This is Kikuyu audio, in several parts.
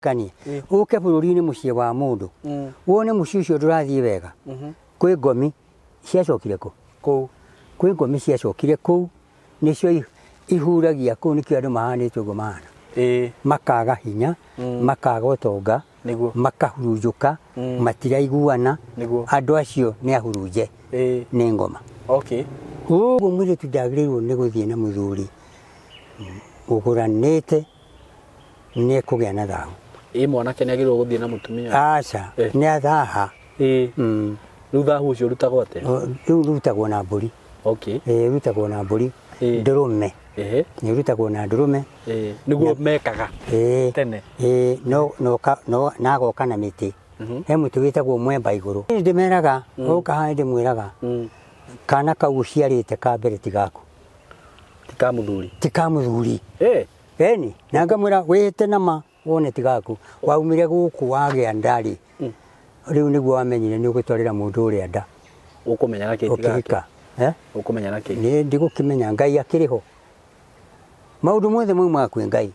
Kanie ũke bũrũri-inĩ mũciĩ wa mũndũ wone mũciĩ ũcio ndũrathiĩ wega. Kwĩ ngomi ciacokire kũ? Kũu. Kwĩ ngomi ciacokire kũu, nĩcio ihuragia kũu, nĩkĩo andũ mahanĩte ũguo mahana. Makaga hinya, makaga ũtonga, makahurunjũka, matiraiguana. Andũ acio nĩ ahurunje nĩ ngoma. Ũguo mũirĩtu ndagĩrĩirwo nĩ gũthiĩ na mũthuri ũgũranĩte nĩ ekũgĩa na thahu. Ĩ mwanake nĩ agĩrĩirwo gũthiĩ na mũtumia? Aca, nĩ athaha. Rĩu thahu ũcio ũrutagwo atĩa? Rĩu ũrutagwo na mbũri. Ĩĩ, ũrutagwo na mbũri ndũrũme. Nĩ ũrutagwo na ndũrũme. Nĩguo mekaga tene. Ĩĩ, no no na agoka na mĩtĩ. He mũtĩ wĩtagwo mwemba igũrũ. Nĩ ndĩmeraga, oka haha nĩ ndĩmwĩraga, kana kau ũciarĩte ka mbere ti gaku. Ti ka mũthuri. Ti ka mũthuri. Eni, na ngamwĩra wĩhĩte na ma wone ti gaku. Waumire gũkũ wagĩa nda rĩ, rĩu nĩguo wamenyire nĩ ũgũtwarĩra mũndũ ũrĩa nda. Ũkũmenya na kĩ ti gake? Ũkĩhika. Eh? Ũkũmenya na kĩ? Nĩ ndigũkĩmenya, Ngai akĩrĩ ho. Maũndũ mothe maumaga kwĩ Ngai.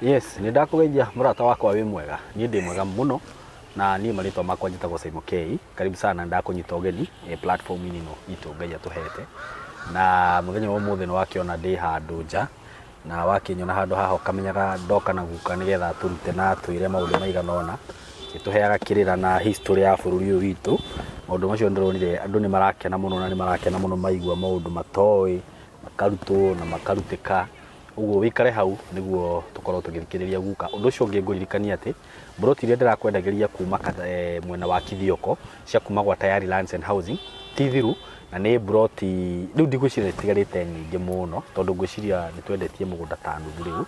Yes, nĩ ndakũgeithia mũrata wakwa wĩ mwega. Niĩ ndĩ mwega mũno na niĩ marĩtwa makwa njĩtagwo Simon K. Karibu sana ndakũnyita ũgeni platform-inĩ ĩno itũ Ngai atũhete. Na mũthenya wa ũmũthĩ nĩ wakĩona ndĩ handũ nja na wakĩnyona handũ haha ũkamenyaga ndoka na guka nĩgetha atũrute na atwĩre maũndũ maigana ũna. Ĩtũheaga kĩrĩra na history ya bũrũri ũyũ witũ. Maũndũ macio nĩ ndĩronire andũ nĩ marakena mũno na nĩ marakena mũno maigua maũndũ matoĩ, makarutwo na makarutĩka. Ũguo wĩikare hau nĩguo tũkorwo tũgĩthikĩrĩria guka. Ũndũ ũcio ũngĩ ngũririkanie atĩ, mburoti iria ndĩrakwendagĩria kuma mwena wa Kithioko cia kuma gwa Tayari Lands and Housing ti thiru na nĩ mburoti rĩu ndigwĩciria nĩ citigarĩte nyingĩ mũno tondũ ngwĩciria nĩ twendetie mũgũnda ta nuthu rĩu.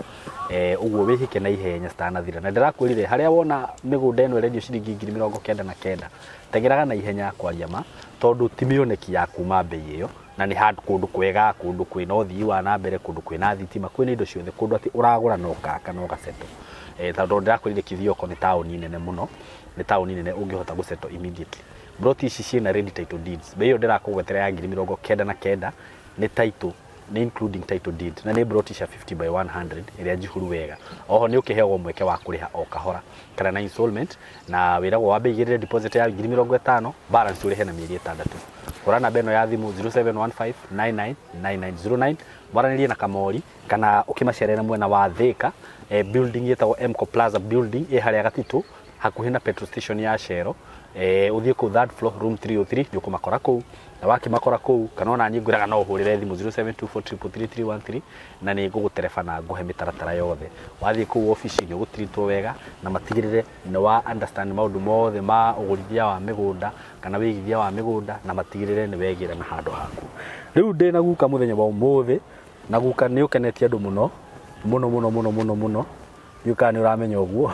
Ũguo wĩhĩke na ihenya citanathira. Na ndĩrakwĩrire harĩa wona mĩgũnda ĩno ĩrendio ciringi 99,000 teng'eraga na ihenya kwaria ma tondũ ti mĩoneki ya kuma mbei ĩyo. Na nĩ handũ kũndũ kwega, kũndũ kwĩna ũthii wa na mbere, kũndũ kwĩna thitima, kwĩna indo ciothe, kũndũ atĩ ũragũra na ũgaka na ũgasettle. Tondũ ndĩrakwĩrire Kithioko nĩ taũni nene mũno, nĩ taũni nene ũngĩhota gũ settle immediately. Mburoti ici ciĩna ready title deeds. Mbei ĩyo ndĩrakũgwetera ya 99,000 nĩ title, nĩ including title deed, na nĩ mburoti cia 50 by 100 ĩrĩa njihũru wega. Oho nĩ ũkĩheagwo mweke wa kũrĩha o kahora kana na installment, na wĩragwo wambe ũigĩrĩre deposit ya 50,000, balance ũrĩhe na mĩeri ĩtandatũ. Hũra namba ĩno ya thimũ 0715999909 mwaranĩrie na Kamori kana ũkĩmacerere mwena wa Thika, building ĩtagwo Mco Plaza building ĩ harĩa Gatitũ hakuhĩ na petrol station ya Shell. Ũthiĩ kũu third floor room 303 nĩ ũkũmakora kũu, na wakĩmakora kũu kana ona niĩ ngwĩraga no ũhũrĩre thimũ 0724333313 na nĩ ngũgũtereba na ngũhe mĩtaratara yothe. Wathiĩ kũu obici nĩ ũgũtiritwo wega na matigĩrĩre nĩ wa understand maũndũ mothe ma ũgũrithia wa mĩgũnda kana wĩigithia wa mĩgũnda na matigĩrĩre nĩ wegĩra na handũ haku. Rĩu ndĩna guka mũthenya wa ũmũthĩ na guka nĩ ũkenetie andũ mũno mũno mũno mũno mũno mũno, ndiũĩ kana nĩ ũramenya ũguo.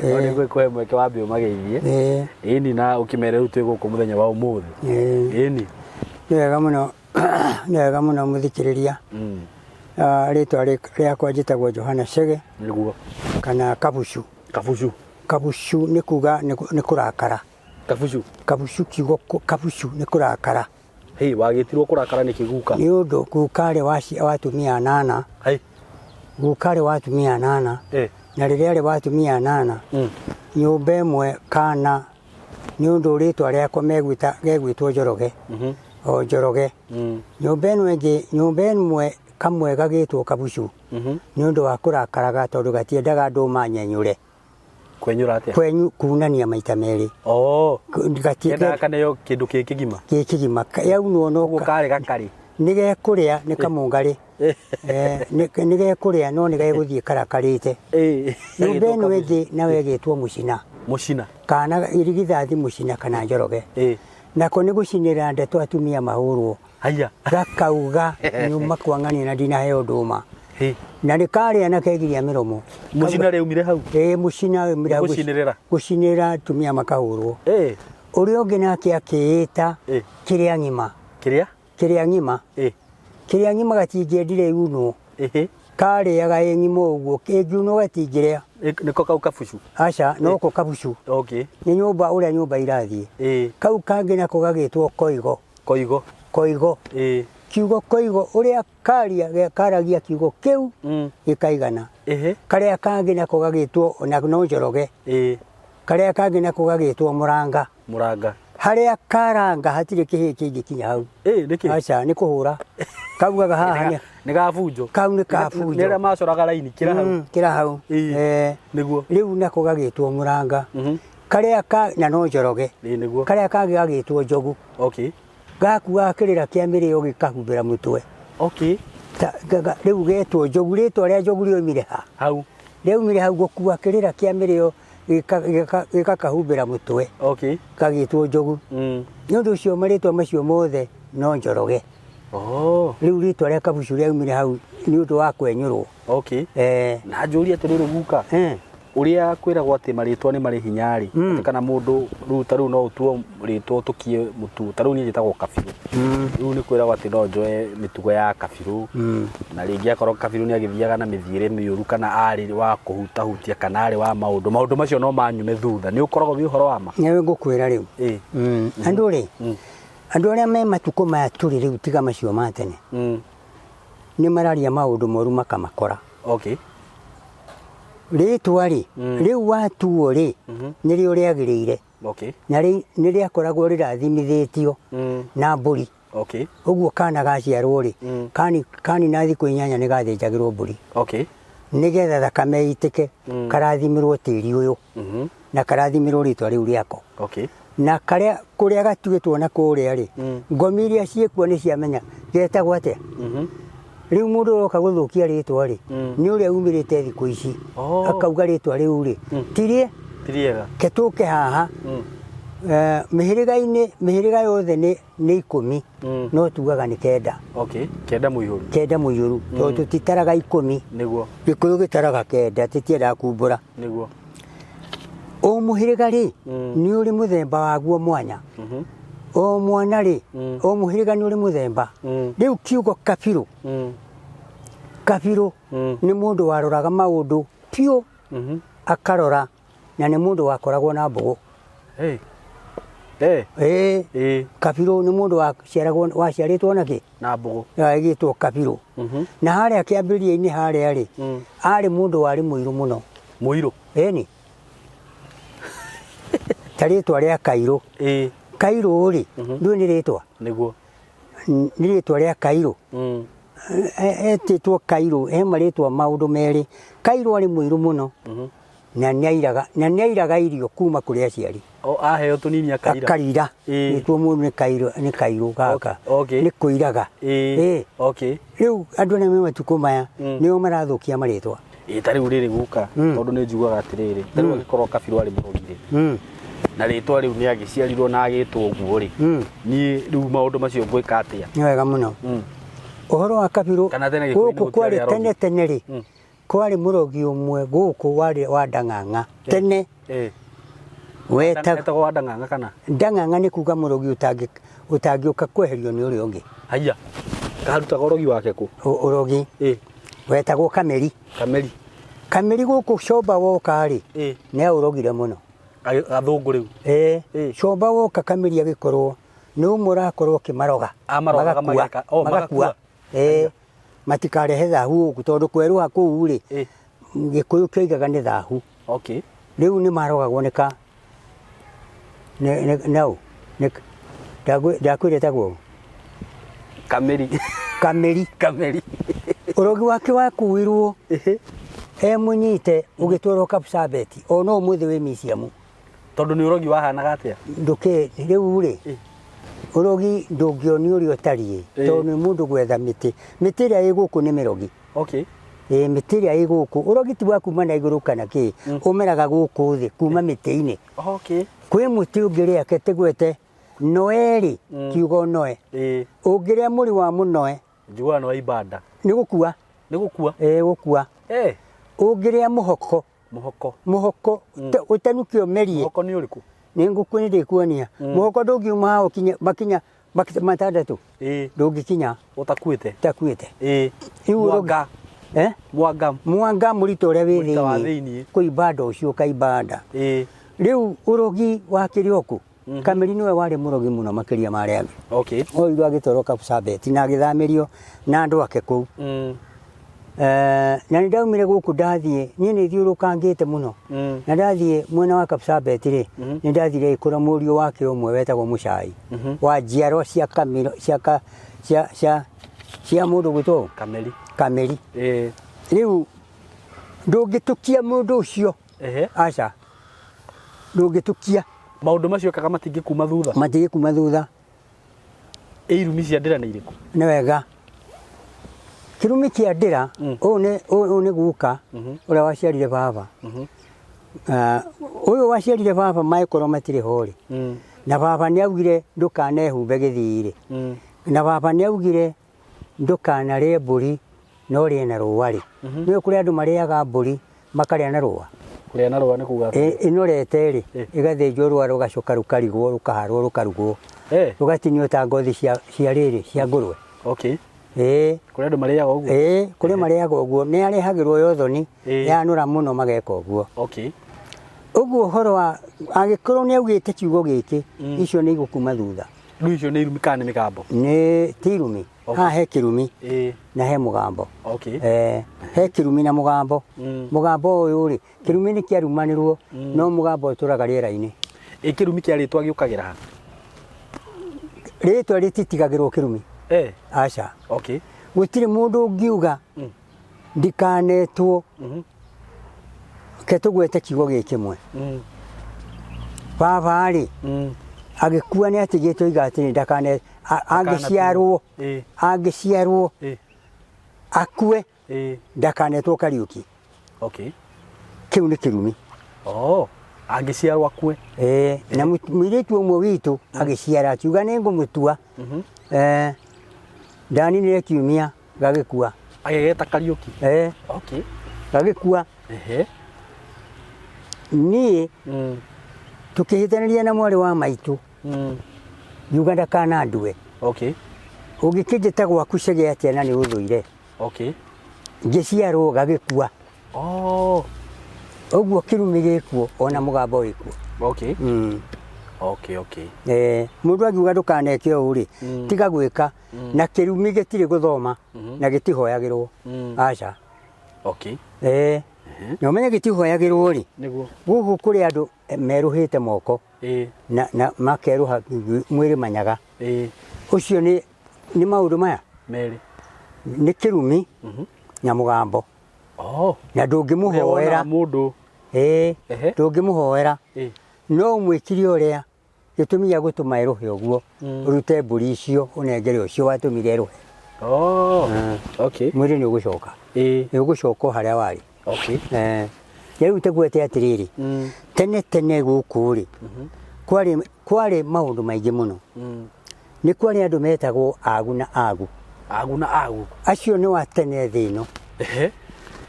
No nĩ ngũkũhe mweke wambe ũmageithie. Ĩni na ũkĩmere rĩu twĩ gũkũ mũthenya wa ũmũthĩ. Ĩni. Nĩ wega mũno, nĩ wega mũno mũthikĩrĩria. Rĩtwa rĩakwa njĩtagwo Johana Chege. Nĩguo. Kana Kabucu. Kabucu. Kabucu nĩ kuga nĩ kũrakara. Kabucu. Kabucu kiugo kabucu nĩ kũrakara. Hĩ, wagĩtirwo kũrakara nĩkĩ guka? Nĩ ũndũ guka arĩ wa atumia anana. Hĩ. Guka arĩ wa atumia anana. Na rĩrĩa arĩ wa atumia anana, nyũmba ĩmwe kana nĩ ũndũ rĩtwa rĩakwa megwĩta gegwĩtwo Njoroge. O Njoroge. Nyũmba ĩno ĩngĩ, nyũmba ĩmwe kamwe gagĩtwo Kabucu. Nĩ ũndũ wa kũrakaraga tondũ gatiendaga andũ manyenyũre. Kwenyũra atĩa? Kwenyu kunania maita merĩ. Oh. Kendaga kaneo kĩndũ kĩ kĩgima. Kĩ kĩgima. Yaunwo no Ũguo karĩ gakarĩ. Nĩ gekũrĩa nĩ kamũngarĩ. Nĩ gekũrĩa no nĩ gegũthiĩ karakarĩte. Nyũmba ĩno ĩngĩ nayo ĩgĩtwo mũcina. Mũcina. Kana irigithathi mũcina kana Njoroge. Nako nĩ gũcinĩra ndeto atumia mahũrwo. Haiya. Gakauga nyuma kwa ng'ania na ndinaheo ndũma. Na nĩ karĩa na kegiria mĩromo. Mũcina rĩaumire hau? Ĩĩ mũcina waumire hau. Gũcinĩrĩra? Gũcinĩrĩra atumia makahũrwo. Ũrĩa ũngĩ nake akĩĩta kĩrĩa ng'ima. Kĩrĩa? Kĩrĩa ng'ima. Kĩrĩa ng'ima gatingĩendire yunwo. Karĩaga ĩ ng'ima ũguo, ĩngiunwo gatingĩrĩa. Nĩko kau kabucu? Aca, noko kabucu. Okay. Nĩ nyũmba ũrĩa nyũmba irathiĩ. Kau kangĩ nako gagĩtwo koigo. Koigo. Koigo. Kiugo koigo ũrĩa karia karagia kiugo kĩu gĩkaigana. Karĩa kangĩ nako gagĩtwo na no Njoroge. Karĩa kangĩ nako gagĩtwo Mũranga. Mũranga. Harĩa karanga hatirĩ kĩhĩĩ kĩngĩkinya hau. Ĩ nĩkĩ? Aca nĩ kũhũra. Kaugaga haha nĩ Nĩ gabunjo. Kau nĩ kabunjo. Nĩ arĩa macoraga raini kĩra hau. Kĩra hau. Nĩguo. Rĩu nako gagĩtwo Mũranga. Karĩa ka na no Njoroge. Ĩ nĩguo. Karĩa kangĩ gagĩtwo Njogu. Okay. Gakuaga kĩrĩra kĩa mĩrĩo gĩkahumbĩra mũtwe. Okay. Rĩu getwo Njogu, rĩtwa rĩa Njogu rĩoimire ha? Hau. Rĩaumire hau gũkua kĩrĩra kĩa mĩrĩo gĩgakahumbĩra mũtwe. Okay. Gagĩtwo Njogu. Nĩ ũndũ ũcio marĩtwa macio mothe no Njoroge. Oh. Rĩu rĩtwa rĩa Kabucu rĩaumire hau nĩ ũndũ wa kwenyũrwo. Okay. Na njũrie atĩrĩrĩ guka. Ũrĩa kwĩragwo atĩ marĩtwa nĩ marĩ hinya rĩ, atĩ kana mũndũ rĩu ta rĩu no ũtuo rĩtwa ũtũkie mũtugo, ta rĩu niĩ njĩtagwo Kabirũ. Rĩu nĩ kwĩragwo atĩ no njoe mĩtugo ya Kabirũ, na rĩngĩ akorwo Kabirũ nĩ agĩthiaga na mĩthiĩre mĩũru kana arĩ wa kũhutahutia kana arĩ wa maũndũ, maũndũ macio no manyume thutha. Nĩ ũkoragwo wĩ ũhoro wa ma? Nĩ ngũkwĩra rĩu. Andũ rĩ, andũ arĩa me matukũ maya tũrĩ rĩu tiga macio ma tene, nĩ mararia maũndũ moru makamakora. Okay. Rĩtwa rĩ, rĩu watuo rĩ, nĩrĩo rĩagĩrĩire. Okay. Na nĩ rĩakoragwo rĩrathimithĩtio na mbũri. Okay. Ũguo kana gaciarwo rĩ, kani na thikũ 8 nĩ gathĩnjagĩrwo mbũri. Okay. Nĩgetha thakame ĩitĩke, karathimĩrwo tĩri ũyũ. Na karathimĩrwo rĩtwa rĩu rĩako. Okay. Na karĩa kũrĩa gatuĩtwo na kũrĩa rĩ, ngomi iria ciĩkuo nĩ ciamenya getagwo atĩa. Rĩu mũndũ ũroka gũthũkia rĩtwa rĩ, nĩ ũrĩa umĩrĩte thikũ ici. Akauga rĩtwa rĩu rĩ, ti rĩega. Ti rĩega. Ke tũke haha. Mĩhĩrĩga-inĩ, mĩhĩrĩga yothe nĩ 10, no tugaga nĩ 9. Okay. 9 mũihũru. 9 mũihũru. Tondũ tũtitaraga 10. Nĩguo. Gĩkũyũ gĩtaraga 9, tũtiendaga kumbũra. Nĩguo. O mũhĩrĩga rĩ, nĩ ũrĩ mũthemba waguo mwanya. O mwana rĩ, o mũhĩrĩga nĩ ũrĩ mũthemba. Rĩu kiugo kabirũ, kabirũ nĩ mũndũ waroraga maũndũ piũ, akarora, na nĩ mũndũ wakoragwo na mbũgũ. Hey. Hey. Ĩĩ. Kabirũ nĩ mũndũ waciaragwo, waciarĩtwo na kĩ? Na mbũgũ. Agĩtwo kabirũ. Na harĩa kĩambĩrĩria-inĩ harĩa rĩ, arĩ mũndũ warĩ mũirũ mũno. Mũirũ? Ĩni. Ta rĩtwa rĩa Kairũ. Kairũ rĩ, ndũĩ nĩ rĩtwa? Nĩguo. Nĩ rĩtwa rĩa Kairũ. Etĩtwo Kairũ, he marĩtwa maũndũ merĩ. Kairũ arĩ mũirũ mũno. Na nĩ airaga irio kuma kũrĩ aciari. O aheo tũnini akaira. Akaira. Nĩtuo mũndũ nĩ Kairũ, nĩ Kairũ gaka. Okay. Nĩ kũiraga. Okay. Rĩu andũ arĩa me matukũ maya nĩo marathũkia marĩtwa. Ĩ ta rĩu rĩrĩ guka, tondũ nĩ njiguaga atĩrĩrĩ, ta rĩu angĩkorwo Kabirũ arĩ mũrogi rĩ, na rĩtwa rĩu nĩ agĩciarirwo na agĩtwo ũguo rĩ, niĩ rĩu maũndũ macio ngwĩka atĩa? Nĩ wega mũno. Ũhoro wa Kabirũ Kana tene Gĩkũyũ-inĩ gũkũ kwarĩ gũtiarĩ arogi? tene tene rĩ, kwarĩ mũrogi ũmwe gũkũ warĩ wa Ndang'ang'a tene. Etagwo wa Ndang'ang'a kana? Ndang'ang'a nĩ kuga mũrogi ũtangĩũka kweherio nĩ ũrĩa ũngĩ. Haiya, karutaga ũrogi wake kũ? Ũrogi. Wetagwo Kameri. Kameri. Kameri gũkũ Comba woka rĩ, nĩ aũrogire mũno. Athũngũ rĩu. Comba woka Kameri agĩkorwo nĩ ũmwe ũrakorwo ũkĩmaroga. Amarogaga mageka. Oh, magakua. Matikarehe thahu gũkũ tondũ kwerũha kũu rĩ, Gĩkũyũ kĩoigaga nĩ thahu. Okay. Rĩu nĩ marogagwo nĩ ka nĩ ndakwĩra ĩtagwo Kameri. Kameri. Kameri. Ũrogi wake wakuirwo e mũnyite ũgĩtwarwo Kapsabet o no ũmũthĩ wĩ museum. Tondũ nĩ ũrogi wahanaga atĩa? Ndũkĩ rĩu rĩ, ũrogi ndũngĩonio ũrĩa ũtariĩ tondũ nĩ mũndũ gwetha mĩtĩ. Mĩtĩ ĩrĩa ĩ gũkũ nĩ mĩrogi. Okay. Ĩ mĩtĩ ĩrĩa ĩ gũkũ, ũrogi ti wa kuma na igũrũ kana kĩ, ũmeraga gũkũ thĩ kuma mĩtĩ-inĩ. Okay. Kwĩ mũtĩ ũngĩrĩa ketĩgwete noe rĩ, kiugo noe. Ũngĩrĩa mũri wa mũnoe, Njiguaga nĩ wa ibanda. Nĩ gũkua. Nĩ gũkua? Ĩ gũkua. Ũngĩrĩa mũhoko. Mũhoko. Mũhoko, ũtanuke ũmerie. Mũhoko nĩ ũrĩkũ? Nĩ ngũkũ nĩ ndĩkuonia. Mũhoko ndũngiuma haha ũkinye makinya 6. Ndũngĩkinya. Ũtakuĩte? Ũtakuĩte. Rĩu Mwanga. Eh? Mwanga. Mwanga mũrita ũrĩa wĩ Mũrita wa thĩinĩ thĩiniĩ. kũimba nda ũcio ũkaimba nda. Rĩu ũrogi wa kĩrĩoku, Kameri nĩwe warĩ mũrogi mũno makĩria ma arĩa angĩ. Oirwo agĩtwarwo Kapsabet na agĩthamĩrio na andũ ake kũu. Na nĩ ndaumire gũkũ ndathiĩ, niĩ nĩ thiũrũkangĩte mũno. Na ndathiĩ mwena wa Kapsabet rĩ, nĩ ndathire ngĩkora mũriũ wake ũmwe wetagwo Mũcai, wa njiarwa cia Kamiro, cia ka, cia, cia, cia mũndũ gwĩtwo ũ? Kameri. Kameri. Rĩu ndũngĩtũkia mũndũ ũcio. Aca. Ndũngĩtũkia. Maũndũ macio ekaga matingĩkuma thutha. Matingĩkuma thutha. Ĩ irumi cia ndĩra nĩ irĩkũ? Nĩ wega. Kĩrumi kĩa ndĩra, ũyũ nĩ ũyũ nĩ guka ũrĩa waciarire baba. Ũyũ waciarire baba mangĩkorwo matirĩ ho rĩ, na baba nĩ augire ndũkanehumbe gĩthii rĩ, na baba nĩ augire ndũkanarĩe mbũri na ũrĩe na rũa rĩ, nĩũĩ kũrĩ andũ marĩaga mbũri makarĩa na rũa? Kũrĩa na rũa nĩ kuga atĩa? Ĩnorete rĩ, ĩgathĩnjwo rũa rũgacoka rũkarigwo, rũkaharwo rũkarugwo, rũgatinio ta ngothi cia cia rĩrĩ cia ngũrwe. Ĩĩ. Kũrĩ andũ marĩaga ũguo? Ĩĩ, kũrĩ marĩaga ũguo. Nĩ arehagĩrwo ya ũthoni, yanũra mũno mageka ũguo. Ũguo ũhoro wa angĩkorwo nĩ augĩte kiugo gĩkĩ, icio nĩ igũkuma thutha. Rĩu icio nĩ irumi kana nĩ mĩgambo? Nĩ ti irumi. Haha he kĩrumi na he mũgambo. He kĩrumi na mũgambo. Mũgambo ũyũ rĩ, kĩrumi nĩ kĩarumanĩrwo, no mũgambo ũtũraga rĩera-inĩ. Ĩ kĩrumi kĩa rĩtwa gĩũkagĩra ha? Rĩtwa rĩtitigagĩrwo kĩrumi. Aca. Gũtirĩ mũndũ ũngiuga ndikanetwo, reke tũgwete kiugo gĩkĩ kĩmwe. Baba rĩ, agĩkua nĩ atigĩte oiga atĩrĩ ndakane angĩciarwo, angĩciarwo akue ndakanetwo Kariũki. Kĩu nĩ kĩrumi. Oh, angĩciarwo akue. Na mũirĩtu ũmwe witũ agĩciara akiuga nĩ ngũmũtua. Ndaninire kiumia gagĩkua. Agĩgeta Kariũki. Gagĩkua. Niĩ tũkĩhĩtanĩria na mwarĩ wa maitũ. Ngiuga ndakanandue. Ũngĩkĩnjĩta gwaku cege atĩa na nĩ ũthũire. Ngĩciarwo gagĩkua. Ũguo kĩrumi gĩkuo ona mũgambo wĩkuo. Mũndũ angiuga ndũkaneke ũũ rĩ, tiga gwĩka. Na kĩrumi gĩtirĩ gũthoma na gĩtihoyagĩrwo. Aca. Na ũmenye gĩtihoyagĩrwo rĩ, gũkũ kũrĩ andũ merũhĩte moko na makerũha mwĩrĩ manyaga. Ũcio nĩ maũndũ maya? Merĩ. Nĩ kĩrumi na mũgambo. Na ndũngĩmũhoera. Mũndũ. Ndũngĩmũhoera. No ũmwĩkire ũrĩa gĩtũmi gĩa gũtũma erũhe ũguo, ũrute mbũri icio ũnengere ũcio watũmire erũhe. Mwĩrĩ nĩ ũgũcoka. Nĩ ũgũcoka o harĩa warĩ. Rĩu tũgwete atĩrĩrĩ, tene tene gũkũ rĩ, kwarĩ maũndũ maingĩ mũno. Nĩ kwarĩ andũ metagwo agu na agu. Agu na agu. Acio nĩ wa tene thĩ ĩno.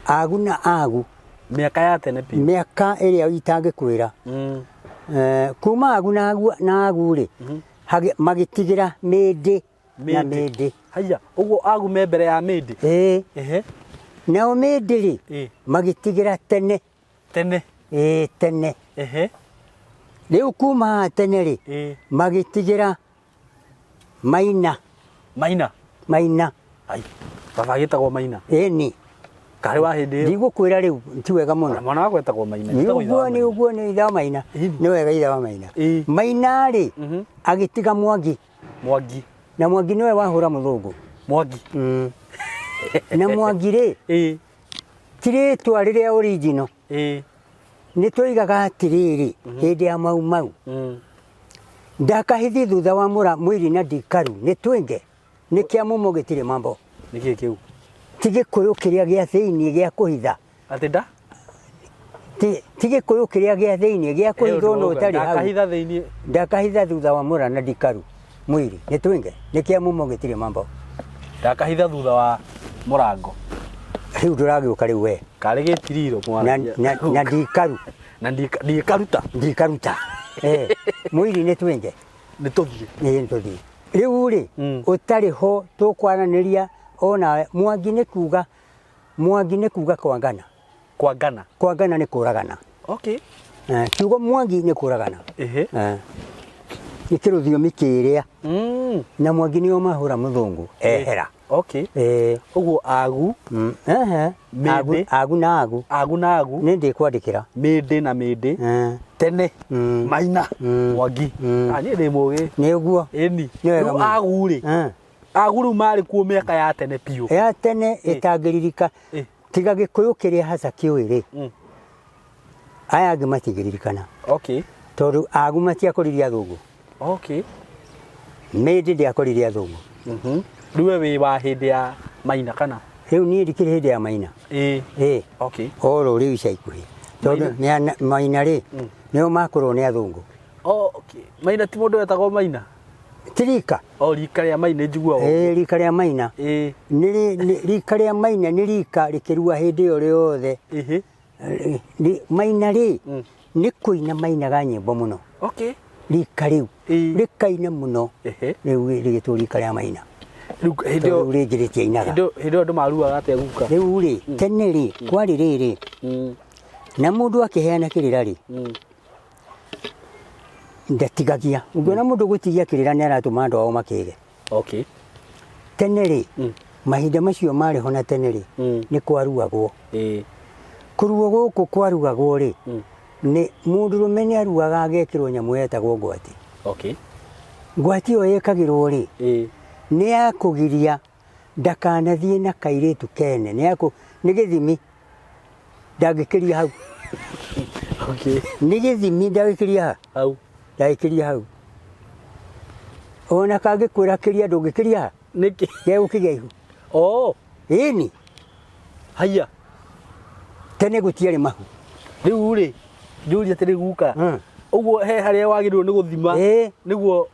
Agu na agu. Mĩaka ya tene biũ. Mĩaka ĩrĩa itangĩkwĩra. Kuma agu na agu na agu rĩ, magĩtigĩra mĩndĩ na mĩndĩ. Haiya, ũguo agu me mbere ya mĩndĩ? Ĩĩ. Nao mĩndĩ rĩ, magĩtigĩra tene. Tene. Ĩĩ, tene. Rĩu kuma haha tene rĩ, magĩtigĩra Maina. Maina? Maina. Ai, baba agĩtagwo Maina? Ĩni. Karĩ wa hĩndĩ ĩyo? Ndigũkwĩra rĩu, ti wega mũno. Na mwana wakwa etagwo Maina. Nĩ Etagwo ithe ũguo, wa nĩ Maina. ũguo, nĩ ithe wa Maina. Ĩni. Nĩ wega ithe wa Maina. Ĩĩ. Maina rĩ, agĩtiga Mwangi. Mwangi. Na Mwangi nĩwe wahũra mũthũngũ. Mwangi. Na Mwangi rĩ, ti rĩtwa rĩrĩa original. Nĩ twoigaga atĩrĩrĩ, hĩndĩ ya Mau Mau. Ndakahithi thutha wa mũra mwĩri na ndikaru, nĩ twĩnge. Nĩ kĩa mumo gĩtirĩ mambo. Nĩ kĩ kĩu? Ti gĩkũyũ kĩrĩa gĩa thĩinĩ gĩa kũhitha. Atĩ nda? Ti gĩkũyũ kĩrĩa gĩa thĩinĩ gĩa kũhithwo na ũtarĩ hau. Ndakahitha thĩinĩ. Ndakahitha thutha wa mũra na ndikaru mwĩrĩ. Nĩ twĩnge. Nĩ kĩa mumo gĩtirĩ mambo. Ndakahitha thutha wa mũrango. Rĩu ndũragĩũka rĩu we. Karĩ gĩtiriro Na, na, na ndikaru. Na ndikaruta. Ndikaruta. Mwĩrĩ nĩ twĩnge. Nĩ tũthiĩ. Nĩ tũthiĩ. Rĩu rĩ, ũtarĩ ho tũkwaranĩria onawe. Mwangi nĩ kuga Mwangi nĩ kuga kwangana. Kwangana. Kwangana nĩ kũragana. Okay. Kiugo Mwangi nĩ kũragana. Ehe. Nĩ kĩrũthiomi kĩrĩa. Na Mwangi nĩo mahũra mũthũngũ ehera. Okay. Ũguo agu. Ehe. Agu, Mĩndĩ. agu na agu. Agu na agu. Nĩ ndĩkwandĩkĩra. Mĩndĩ na mĩndĩ. Tene. Maina. Mwangi. Ah, niĩ ndĩ mũgĩ. Nĩ ũguo. Ĩni. Nĩ wega Rĩu mũno. agu rĩ. Agu rĩu marĩ kuo mĩaka ya tene biũ. Ya tene ĩtangĩririka. Tiga Gĩkũyũ kĩrĩa haca kĩũĩ rĩ. Aya angĩ matingĩririkana. Okay. Tondũ agu matiakoririe athũngũ. Okay. Mĩndĩ ndĩakoririe athũngũ. Rĩu we wĩ wa hĩndĩ ya Maina kana? Rĩu niĩ ndikĩrĩ hĩndĩ ya Maina. Ĩĩ. Ĩĩ. Okay. Oro rĩu ica ikuhĩ. Tondũ Maina rĩ, nĩo makũrwo nĩ athũngũ. Oh, okay. Maina ti mũndũ wetagwo Maina? Ti rika. O rika rĩa Maina njiguaga. Ĩĩ, rika rĩa Maina. Ĩĩ. Nĩ rika rĩa Maina nĩ rika rĩkĩrua hĩndĩ ĩyo rĩothe. Ĩhĩ. Maina rĩ, nĩ kũina mainaga nyĩmbo mũno. Okay. Rika rĩu. Ĩĩ. Rĩkaina mũno. Ehe. Rĩu rĩgĩtwo rika rĩa Maina. Rĩu hĩndĩ ĩyo Rĩu rĩngĩ rĩtiainaga. Hĩndĩ ĩyo andũ maruaga atĩa guka? Rĩu rĩ, tene rĩ, kwarĩ rĩrĩ. Na mũndũ akĩheana kĩrĩra rĩ, ndatigagia. Ũngĩona mũndũ gũtigia kĩrĩra nĩ aratũma andũ ao makĩge. Okay. Tene rĩ, mahinda macio marĩ ho na tene rĩ, nĩ kwaruagwo. Kũruo gũkũ kwaruagwo rĩ, nĩ mũndũrũme nĩ aruaga agekĩrwo nyamũ yetagwo ngwati. Okay. Ngwati ĩyo ĩkagĩrwo rĩ, nĩ ya kũgiria ndakanathiĩ na kairĩtu kene, nĩ ya nĩ gĩthimi ndangĩkĩria hau. Okay. Nĩ gĩthimi ndangĩkĩria hau. Ndangĩkĩria hau. Ona kangĩkwĩra kĩria ndũngĩkĩria ha. Nĩkĩ? Gegũkĩgĩa ihu. Oh. Ĩni. Haiya. Tene gũtiarĩ mahu. Rĩu rĩ, njũrie atĩrĩ guka. Ũguo he harĩa wagĩrĩirwo nĩ gũthima. Nĩguo.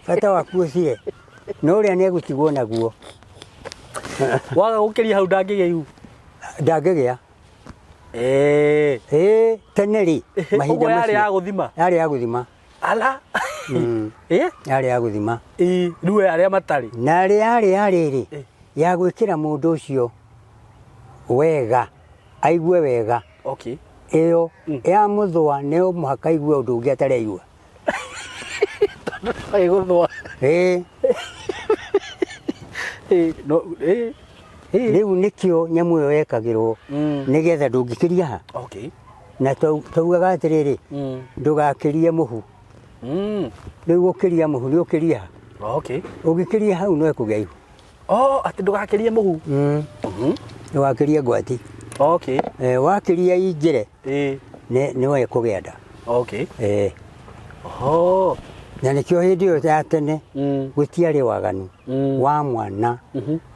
Bata waku ũcire. No ũrĩa nĩ egũtigwo naguo. Waga gũkĩria hau ndangĩgĩa ihu. Ndangĩgĩa. Tene rĩ, mahinda Ũguo yarĩ macio. ya gũthima? Yarĩ ya gũthima. Ala. Yarĩ ya gũthima. Rĩu arĩa matarĩ. Na yarĩ ya rĩrĩ, ya gwĩkĩra mũndũ ũcio wega, aigue wega. Okay. Ĩyo ya mũthũa nĩ mũhaka aigue ũndũ ũngĩ atarĩ aigua. Tondũ ĩgũthũa. No, Rĩu nĩkĩo nyamũ ĩyo yekagĩrwo nĩgetha ndũngĩkĩria ha. Okay. Na taugaga atĩrĩrĩ, ndũgakĩrie mũhu. Rĩu gũkĩria mũhu nĩ ũkĩria ha. Okay. Ũngĩkĩria hau no ĩkũgĩa ihu. Oh, atĩ ndũgakĩrie mũhu. Ndũgakĩrie ngwati. Okay. Wakĩria ingĩre, nĩ ĩkũgĩa nda. Okay. Oh. Na nĩkĩo hĩndĩ ĩyo ya tene gũtiarĩ waganu wa mwana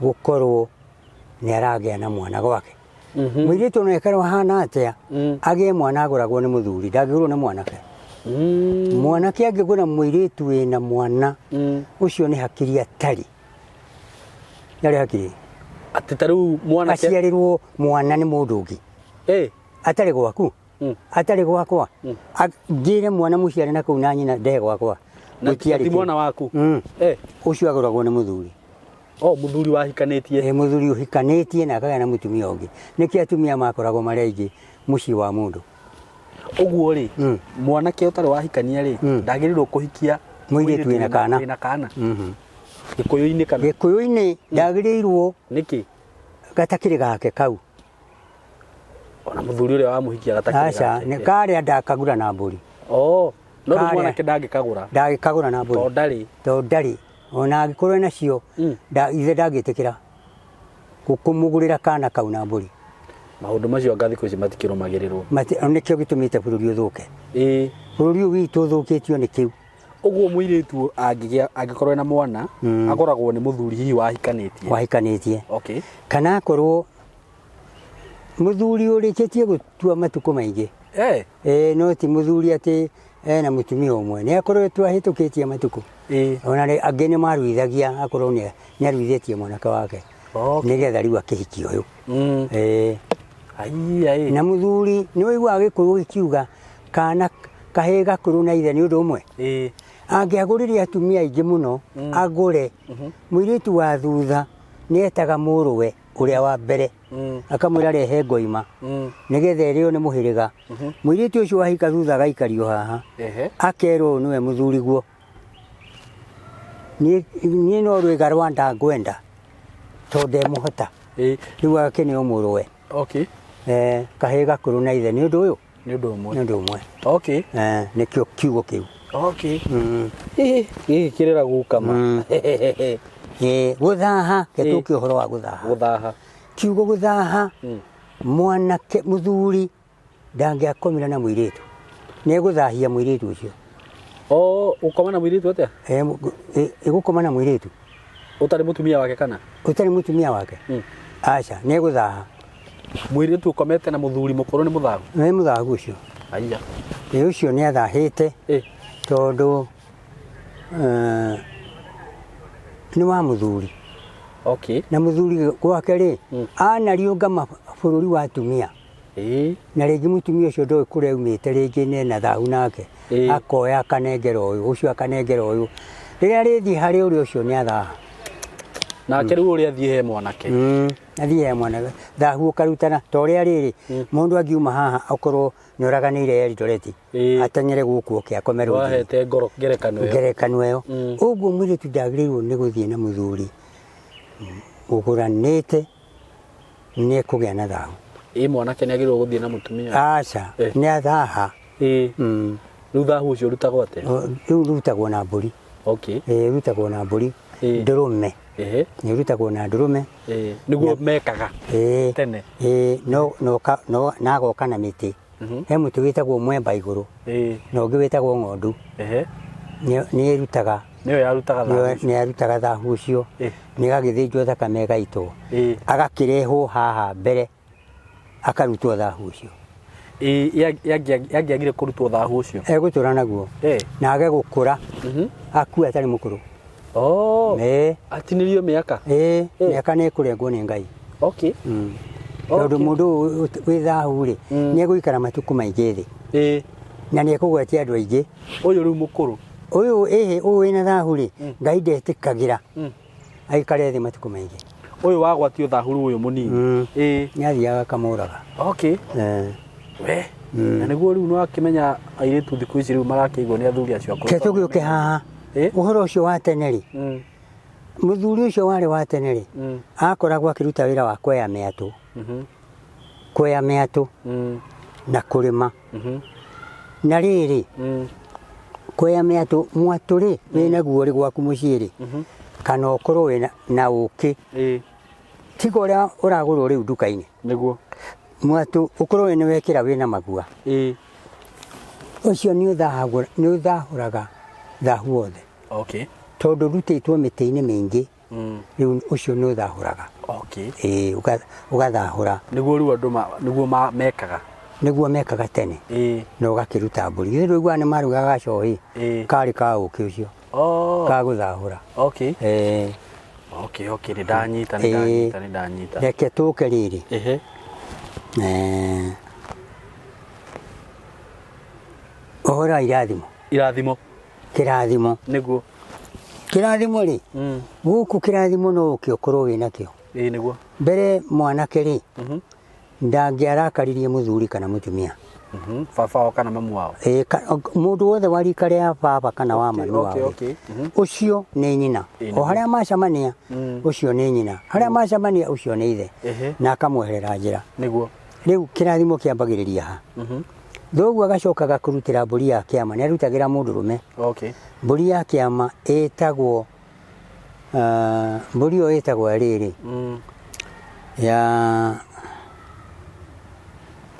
gũkorwo nĩ aragĩa na mwana gwake. Mũirĩtu ona ĩkarwo ahana atĩa, agĩe mwana agũragwo nĩ mũthuri, ndangĩgũrwo nĩ mwanake. Mwanake angĩgũra mũirĩtu wĩna mwana, ũcio nĩ hakiri atarĩ. Ndarĩ hakiri. Atĩ ta rĩu mwanake aciarĩrwo mwana nĩ mũndũ ũngĩ. Atarĩ gwaku. Atarĩ gwakwa. Ngĩre mwana mũciare na kũu na nyina ndehe gwakwa. Na Gũtiarĩ ti mwana kĩndũ. waku? Ũcio agũragwo nĩ mũthuri. Oh, mũthuri wahikanĩtie. Mũthuri ũhikanĩtie na akagĩa na mũtumia ũngĩ. Nĩkĩo atumia makoragwo marĩ aingĩ mũciĩ wa mũndũ. Ũguo rĩ, mwanake ũtarĩ wahikania rĩ, ndagĩrĩirwo kũhikia Mũirĩtu wĩna kana. Wĩna kana. Gĩkũyũ-inĩ kana? Gĩkũyũ-inĩ ndagĩrĩirwo Nĩkĩ? Gatakĩrĩ gake kau. Ona mũthuri ũrĩa wamũhikia gatakĩrĩ Aca, gake. nĩ karĩa ndakagũra na mbũri. Oh, no rĩu Karĩa. mwanake ndangĩkagũra. Ndangĩkagũra na mbũri. Tondũ ndarĩ. Tondũ ndarĩ. Ona angĩkorwo enacio, ithe ndangĩtĩkĩra kũmũgũrĩra kana kau na mbũri. Maũndũ macio anga thikũ ici matikĩrũmagĩrĩrwo. Nĩkĩo gĩtũmĩte bũrũri ũthũke. Bũrũri ũyũ witũ ũthũkĩtio nĩ kĩu. Ũguo mũirĩtu angĩkorwo ena mwana, agũragwo nĩ mũthuri hihi wahikanĩtie. Wahikanĩtie. Okay. Kana akorwo mũthuri ũrĩkĩtie gũtua matukũ maingĩ. No ti mũthuri atĩ ena mũtumia ũmwe. Nĩ akoretwo ahĩtũkĩtie matukũ. Ona angĩ nĩ maruithagia, akorwo nĩ aruithĩtie mwanake wake. Nĩgetha rĩu akĩhikie ũyũ. Aiya, ĩ. Na mũthuri nĩ ũiguaga Gĩkũyũ gĩkiuga kana kahĩĩ gakũrũ na ithe nĩ ũndũ ũmwe. Angĩagũrire atumia aingĩ mũno, agũre. Mũirĩtu wa thutha nĩ etaga mũrũwe ũrĩa wa mbere. Akamwĩra rehe ngoima nĩgetha ĩrĩo nĩ mũhĩrĩga. Mũirĩtu ũcio wahika thutha agaikario haha. Akerwo ũyũ nĩwe mũthuriguo. Niĩ no rwĩga rwa nda ngwenda tondũ ndemũhota. Rĩu agakĩneo mũrũwe. Eh, kahĩĩ gakũrũ na ithe nĩ ũndũ ũyũ. Nĩ ũndũ ũmwe. Nĩ ũndũ ũmwe. Eh, nĩkĩo kiugo kĩu. Gĩkĩ kĩrĩra gũkama. Ĩĩ, gũthaha ketũke ũhoro wa gũthaha. Gũthaha. Kiugo gũthaha, mwanake mũthuri ndangĩakomire na mũirĩtu, nĩ egũthahia mũirĩtu ũcio. O ũkoma na mũirĩtu atĩa? Ĩgũkoma na mũirĩtu ũtarĩ mũtumia wake kana ũtarĩ mũtumia wake? Aca, nĩ egũthaha. Mũirĩtu ũkomete na mũthuri mũkũrũ nĩ mũthahu? Nĩ mũthahu ũcio. Aya. Ĩ, ũcio nĩ athahĩte tondũ nĩ wa mũthuri. Na mũthuri gwake rĩ, anariũnga bũrũri wa atumia. Na rĩngĩ mũtumia ũcio ndoĩ kũrĩa aumĩte, rĩngĩ nĩ na thahu nake. Akoya akanengera ũyũ, ũcio akanengera ũyũ. Rĩrĩa rĩthiĩ harĩ ũrĩa ũcio nĩ athaha. Nake rĩu ũrĩa athiĩ he mwanake. Athiĩ he mwanake. Thahu ũkarutana ta ũrĩa rĩrĩ, mũndũ angiuma haha okorwo nĩ ũraganĩire Eldoret, ateng'ere gũkũ oke akome rũngi. Wahete ngoro ngerekano ĩyo. Ngerekano ĩyo. Ũguo mũirĩtu ndagĩrĩirwo nĩ gũthiĩ na mũthuri ũgũranĩte, nĩ ekũgĩa na thahu. Ĩ mwanake nĩ agĩrĩirwo gũthiĩ na mũtumia? Aca, nĩ athaha. Rĩu thahu ũcio ũrutagwo atĩa? Rĩu rutagwo na mbũri. Rutagwo na mbũri. Ndũrũme. Nĩ rutagwo na ndũrũme. Nĩguo mekaga tene. No, no, no, na agoka na mĩtĩ. He mũtĩ wĩtagwo mwemba igũrũ. Na ũngĩ wĩtagwo ng'ondu. Nĩ ĩrutaga. Nĩyo yarutaga thahu ũcio. Nĩ yarutaga thahu ũcio. Nĩ ĩgagĩthĩnjwo thakame ĩgaitwo. Agakĩrehwo haha mbere akarutwo thahu ũcio. Yangĩagire kũrutwo thahu ũcio? Egũtũra naguo. Na age gũkũra. Akue atarĩ mũkũrũ. Atinĩrio mĩaka? Mĩaka nĩ ĩkũrengwo nĩ Ngai. Tondũ mũndũ ũyũ wĩ thahu rĩ, nĩ egũikara matukũ maingĩ thĩ. Na nĩ ekũgwatia andũ aingĩ. Ũyũ rĩu mũkũrũ. Ũyũ, ĩhĩ, ũyũ wĩna thahu rĩ, Ngai ndetĩkagĩra aikare thĩ matukũ maingĩ. Ũyũ wagwatio thahu rĩu ũyũ mũnini. Nĩ athiaga akamũraga. We. Na nĩguo rĩu nĩwakĩmenya airĩtu thikũ ici rĩu marakĩigwo nĩ athuri acio akũrũ. Ke tũgĩũke haha. Ũhoro ũcio wa tene rĩ, mũthuri ũcio warĩ wa tene rĩ, akoragwo akĩruta wĩra wa kweya mĩatũ. Kweya mĩatũ na kũrĩma. Na rĩrĩ, kweya mĩatũ, mwatũ rĩ, wĩnaguo rĩ gwaku mũciĩ rĩ, kana ũkorwo wĩna na ũkĩ. Tiga ũrĩa ũragũrwo rĩu nduka-inĩ. Nĩguo. Mwatũ ũkorwo nĩ wekĩra wĩna magua. Ũcio nĩ ũthahũraga thahu wothe. Tondũ ũrutĩtwo mĩtĩ-inĩ mĩingĩ. Rĩu ũcio nĩ ũthahũraga. Ũgathahũra. Nĩguo rĩu andũ nĩguo mekaga. Nĩguo mekaga tene. Na ũgakĩruta mbũri. Githĩ ndũiguaga nĩ marugaga gacohi? Karĩ ka ũkĩ ũcio. Ka gũthahũra. Nĩ ndanyita, nĩ ndanyita, nĩ ndanyita. Reke tũke rĩrĩ. Ũhoro wa irathimo. Irathimo. Kĩrathimo. Nĩguo. Kĩrathimo rĩ, gũkũ kĩrathimo no ũke ũkorwo wĩna kĩo. Nĩguo. Mbere mwanake rĩ, ndangĩarakaririe mũthuri kana mũtumia. Baba wao kana mamu wao. Mũndũ wothe wa rika rĩa baba kana wa mami wao rĩ, ũcio nĩ nyina. O harĩa macemania, ũcio nĩ nyina. Harĩa macemania, ũcio nĩ ithe. Na akamweherera njĩra. Nĩguo. Rĩu kĩrathimo kĩambagĩrĩria ha? Thoguo agacoka agakũrutĩra mbũri ya kĩama, nĩ arutagĩra mũndũrũme. Mbũri ya kĩama ĩtagwo, mbũri ĩyo ĩtagwo rĩrĩ,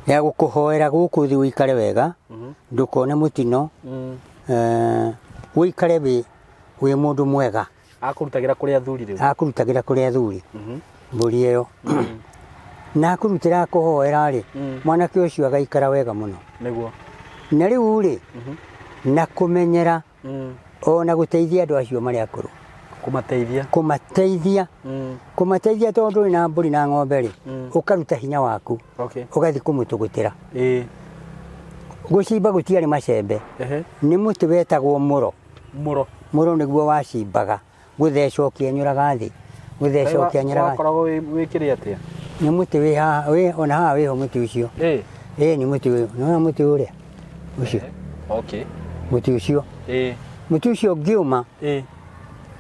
ya gũkũhoera gũkũ thĩ ũikare wega, ndũkone mũtino, ũikare wĩ mũndũ mwega. Akũrutagĩra kũrĩ athuri rĩu? Akũrutagĩra kũrĩ athuri. Mbũri ĩyo. Na akũrutĩra akũhoera rĩ, mwanake ũcio agaikara wega mũno. Nĩguo. Na rĩu rĩ, na kũmenyera ona gũteithia andũ acio marĩ akũrũ. Kũmateithia. Kũmateithia. Kũmateithia tondũ ndũrĩ na mbũri na ng'ombe rĩ, ũkaruta hinya waku. Ũgathiĩ kũmũtũgũtĩra. Gũcimba gũtiarĩ macembe. Nĩ mũtĩ wetagwo mũro. Mũro. Mũro nĩguo wacimbaga. Gũtheca ũkĩenyũraga thĩ. Gũtheca ũkĩenyũraga. Wakoragwo wĩ kĩrĩa atĩa? Nĩ mũtĩ wĩ haha wĩ ona haha wĩho mũtĩ ũcio. Ĩĩ. Ĩĩ nĩ mũtĩ ũyũ. Nĩwona mũtĩ ũrĩa ũcio? Okay. Mũtĩ ũcio. Ĩĩ. Mũtĩ ũcio ũngĩũma Ĩĩ.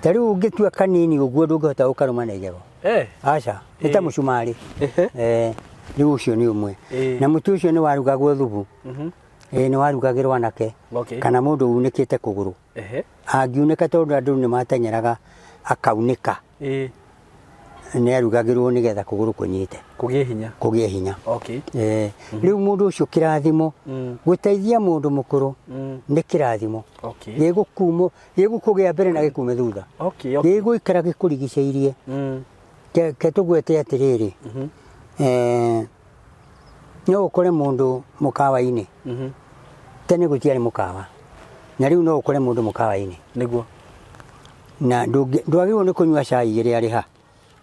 ta rĩu ũngĩtua kanini ũguo ndũngĩhota gũkarũma na igego. Eh. Aca, nĩ ta Ĩĩ. mũcumarĩ. Ehe. Eh, rĩu ũcio nĩ ũmwe. Ĩĩ. Na mũtĩ ũcio nĩ warugagwo thubu. Mhm. Ĩĩ nĩ warugagĩrwo anake Okay. kana mũndũ unĩkĩte kũgũrũ. Ehe. Angiunĩka tondũ andũ nĩ mateng'eraga akaunĩka. Ĩĩ. Nĩ arugagĩrwo nĩgetha kũgũrũ kũnyite. Kũgĩe hinya. Kũgĩe hinya. Okay. Eh, rĩu mũndũ ũcio kĩrathimo gũteithia mũndũ mũkũrũ nĩ kĩrathimo. Okay. Gĩgũkumo gĩgũkũgĩa mbere na gĩkume thutha. Okay, okay. Gĩgũikara gĩkũrigicĩirie. Ke tũgwete atĩrĩrĩ. Eh, no ũkore mũndũ mũkawa-inĩ. Tene gũtiarĩ mũkawa. Na rĩu no ũkore mũndũ mũkawa-inĩ. Nĩguo. Na ndwagĩrĩirwo nĩ kũnyua cai rĩrĩa arĩ ha.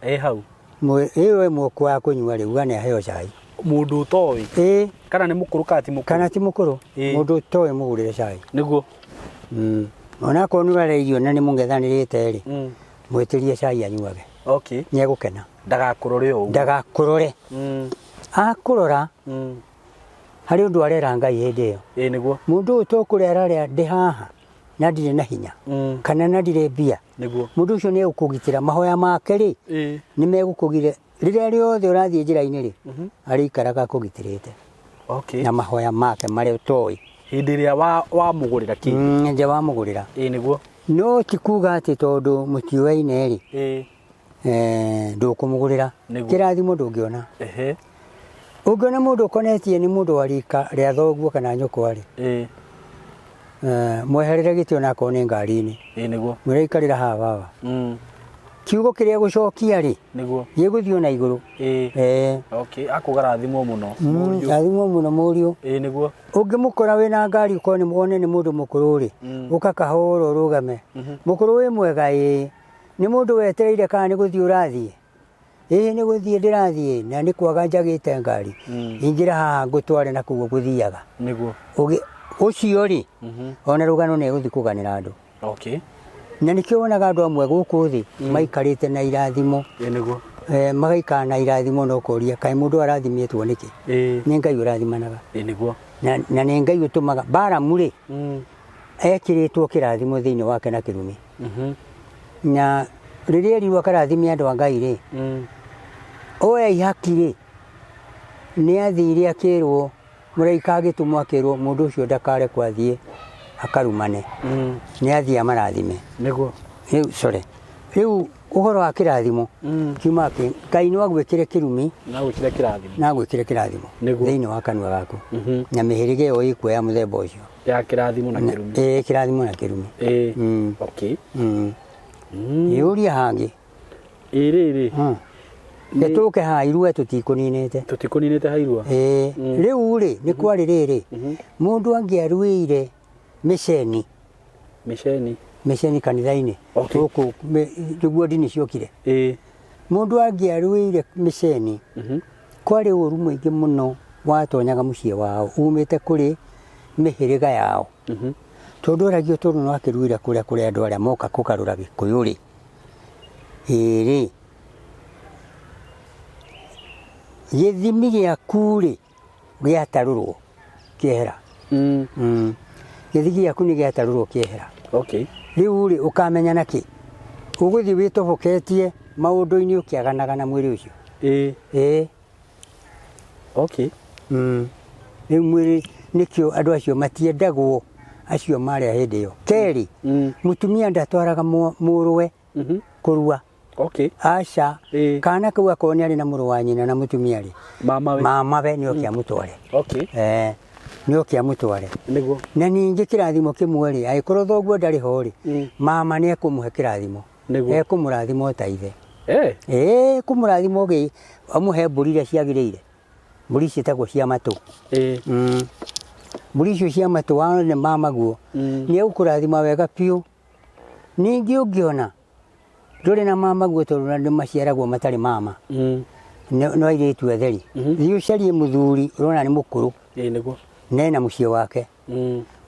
Ĩ hau. Ĩyo ĩmwe kwa kũnyua rĩ, uga nĩ aheo cai. Mũndũ ũtoĩ. Ĩ. Kana nĩ mũkũrũ kana ti mũkũrũ. Kana ti mũkũrũ. Mũndũ ũtoĩ mũgũrĩre cai. Nĩguo. Onakorwo nĩ ũrarĩa irio na nĩ mũng'ethanĩrĩte rĩ, mwĩtĩrie cai anyuage. Okay. Nĩ egũkena. Ndagakũrore o ũguo. Ndagakũrore. Akũrora harĩ ũndũ arera Ngai hĩndĩ ĩyo. Ĩ nĩguo. Mũndũ ũyũ to kũrĩa ararĩa ndĩ haha na ndirĩ na hinya kana na ndirĩ mbia. Nĩguo. Mũndũ ũcio nĩ egũkũgitĩra mahoya make rĩ, nĩ megũkũgitĩra rĩrĩa rĩothe ũrathiĩ njĩra-inĩ rĩ, arĩikaraga akũgitĩrĩte. Okay. Na mahoya make marĩa ũtoĩ. Hĩndĩ ĩrĩa wamũgũrĩra kĩndũ. Nja wamũgũrĩra. Ĩ nĩguo. No ti kuga atĩ tondũ mũtiũaine rĩ, Ĩ. ndũkũmũgũrĩra. Nĩguo. Kĩrathimo ndũngĩona. Ehe. Ũngĩona mũndũ ũkonetie nĩ mũndũ wa rika rĩa thoguo kana nyũkwa rĩ, Ĩ. Mweherere gĩtĩ onakorwo nĩ ngari-inĩ. Ĩ nĩguo. Mwĩre ikarĩra haha baba. Kiugo kĩrĩa gũcokia rĩ, Nĩguo. gĩgũthiĩ ona igũrũ. Ĩ. Okay, akũgarathimwo mũno. Mũriũ. Athimwo mũno mũriũ. Ĩ nĩguo. Ũngĩmũkora wĩna ngari ũkorwo nĩ wone nĩ mũndũ mũkũrũ rĩ, ũka kahora ũrũgame. Mũkũrũ wĩ mwega ĩ, nĩ mũndũ wetereire kana nĩ gũthiĩ ũrathiĩ? Ĩĩ nĩ gũthiĩ ndĩrathiĩ na nĩ kwaga njagĩte ngari. Ingĩra haha ngũtware na kũu ngũthiaga. Nĩguo. Ũcio rĩ, ona rũgano nĩ egũthiĩ kũganĩra andũ. Okay. Na nĩkĩo wonaga andũ amwe gũkũ thĩ maikarĩte na irathimo. Ĩ nĩguo. Magaikara na irathimo na ũkoria kaĩ mũndũ arathimĩtwo nĩkĩ? Ĩ. Nĩ Ngai ũrathimanaga. Ĩ nĩguo. Na nĩ Ngai ũtũmaga Balamu rĩ, ekĩrĩtwo kĩrathimo thĩinĩ wake na kĩrumi. Na rĩrĩa erirwo akarathime andũ a Ngai rĩ, oya ihaki rĩ, nĩ athire akĩrwo, mũraika agĩtũmwo akĩrwo mũndũ ũcio ndakarekwo athiĩ akarumane. Nĩ athiĩ amarathime. Nĩguo. Rĩu, sorry. Rĩu ũhoro wa kĩrathimo, kiumaga kĩ Ngai no agwĩkĩre kĩrumi, Na agwĩkĩre kĩrathimo. Na agwĩkĩre kĩrathimo. Nĩguo. Thĩinĩ wa kanua gaku. Na mĩhĩrĩga ĩyo ĩkuo ya mũthemba ũcio. Ya kĩrathimo na kĩrumi. Ĩĩ, kĩrathimo na kĩrumi. Ĩĩ. Okay. Ĩũria hangĩ. Ĩ rĩrĩ. Nĩ tũke haha irua tũtikũninĩte. Tũtikũninĩte ha irua. Ĩĩ. Rĩu rĩ, nĩ kwarĩ rĩrĩ. Mũndũ angĩaruĩire mĩceni. Mĩceni. Mĩceni kanitha-inĩ. Okay. Gũkũ nĩguo ndini ciokire. Ĩĩ. Mũndũ angĩaruĩire mĩceni, kwarĩ ũru mũingĩ mũno watonyaga mũciĩ wao umĩte kũrĩ mĩhĩrĩga yao. Tondũ oragio tondũ no akĩruĩra kũrĩa kũrĩ andũ arĩa moka kũgarũra Gĩkũyũ rĩ. Ĩĩ rĩ. Gĩthimi gĩaku rĩ, gĩatarũrwo kĩehera. Gĩthimi gĩaku nĩ gĩatarũrwo kĩehera. Okay. Rĩu rĩ, ũkamenya na kĩ? Ũgũthiĩ wĩtoboketie maũndũ-inĩ ũkĩaganaga na mwĩrĩ ũcio. Ĩĩ. Ĩĩ. Okay. Rĩu mwĩrĩ nĩkĩo andũ acio matiendagwo acio marĩa hĩndĩ ĩyo. Kerĩ, mũtumia ndatwaraga mũrũwe kũrua. Okay. Aca. Ĩĩ. Kana kau akorwo nĩ arĩ na mũrũ wa nyina na mũtumia rĩ. Mamawe. Mamawe nĩ oke amũtware. Okay. Nĩ oke amũtware. Nĩguo. Na ningĩ kĩrathimo kĩmwe rĩ, angĩkorwo thoguo ndarĩ ho rĩ, mama nĩ ekũmũhe kĩrathimo. Nĩguo. Ekũmũrathima o ta ithe. Eh. Ĩĩ, kũmũrathima ũgĩ amũhe mbũri iria ciagĩrĩire. Mbũri ciĩtagwo cia matũ. Ĩĩ. Mbũri icio cia matũ wa nĩ mamaguo. Nĩ egũkũrathima wega biũ. Ningĩ ũngĩona ndũrĩ na mamaguo tondũ nĩ maciaragwo matarĩ mama. No airĩtu atheri. Thiĩ ũcarie mũthuri ũrona nĩ mũkũrũ. Ĩĩ nĩguo. Nena mũciĩ wake.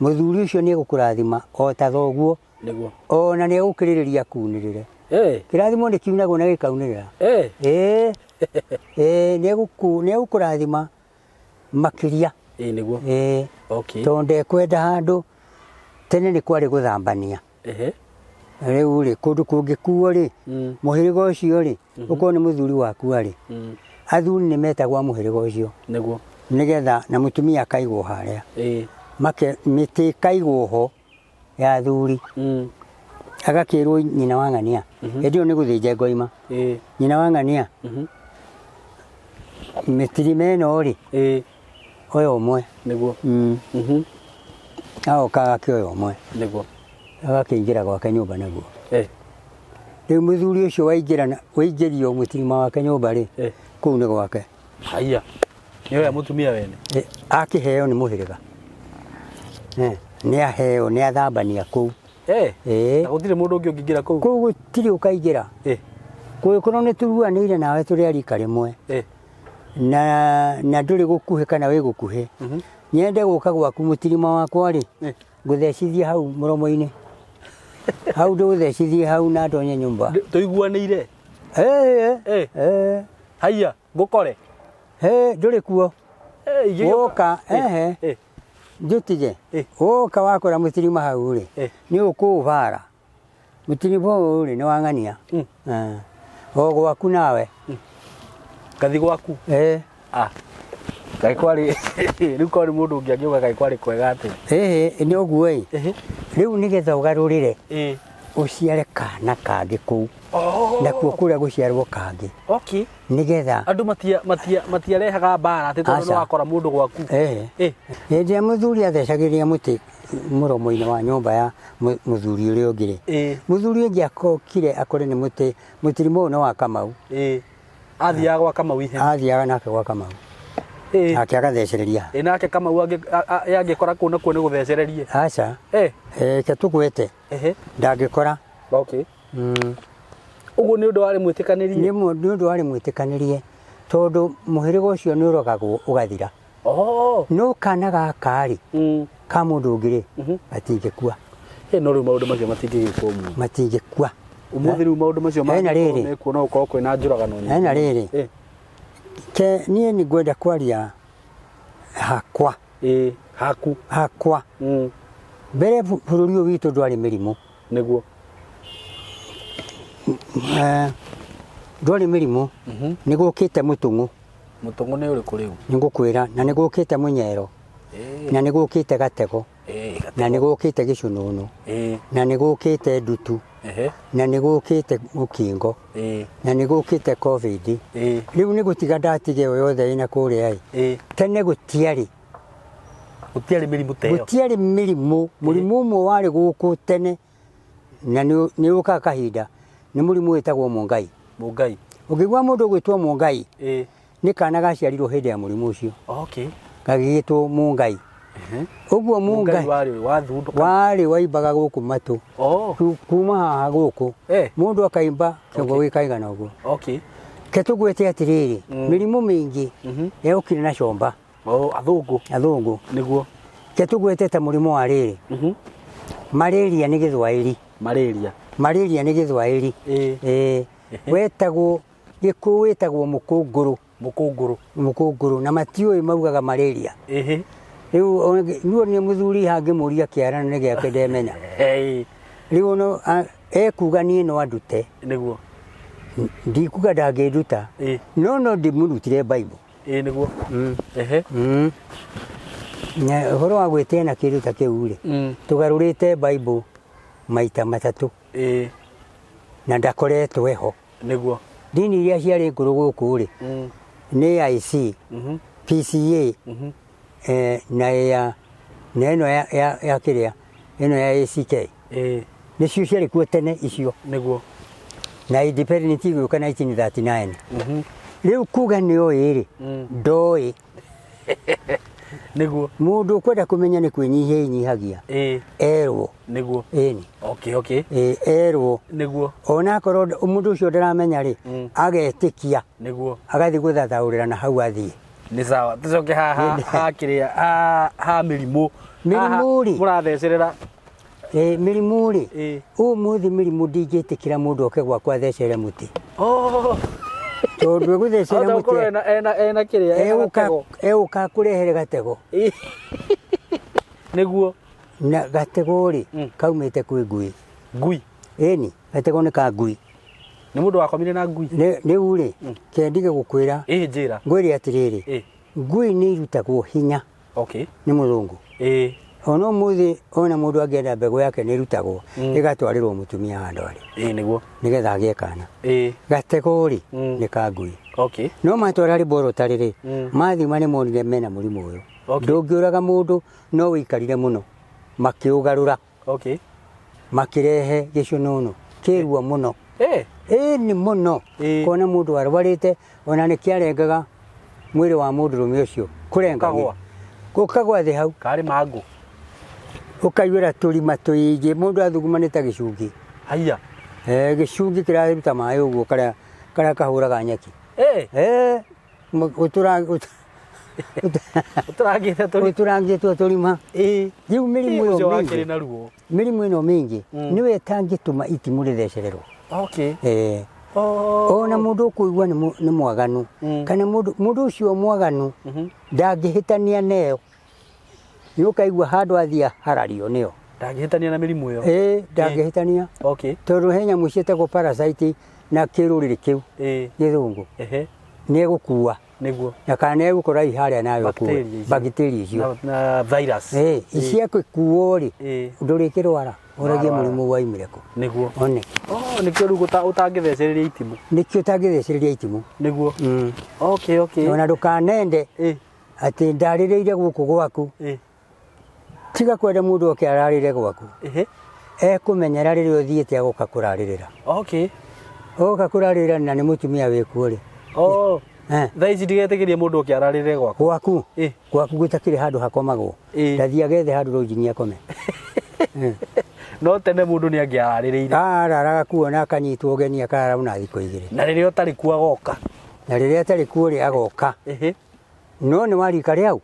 Mũthuri ũcio nĩ egũkũrathima o ta thoguo. Nĩguo. Ona nĩ egũkĩrĩrĩria akunĩrĩre. Eh. Kĩrathimo nĩ kiunagwo na gĩkaunĩrĩra. Eh. Ĩĩ. Ĩĩ nĩ egũkũrathima makĩria. Ĩĩ nĩguo. Ĩĩ. Okay. Tondũ ndekwenda handũ tene nĩ kwarĩ gũthambania. Ehe. Rĩu rĩ kũndũ kũngĩkuo rĩ mũhĩrĩga ũcio rĩ ũkorwo nĩ mũthuri wakua rĩ athuri nĩ metagwo a mũhĩrĩga ũcio Nĩguo. nĩgetha na mũtumia akaigwo harĩa Ĩĩ. make mĩtĩ ĩkaigwo ho ya athuri agakĩrwo nyina wa ng'ania hĩndĩ ĩyo nĩ gũthĩnja ngoima Ĩĩ. nyina wa ng'ania mĩtirima ĩno rĩ Ĩĩ. oya ũmwe Nĩguo. Agoka agakĩoya ũmwe Nĩguo. agakĩingĩra gwake nyũmba naguo. Eh. Rĩu mũthuri ũcio waingĩra waingĩrio mũtirima wake nyũmba rĩ Eh. kũu nĩ gwake. Haiya. Nĩ oya mũtumia wene. Akĩheo nĩ mũhĩrĩga. Nĩ aheo nĩ athambania kũu. Eh. Ĩĩ. Na gũtirĩ mũndũ ũngĩ ũngĩingĩra kũu. Kũu gũtirĩ ũkaingĩra. Eh. Kũngĩkorwo nĩ tũruanĩire nawe tũrĩ a rika rĩmwe Eh. na ndũrĩ gũkuhĩ kana wĩ gũkuhĩ nyende gũka gwaku mũtirima wakwa rĩ Eh. ngũthecithie hau mũromo-inĩ hau ndũthecithie hau na ndonye nyũmba. Tũiguanĩire. Eh, Eh. eh, Haiya, ngũkore. eh, ndũrĩ kuo. Eh, ingĩgĩũka. Woka, Eh, ehe. Eh. Njũtige. Eh. Woka wakora mũtirima hau rĩ Eh. nĩ ũkũũbara mũtirima ũyũ rĩ nĩ wang'ania. Eh. O gwaku nawe. Ngathi gwaku. Eh. Ah. Kaĩ kwarĩ rĩu korwo nĩ mũndũ ũngĩ angĩũka kaĩ kwarĩ kwega atĩa. Ĩhĩ nĩ ũguo ĩ. Ehe. Rĩu nĩgetha ũgarũrĩre Ĩĩ. ũciare kana kangĩ kũu Oh. nakuo kũrĩa gũciarwo kangĩ Okay. nĩgetha Andũ matia matia matiarehaga mbara atĩ tondũ Aca. nĩ wakora mũndũ gwaku. Eh. Eh. Hĩndĩ ĩrĩa mũthuri athecagĩrĩria mũtĩ mũromo-inĩ wa nyũmba ya mũthuri ũrĩa ũngĩ rĩ Ĩĩ. mũthuri ũngĩ akokire akore nĩ mũtĩ mũtirima ũyũ nĩ wa Kamau. Ĩĩ. Athiaga gwa Kamau ihenya. Athiaga nake gwa Kamau. Ĩĩ. Nake agathecereria. Ĩ nake Kamau angĩkora kũu nakuo nĩ gũthecererie. Aca. Eh. Reke tũgwete. Ehe. Ndangĩkora. Okay. Ũguo nĩ ũndũ warĩ mwĩtĩkanĩrie? Nĩ ũndũ warĩ mwĩtĩkanĩrie tondũ mũhĩrĩga ũcio nĩ ũrogagwo ũgathira. Oh. No kana gaka rĩ ka mũndũ ũngĩ rĩ gatingĩkua. Ĩ no rĩu maũndũ macio matingĩgĩkwo ũmũthĩ. Matingĩkua. Ũmũthĩ rĩu maũndũ macio Hena mangĩkorwo rĩrĩ. mekuo no gũkorwo kwĩna njũragano nyingĩ. Hena rĩrĩ. Eh. Ke niĩ nĩ ngwenda kwaria hakwa. Ĩĩ, haku. Hakwa. Mbere bũrũri ũyũ witũ ndwarĩ mĩrimũ. Nĩguo. Ndwarĩ mĩrimũ. Nĩ gũkĩte mũtũng'ũ. Mũtũng'ũ nĩ ũrĩkũ rĩu? Nĩ ngũkwĩra, na nĩ gũkĩte mũnyero. Na nĩ gũkĩte gatego. Na nĩ gũkĩte gĩcũnũnũ. Na nĩ gũkĩte ndutu. Na nĩ gũkĩte mũkingo. Na nĩ gũkĩte COVID. Rĩu nĩ gũtiga ndatiga ĩyo yothe ĩna kũrĩa ĩ. Tene gũtiarĩ. Gũtiarĩ mĩrimũ ta ĩyo. Gũtiarĩ mĩrimũ. Mũrimũ ũmwe warĩ gũkũ tene na nĩ ũkaga kahinda nĩ mũrimũ wĩtagwo mũngai. Mũngai. Ũngĩigua mũndũ ũgwĩtwo mũngai Ĩĩ. nĩ kana gaciarirwo hĩndĩ ya mũrimũ ũcio. Okay. Gagĩgĩtwo mũngai. Ũguo mũngai warĩ wathundũka. Warĩ waimbaga gũkũ matũ. Oh. Kuma haha gũkũ. Eh. Mũndũ akaimba kĩongo gĩkaigana ũguo. Okay. Ke tũgwĩte atĩrĩrĩ, mĩrimũ mĩingĩ yokire na comba. Oh, athũngũ. Athũngũ. Nĩguo. Ke tũgwĩte ta mũrimũ wa rĩrĩ. Malaria nĩ gĩthwaĩri. Malaria. Malaria nĩ gĩthwaĩri. Ĩĩ. Ĩĩ. Wetagwo gĩkũyũ wĩtagwo mũkũngũrũ. Mũkũngũrũ. Mũkũngũrũ na matiũĩ maugaga malaria. Ĩhĩ. Rĩu niĩ nĩ mũthuri hangĩmũria kĩara nĩ gĩake ndemenya. Rĩu no ekuga niĩ no andute. Nĩguo. Ndikuga ndangĩnduta. No no ndĩmũrutire Bible. Ĩĩ nĩguo. Ehe. Na ũhoro wa gwĩtĩa na kĩndũ ta kĩu rĩ, tũgarũrĩte Bible maita matatũ. Ĩĩ. Na ndakoretwo eho. Nĩguo. Ndini iria ciarĩ ngũrũ gũkũ rĩ, nĩ AIC, PCA, na ya na ĩno ya kĩrĩa, ĩno ya ACK. Ĩĩ. Nĩcio ciarĩ kuo tene icio. Nĩguo. Na independent ĩgĩũka 1939. Rĩu kuga nĩ oĩ rĩ, ndoĩ. Nĩguo. Mũndũ ũkwenda kũmenya nĩ kwĩnyihia enyihagia. Ĩĩ. Erwo. Nĩguo. Ĩni. Okay, okay. Ĩĩ, erwo. Nĩguo. Ona akorwo mũndũ ũcio ndaramenya rĩ, agetĩkia. Nĩguo. Agathiĩ gũthathaũrĩra na hau athiĩ. Nĩ sawa. Tũcoke haha ha kĩrĩa ha mĩrimũ. Mĩrimũ rĩ. Mũrathecerera. Ĩĩ, mĩrimũ rĩ. Ũmũthĩ mĩrimũ ndingĩtĩkĩra mũndũ oke gwakwa athecerere mũtĩ. Oh. Tondũ egũtheceria Ahota gũkorwo mũtĩ ena ena ena kĩrĩa ena egũka gatego. egũka kũrehere gatego. Ĩĩ. Nĩguo. Na gatego rĩ Mm. kaumĩte kwĩ ngui. Ngui. Ĩni, gatego nĩ ka ngui. Nĩ mũndũ wakomire na ngui. Rĩu rĩ, kendige gũkwĩra Ĩĩ njĩra. ngwĩre atĩrĩrĩ, Ĩĩ. ngui nĩ irutagwo hinya Okay. nĩ mũthũngũ. Ĩĩ. Ona ũmũthĩ ona mũndũ angĩenda mbegũ yake nĩ ĩrutagwo Mm. ĩgatwarĩrwo mũtumia handũ arĩ Ĩĩ nĩguo. nĩgetha agĩe kana. Ĩĩ. Gatego rĩ Mm. nĩ ka ngui. Okay. No matwara laboratory rĩ Mm. mathima nĩ monire mena mũrimũ ũyũ. Okay. Ndũngĩũraga mũndũ no wĩikarire mũno. Makĩũgarũra Okay. makĩrehe gĩcũnũnũ kĩrua mũno. Ĩĩ. Ĩĩ nĩ mũno Ĩĩ. kona mũndũ arwarĩte ona nĩ kĩarengaga mwĩrĩ wa mũndũrũme ũcio kũrenga Ũkagũa. ũkagwa thĩ hau Karĩ mangũ. ũkaiyũra tũrima tũingĩ mũndũ athuguma nĩ ta gĩcungi. Haiya. Eh, gĩcungi kĩraruta maĩ ũguo karĩa karĩa kahũraga nyeki. Ĩĩ. Eh, Ũtũrangĩte tũrima. ũtũrangĩtwo tũrima. Ĩĩ. Rĩu mĩrimũ ĩyo Ũcio wakĩrĩ mĩingĩ na ruo. mĩrimũ ĩno mĩingĩ Mm. nĩyo ĩtangĩtũma itimũ rĩthecererwo. Okay. Eh, Oh. ona mũndũ ũkũigua nĩ nĩ mwaganu Mm. kana mũndũ mũndũ ũcio mwaganu Mhm. ndangĩhĩtania neyo nĩ ũkaigua handũ athiĩ harario nĩyo. Ndangĩhĩtania na mĩrimũ ĩyo. Ĩĩ ndangĩhĩtania Okay. tondũ he nyamũ ciĩtagwo parasite na kĩrũrĩrĩ kĩu Ĩĩ. gĩthũngũ Ehe. nĩ egũkua Nĩguo. na kana nĩ egũkora hihi harĩa nawe ũkue Bacteria icio. bakteria icio. Na, na virus. Ĩĩ ciakĩkuo rĩ Ĩĩ. ndũrĩkĩrwara ũragie Warwara. mũrimũ waimire kũ Nĩguo. one Oh, nĩkĩo rĩu ũtangĩthecereria itimũ. nĩkĩo ũtangĩthecereria itimũ. Nĩguo. Mm. Okay, okay. Ona ndũkanende Ĩĩ. atĩ ndarĩrĩire gũkũ gwaku Ĩĩ. tiga kwenda mũndũ oke ararĩre gwaku Ehe. ekũmenyera rĩrĩa ũthiĩte agoka kũrarĩrĩra Okay. oka kũrarĩrĩra na nĩ mũtumia wĩkuo rĩ Oh. Eh, Thaa ici ndigetĩkĩrie mũndũ oke ararĩrĩre gwaku. gwaku Ĩĩ. gwaku gũtakĩrĩ handũ hakomagwo Ĩĩ. ndathiĩ agethe handũ rũnjingi akome. Eh. No tene mũndũ nĩ angĩararĩrĩire. Araraga kuo na akanyitwo ũgeni akarara ona thikũ igĩrĩ Na rĩrĩa ũtarĩ kuo agoka. na rĩrĩa atarĩ kuo rĩ agoka Ehe. no nĩ wa rika rĩau.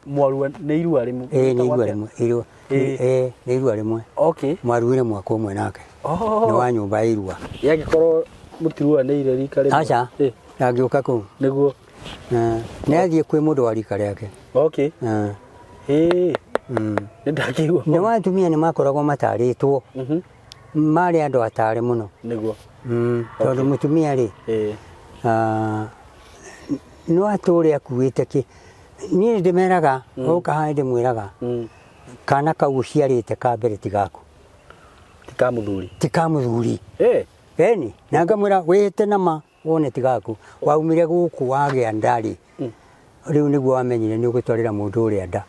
Mwarua nĩ irua rĩmwe. Ĩĩ nĩ irua rĩmwe irua Ĩĩ. ĩĩ nĩ irua rĩmwe Okay. mwaruire mwaka ũmwe nake Oh. nĩ wa nyũmba ya irua. Yangĩkorwo mũtiruanĩire rika rĩmwe. Aca Ĩĩ. ndangĩũka kũu. Nĩguo. Eh, nĩ athiĩ kwĩ mũndũ wa rika rĩake. Okay. Eh, Ĩĩ. mm. Nĩ ndakĩigua. Nĩ wa atumia nĩ makoragwo matarĩtwo Mhm. marĩ andũ atare mũno. Nĩguo. Mm, tondũ mũtumia rĩ Ĩĩ. ah, no atũre akuĩte kĩ niĩ ndĩmeraga oka haha ndĩmwĩraga Mm. kana kau ũciarĩte ka mbere ti gaku Ti ka mũthuri. ti ka mũthuri. Ĩĩ. Ĩni na ngamwĩra wĩhĩte na ma wone ti gaku waumire gũkũ wagĩa nda rĩ Mm. rĩu nĩguo wamenyire nĩ ũgũtwarĩra mũndũ ũrĩa nda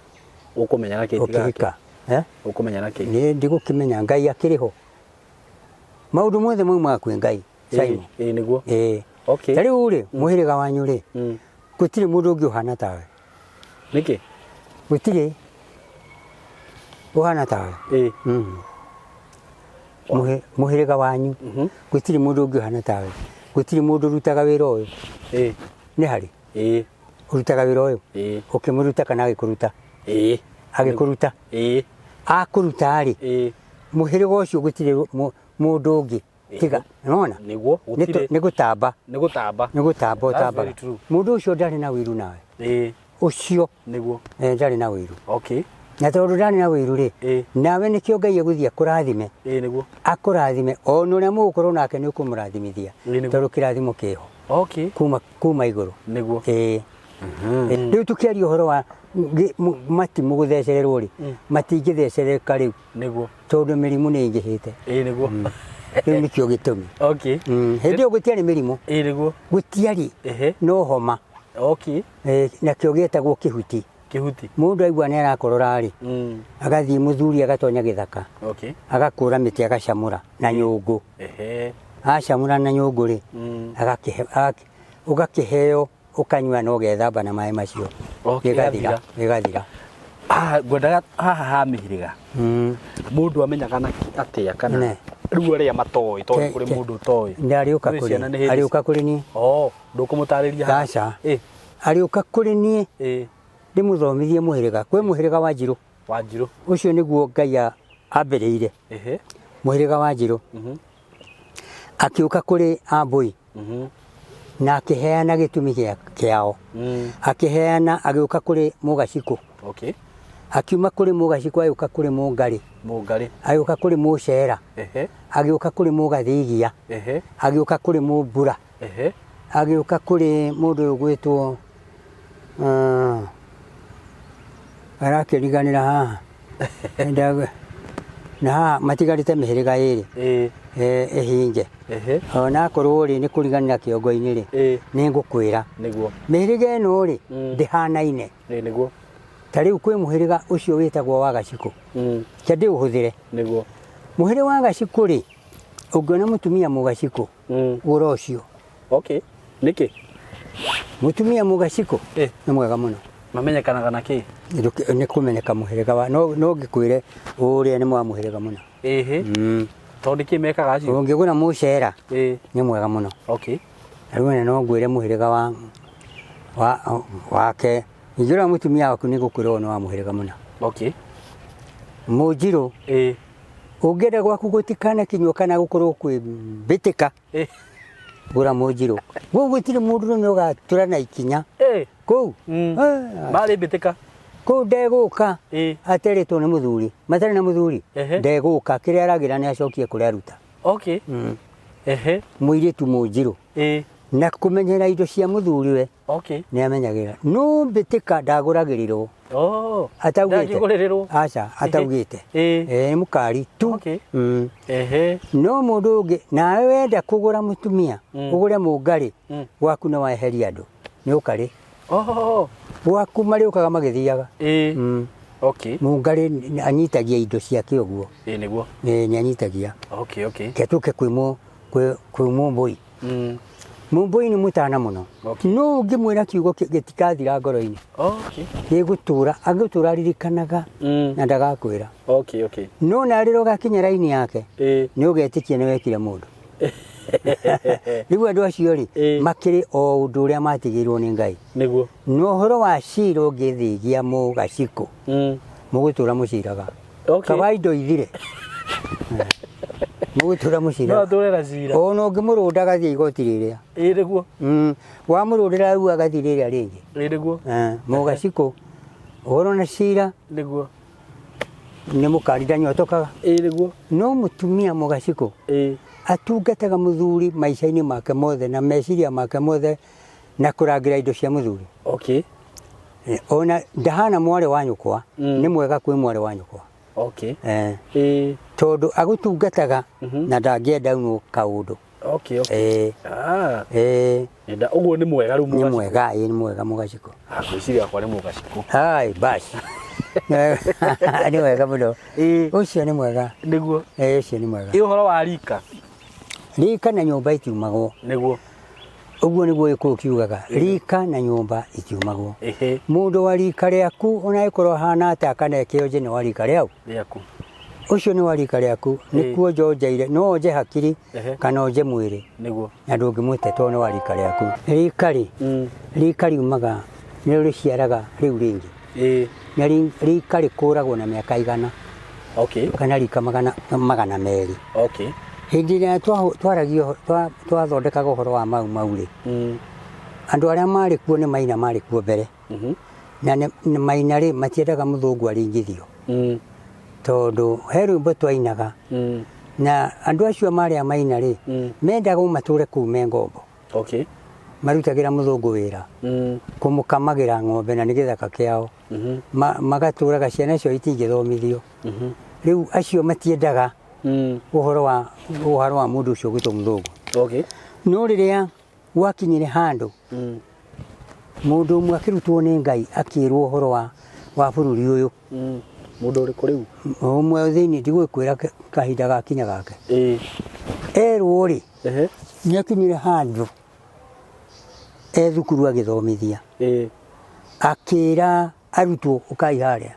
Ũkũmenya na kĩ ti gake. ũkĩhika. Eh? Ũkũmenya na kĩ. Nĩ ndigũkĩmenya Ngai akĩrĩ ho maũndũ mothe maumaga kwĩ Ngai Simon. Ĩĩ nĩguo. Ĩĩ. Okay. Ta rĩu rĩ mũhĩrĩga wanyu rĩ Mm. gũtirĩ mũndũ ũngĩ ũhana tawe Nĩkĩ? gũtirĩ ũhana tawe. Ĩĩ. Mm. Mũhĩrĩga wanyu Mhm. gũtirĩ mũndũ ũngĩ ũhana tawe gũtirĩ mũndũ ũrutaga wĩra ũyũ Ĩĩ. nĩ harĩ Ĩĩ. ũrutaga wĩra ũyũ Ĩĩ. ũkĩmũruta kana agĩkũruta Ĩĩ. agĩkũruta Ĩĩ. akũruta rĩ Ĩĩ. mũhĩrĩga ũcio gũtirĩ mũndũ ũngĩ tiga nĩwona Nĩguo. Gũtirĩ. Nĩ gũtamba Nĩ gũtamba. nĩ gũtamba That's ũtambaga very true. mũndũ ũcio ndarĩ na wĩiru nawe Ĩĩ. ũcio Nĩguo. eh, ndarĩ na wĩiru Okay. na tondũ ndarĩ na wĩiru rĩ Ĩĩ. nawe nĩkĩo Ngai egũthiĩ akũrathime Ĩĩ nĩguo. akũrathime ona ũrĩa mũgũkorwo nake nĩ ũkũmũrathimithia Ĩĩ nĩguo. tondũ kĩrathimo kĩho Okay. kuma kuma igũrũ. Nĩguo. Ĩĩ. Rĩu tũkĩaria ũhoro wa matimũ gũthecererwo rĩ matingĩthecerereka rĩu Nĩguo. tondũ mĩrimũ nĩ ĩingĩhĩte Ĩĩ nĩguo. rĩu nĩkĩo gĩtũmi. Okay. Hĩndĩ ĩyo gũtiarĩ mĩrimũ Ĩĩ nĩguo. gũtiarĩ Ehe. no homa. Okay. Eh, nakĩo gĩetagwo kĩhuti Kĩhuti. mũndũ aigua nĩ arakorora rĩ Mm. agathiĩ mũthuri agatonya gĩthaka Okay. agakũra mĩtĩ agacamũra na nyũngũ Ehe. acamũra na nyũngũ rĩ Mm. ũgakĩheo ũkanyua na ũgethamba na maĩ macio Okay, gĩgathira gathira. gĩgathira. Ah, ngwendaga haha ha mĩhĩrĩga Mm. mũndũ amenyaga na atĩa kana Ne. rĩu arĩa matoĩ tondũ Ke- kũrĩ ke- mũndũ ũtoĩ Nĩ arĩũka Nĩ kũrĩ ciana nĩ hĩndĩ arĩũka kũrĩ niĩ oh ndũkũmũtarĩria haha? Aca. Ĩ, Arĩũka kũrĩ niĩ ĩ, ndĩmũthomithie mũhĩrĩga kwĩ mũhĩrĩga wa Njirũ wa Njirũ ũcio nĩguo Ngai ambĩrĩire ehe mũhĩrĩga wa Njirũ mhm akĩũka kũrĩ Ambũi mhm Na akĩheana gĩtũmi kĩao. Akĩheana agĩũka kũrĩ Mũgacikũ. Okay. Akiuma kũrĩ Mũgacikũ agĩũka kũrĩ Mũngarĩ. Mũngarĩ. Agĩũka kũrĩ Mũcera. Agĩũka kũrĩ Mũgathigia. Agĩũka kũrĩ Mũmbura. Agĩũka kũrĩ mũndũ ũyũ ũgwĩtwo arakĩriganĩra haha. Na haha matigarĩte mĩhĩrĩga ĩrĩ ĩhinge. Ona akorwo rĩ nĩ kũriganĩra kĩongo-inĩ rĩ, nĩ ngũkwĩra. Nĩguo. Mĩhĩrĩga ĩno rĩ ndĩhanaine. Nĩguo. Ta rĩu kwĩ mũhĩrĩga ũcio wĩtagwo wa Gacikũ. Reke ndĩũhũthĩre. Nĩguo. Mũhĩrĩga wa Gacikũ rĩ, ũngĩona mũtumia Mũgacikũ, gũra ũcio. Okay. Nĩkĩ? Mũtumia Mũgacikũ nĩ mwega mũno. Mamenyekanaga na kĩ? Nĩ kũmenyeka mũhĩrĩga wa no no ngĩkwĩre ũrĩa nĩ mwa mũhĩrĩga mũna. Tondũ nĩkĩ mekaga acio? Ũngĩgũra mũcera nĩ mwega mũno. Okay. Na rĩu no ngwĩre mũhĩrĩga wa wake. Ingĩrora mũtumia waku nĩ ngũkwĩra ũyũ nĩ wa mũhĩrĩga mũna. Okay. Mũnjirũ ũngĩenda gwaku gũtikanakinywo kana gũkorwo kwĩ mbĩtĩka, gũra mũnjirũ. Kũu gũtirĩ mũndũrũme ũgatura na ikinya. Kũu. Marĩ mbĩtĩka. Kũu ndegũka aterĩtwo nĩ mũthuri. Matarĩ na mũthuri ndegũka, kĩrĩa aragĩra nĩ acokie kũrĩa aruta. Okay. Mũirĩtu mũnjirũ. Na kũmenyera indo cia mũthuriwe. Okay. Nĩ amenyagĩrĩra. No mbĩtĩka ndagũragĩrĩrwo. Oh. Ataugĩte. Ndangĩgũrĩrĩrwo. Aca, ataugĩte. Nĩ mũkari tu. Okay. No mũndũ ũngĩ, nawe wenda kũgũra mũtumia, ũgũre mũngarĩ, gwaku nĩ weheria andũ. Nĩ ũkarĩ. Oh. Gwaku marĩũkaga magĩthiaga. Okay. Mũngarĩ anyitagia indo ciake ũguo. Nĩguo. Nĩ anyitagia. Okay, okay. Reke tũke kwĩ Mũmbũi. Mũmbũi nĩ mũtana mũno. Okay. No ũngĩmwĩra kiugo gĩtikathira ngoro-inĩ. Okay. Gĩgũtũra, angĩgũtũra aririkanaga na ndagakwĩra. Okay, okay. No na rĩrĩa ũgakinya raini yake, nĩ ũgetĩkia nĩ wekire mũndũ. Rĩu andũ acio rĩ, makĩrĩ o ũndũ ũrĩa matigĩirwo nĩ Ngai. Nĩguo. Na ũhoro wa cira ũngĩthĩgia mũgacikũ, mũgũtũra mũciraga. Okay. Kaba indo ithire. Mũgũtũra mũciraga. No atũre na cira. Ona ũngĩmũrũnda agathiĩ igoti rĩrĩa. Nĩguo. Wamũrũndĩra rĩu agathiĩ rĩrĩa rĩngĩ. Nĩguo. Mũgacikũ, ũhoro na cira. Nĩguo. Nĩ mũkari ndanyotokaga. Nĩguo. No mũtumia mũgacikũ, atungataga mũthuri maica-inĩ make mothe na meciria make mothe na kũrangĩra indo cia mũthuri. Okay. Ona ndahana mwarĩ wa nyũkwa, nĩ mwega kwĩ mwarĩ wa nyũkwa. Okay. Tondũ agũtungataga na ndangĩenda unwo kaũndũ. Okay, okay. Nenda ũguo nĩ mwega rĩu Nĩ mũgacikũ. mwega, nĩ mwega mũgacikũ. Ngwĩciria akwa nĩ mũgacikũ. Hai, basi. Nĩ wega mũno. Ũcio nĩ mwega. Nĩguo. Ũcio nĩ mwega. Ĩ ũhoro wa rika? Rika na nyũmba itiumagwo. Nĩguo. Ũguo nĩguo Gĩkũyũ kiugaga, rika na nyũmba itiumagwo. Mũndũ wa rika rĩaku ona angĩkorwo ahana atĩa kana eke ũnje nĩ wa rika rĩau. Rĩaku. Ũcio nĩ wa rika rĩaku, nĩ kuonja onjeire, no onje hakiri kana onje mwĩrĩ. Nĩguo. Na ndũngĩmũte tondũ nĩ wa rika rĩaku. Rika rĩ, rika riumaga nĩrĩo rĩciaraga rĩu rĩngĩ. Na rika rĩkũragwo na mĩaka 100. Okay. Kana rika 200. Okay. Hĩndĩ ĩrĩa twaragia twathondekaga ũhoro wa Mau Mau rĩ, andũ arĩa marĩ kuo nĩ Maina marĩ kuo mbere. Na Maina rĩ, matiendaga mũthũngũ aringithio. Tondũ he rwĩmbo twainaga. Na andũ acio marĩ a Maina rĩ, mendaga matũre kũu me ngombo. Okay. Marutagĩra mũthũngũ wĩra. Kũmũkamagĩra ng'ombe na nĩ gĩthaka kĩao. Magatũraga ciana ciao itingĩthomithio. Rĩu acio matiendaga ũhoro wa mũndũ ũcio gwĩtwo mũthũngũ. Okay. No rĩrĩa gwakinyire handũ, mũndũ ũmwe akĩrutwo nĩ Ngai akĩrwo ũhoro wa bũrũri ũyũ. Mũndũ ũrĩkũ rĩu? Ũmwe thĩinĩ ndigũkwĩra kahinda gakinya gake. Erwo rĩ, nĩ akinyire handũ e thukuru agĩthomithia. Akĩra arutwo ũkai harĩa.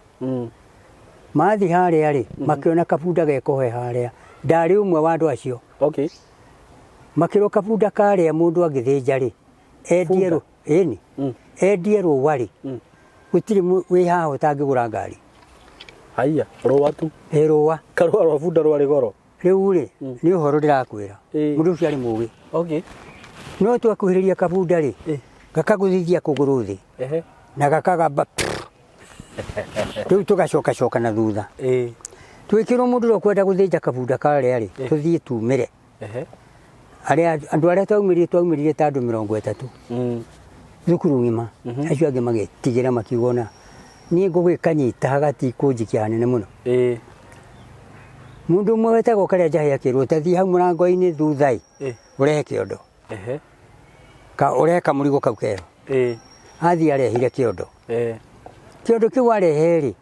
Mathiĩ harĩa rĩ, makĩona kabunda gekohe harĩa. Ndarĩ ũmwe wa andũ acio. Okay. Makĩrwo kabunda karĩa mũndũ angĩthĩnja rĩ, endie rũ, ĩni, endie rũa rĩ, gũtirĩ wĩ haha ũtangĩgũra ngari. Haiya, rũa tu. Ĩ rũa. Karũa rwa bunda rwarĩ goro. Rĩu rĩ, nĩ ũhoro ndĩrakwĩra. Mũndũ ũcio arĩ mũgĩ. Okay. No twakuhĩrĩria kabunda rĩ, gakagũthithia kũgũrũ thĩ na gakagamba rĩu tũgacokacoka na thutha. Twĩkĩrwo mũndũ ũrĩa ũkwenda gũthĩnja kabunda karĩa rĩ, tũthiĩ tumĩre. Arĩa andũ arĩa twaumĩrire twaumĩrire ta andũ 30 thukuru ng'ima. Acio angĩ magĩtigĩra makiuga ona niĩ ngũgĩkanyita gatikũnjikia hanene mũno. Mũndũ ũmwe wetagwo Karĩa Njahĩ akĩrwo tathiĩ hau mũrango-inĩ thutha ĩ, ũrehe kĩondo. Ka ũrehe kamũrigo kau keho. Athiĩ arehire kĩondo. Kĩondo kĩu arehe rĩ,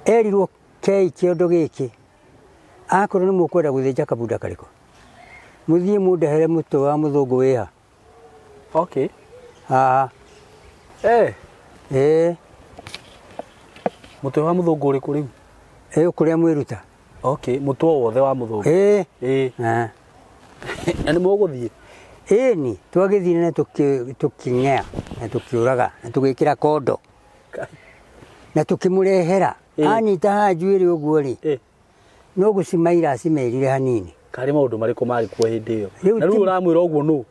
erirwo kei kĩondo gĩkĩ, akorwo nĩ mũkwenda gũthĩnja kabunda karĩkũ, mũthiĩ mũndehere mũtwe wa mũthũngũ wĩha. Okay. Haha. Ĩĩ. Mũtwe wa mũthũngũ ũrĩkũ rĩu? Ĩĩ kũrĩa mwĩruta. Okay, mũtwe wothe wa mũthũngũ. Ĩĩ. Ĩĩ. Na nĩ mũgũthiĩ? Ĩni, twagĩthire na tũkĩng'ea na tũkĩũraga na tũgĩkĩra kondo na tũkĩmũrehera. Anyita haha njuĩrĩ ũguo rĩ, no gũcimaira acimerire hanini. Karĩ maũndũ marĩkũ marĩ kuo hĩndĩ ĩyo? Na rĩu ũramwĩra ũguo nũ?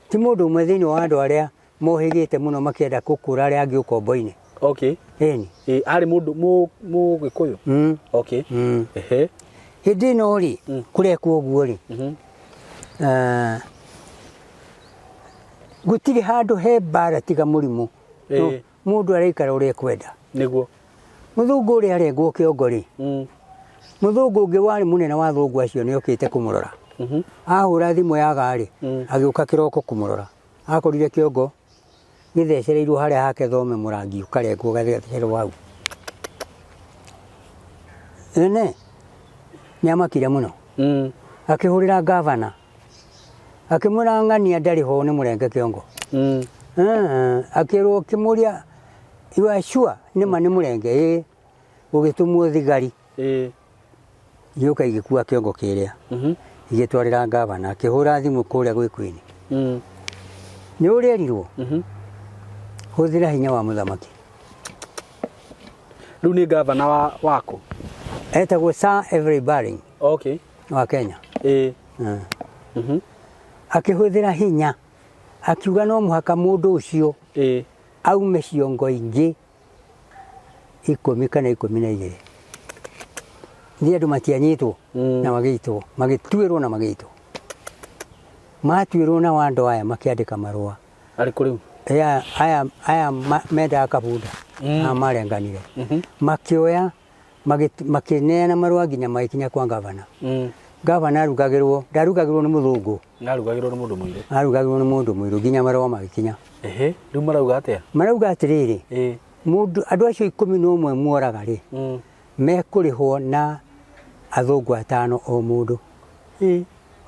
Ti mũndũ ũmwe thĩinĩ wa andũ arĩa mohĩgĩte mũno makĩenda gũkũra arĩa angĩ ũkombo-inĩ. Okay. Ĩni. Ĩ arĩ mũndũ mũgĩkũyũ? Okay. Ehe. Hĩndĩ ĩno rĩ, kũrekwo ũguo rĩ, gũtirĩ handũ he mbara tiga mũrimũ. Mũndũ araikara ũrĩa ekwenda. Nĩguo. Mũthũngũ ũrĩa arengwo kĩongo rĩ, mũthũngũ ũngĩ warĩ mũnene wa athũngũ acio nĩ okĩte kũmũrora. Ahũra thimũ yaga rĩ, agĩũka kĩroko kũmũrora. Akorire kĩongo gĩthecereirwo harĩa hake thome mũrangi ũkarengwo ũgathecerwo hau. Ene nĩ amakire mũno. Akĩhũrĩra ngavana akĩmwĩra ng'ania ndarĩ ho nĩ mũrenge kĩongo. Akĩrwo kĩmũria you are sure nĩma nĩ mũrenge? Ĩĩ. Gũgĩtũmwo thigari. Igĩũka igĩkua kĩongo kĩrĩa. Igĩtwarĩra ngavana akĩhũra thimũ kũrĩa gwĩ Queen. Nĩ ũrĩerirwo hũthĩra hinya wa mũthamaki. Rĩu nĩ ngavana wa wakũ? Etagwo Sir Avery Baring. Okay. Wa Kenya. Akĩhũthĩra hinya akiuga no mũhaka mũndũ ũcio aume ciongo ingĩ 10 kana 12. Nĩ andũ matianyitwo na magĩitwo, magĩtuĩrwo na magĩitwo. Matuĩrwo na andũ aya makĩandĩka marũa. Arĩkũ rĩu? Aya aya mendaga kabunda, aya marenganire. Makĩoya makĩneana marũa nginya magĩkinya kwa ngavana. Ngavana arugagĩrwo, ndarugagĩrwo nĩ mũthũngũ. Arugagĩrwo nĩ mũndũ mũirũ. Arugagĩrwo nĩ mũndũ mũirũ nginya marũa magĩkinya. Ehe, rĩu marauga atĩa? Marauga atĩrĩrĩ, mũndũ andũ acio 11 muoraga rĩ, mekũrĩhwo na athũngũ 5 o mũndũ.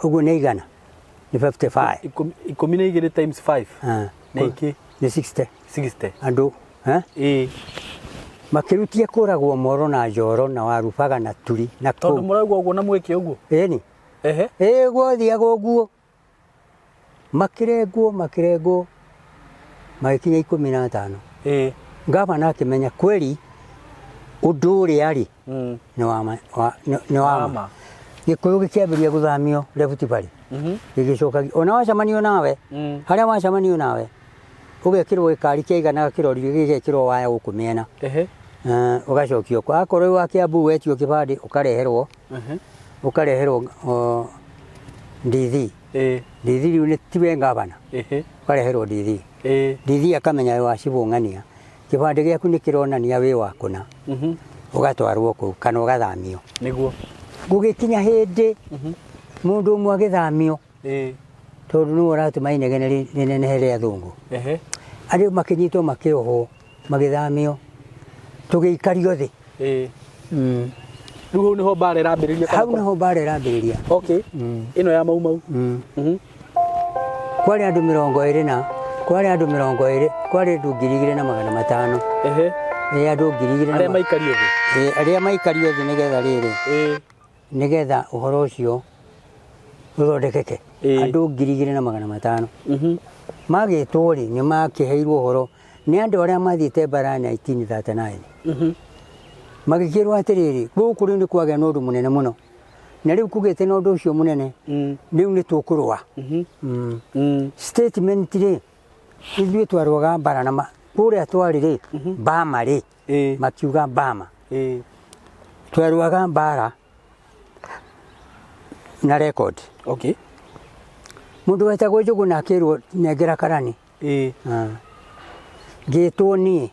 Ũguo nĩ igana? Nĩ 55. 12 times 5. Nĩ ikĩ? Nĩ 60. 60. Andũ, Makĩrutia kũragwo Moro na Njoro na Warubaga na Turi na kũu. Tondũ mũrauga ũguo na mwĩke ũguo? Ĩni. Ehe. Ĩĩ gwathiaga ũguo. Makĩrengwo makĩrengwo magĩkinya 15. Ngavana akĩmenya kweli ũndũ ũrĩa rĩ nĩ wa ma. Gĩkũyũ gĩkĩambĩrĩria gũthamio Rift Valley. Gĩgĩcoka ona wacemanio nawe, harĩa wacemanio nawe ũgekĩrwo gĩkari kĩaiganaga kĩrori gĩgekĩrwo waya gũkũ mĩena. Ũgacokio kwa akorwo wĩ wa Kiambu wetio kĩbandĩ ũkareherwo ũkareherwo ndithi. Ndithi rĩu nĩ tiwe ngavana. Ũkareherwo ndithi. Ndithi akamenya wĩ wa Cibũng'ania. Kĩbandĩ gĩaku nĩ kĩronania wĩ wa kũna. Ũgatwarwo kũu kana ũgathamio. Nĩguo. Gũgĩkinya hĩndĩ mũndũ ũmwe agĩthamio tondũ nĩwe ũratũma inegene rĩnenehe rĩa athũngũ. Andũ makĩnyitwo makĩohwo magĩthamio tũgĩikario thĩ. Rĩu hau nĩho mbara ĩrambĩrĩria? Hau nĩho mbara ĩrambĩrĩria. Okay. Ĩno ya Mau Mau. Kwarĩ andũ 20 na kwarĩ andũ 20, kwarĩ andũ 2500. Ĩĩ andũ 2000. Arĩa maikario thĩ? Ĩĩ arĩa maikario thĩ nĩgetha rĩrĩ. Nĩgetha ũhoro ũcio ũthondekeke. Andũ 2500. Magĩtwo rĩ, nĩ makĩheirwo ũhoro nĩ andũ arĩa mathiĩte mbara ya 1939. Magĩkĩrwo atĩrĩrĩ, gũkũ rĩu nĩ kwagĩa na ũndũ mũnene mũno. Na rĩu kũgĩte na ũndũ ũcio mũnene, rĩu nĩ tũkũrũa. Statement rĩ, ithuĩ twarũaga mbara na kũrĩa twarĩ rĩ, Bama rĩ, makiuga Bama. Twarũaga mbara na record. Mũndũ wetagwo Njũgũna akĩrwo nengera karani. Ngĩtwo niĩ.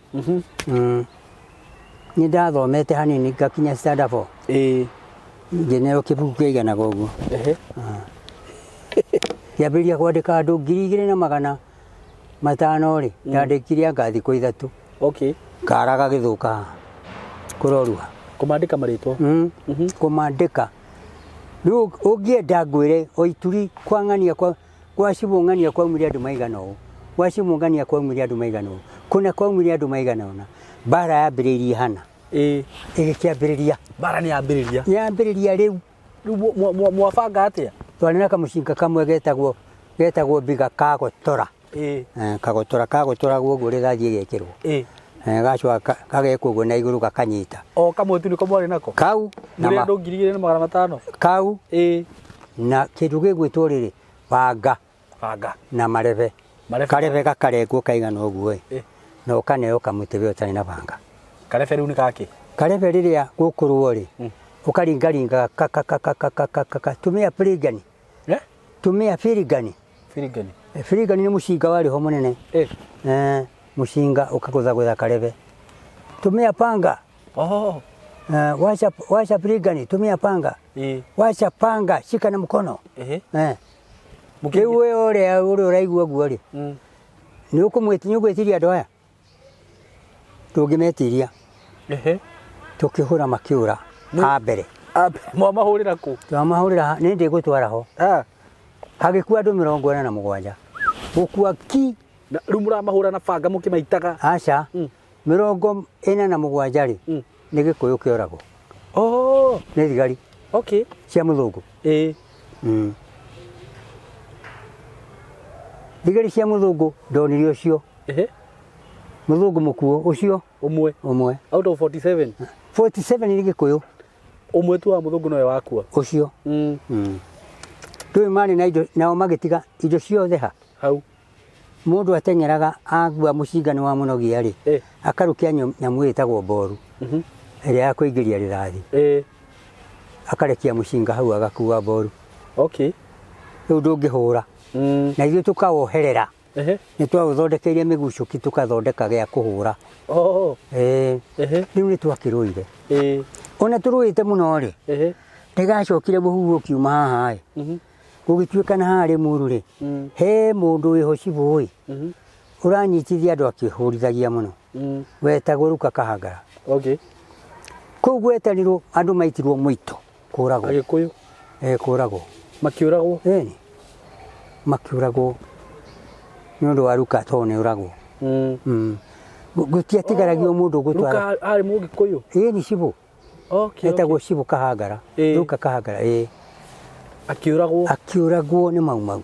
Nĩ ndathomete hanini ngakinya standard four. Ngĩneo kĩbuku kĩiganaga ũguo. Ngĩambĩrĩria kwandĩka andũ 2500 rĩ, ndandĩkire anga thikũ 3. Kara gagĩthũka haha kũrorua. Kũmandĩka marĩtwa. Kũmandĩka. Rĩu ũngĩenda ngwĩre o ituri kwa ng'ania kwa gwa cibũ ng'ania kwaumire andũ maigana ũũ, gwa cibũ ng'ania kwaumire andũ maigana ũũ, kũna kwaumire andũ maigana ũna. Mbara yambĩrĩirie hana. Ĩgĩkĩambĩrĩria. Mbara nĩ yambĩrĩria. Yambĩrĩria rĩu. Rĩu mwabanga atĩa? Twarĩ na kamũcinga kamwe getagwo mbiga kagotora. Kagotora kagotoragwo ũguo rĩthathi ĩgekĩrwo. Gacoka gagekwo ũguo na igũrũ gakanyita. O kamwe tu nĩko mwarĩ nako? Kau. Mũrĩ andũ 2500? Kau. Na kĩndũ gĩgwĩtwo rĩrĩ, banga. Banga. Na marebe. Marebe. Karebe gakarengwo kaigana ũguo ĩ. Na ũkaneo kamũtĩ we ũtarĩ na banga. Karebe rĩu nĩ gakĩ? Karebe rĩrĩa gũkũrũo rĩ, ũkaringaringa ka ka ka ka ka ka ka ka ka. Tumia birigani. Tumia birigani. Birigani. Birigani nĩ mũcinga warĩ ho mũnene. Mũcinga ũkagũthagũtha karebe. Tumia panga. Wacha birigani, tumia panga. Wacha panga, shika na mkono. Rĩu we ũrĩa ũraigua ũguo rĩ, nĩ ũgwĩtiria andũ aya? Tũngĩmetiria. Tũkĩhũra makĩũra a mbere. Mwamahũrĩra kũ? Twamahũrĩra, nĩ ndĩgũtwara ho. Hagĩkua andũ 47. Gũkua ki. Na rĩu mũramahũra na banga mũkĩmaitaga? Aca. 47 rĩ, nĩ Gĩkũyũ kĩoragwo. Nĩ thigari. Cia mũthũngũ. Thigari cia mũthũngũ ndonire ũcio. Mũthũngũ mũkuo ũcio. Ũmwe. Ũmwe. Out of 47. 47 nĩ Gĩkũyũ. Ũmwe tu wa mũthũngũ nowe wakua. Ũcio. Ndũĩ marĩ na indo, nao magĩtiga indo ciothe ha. Hau. Mũndũ ateng'eraga agua mũcinga nĩ wamũnogia rĩ, akarukia nyamũ ĩtagwo mboru. Ĩrĩa ya kũingĩria rĩthathi. Akarekia mũcinga hau agakua mboru. Rĩu ndũngĩhũra. Na ithuĩ tũkawoherera. Nĩ twaũthondekeire mĩgucũki tũkathondeka gĩa kũhũra. Rĩu nĩ twakĩrũire. Ona tũrũĩte mũno rĩ, nĩgacokire mũhuhu ũkiuma haha ĩ. Gũgĩtuĩka na haha Rĩmuru rĩ, he mũndũ wĩho cibũ ĩ, ũranyitithia andũ akĩhũrithagia mũno. Wetagwo Ruka Kahangara. Kũu gwetanirwo andũ maitirwo mũito kũragwo. Agĩkũyũ? Kũragwo. Makĩũragwo? Ĩni. Makĩũragwo nĩ ũndũ wa Ruka tondũ nĩ ũragwo. Gũtiatigaragio mũndũ gũtwara. Ruka arĩ Mũgĩkũyũ? Ĩni cibũ. Etagwo cibũ Kahangara. Ruka Kahangara, ĩĩ. Akĩũragwo? Akĩũragwo nĩ Mau Mau.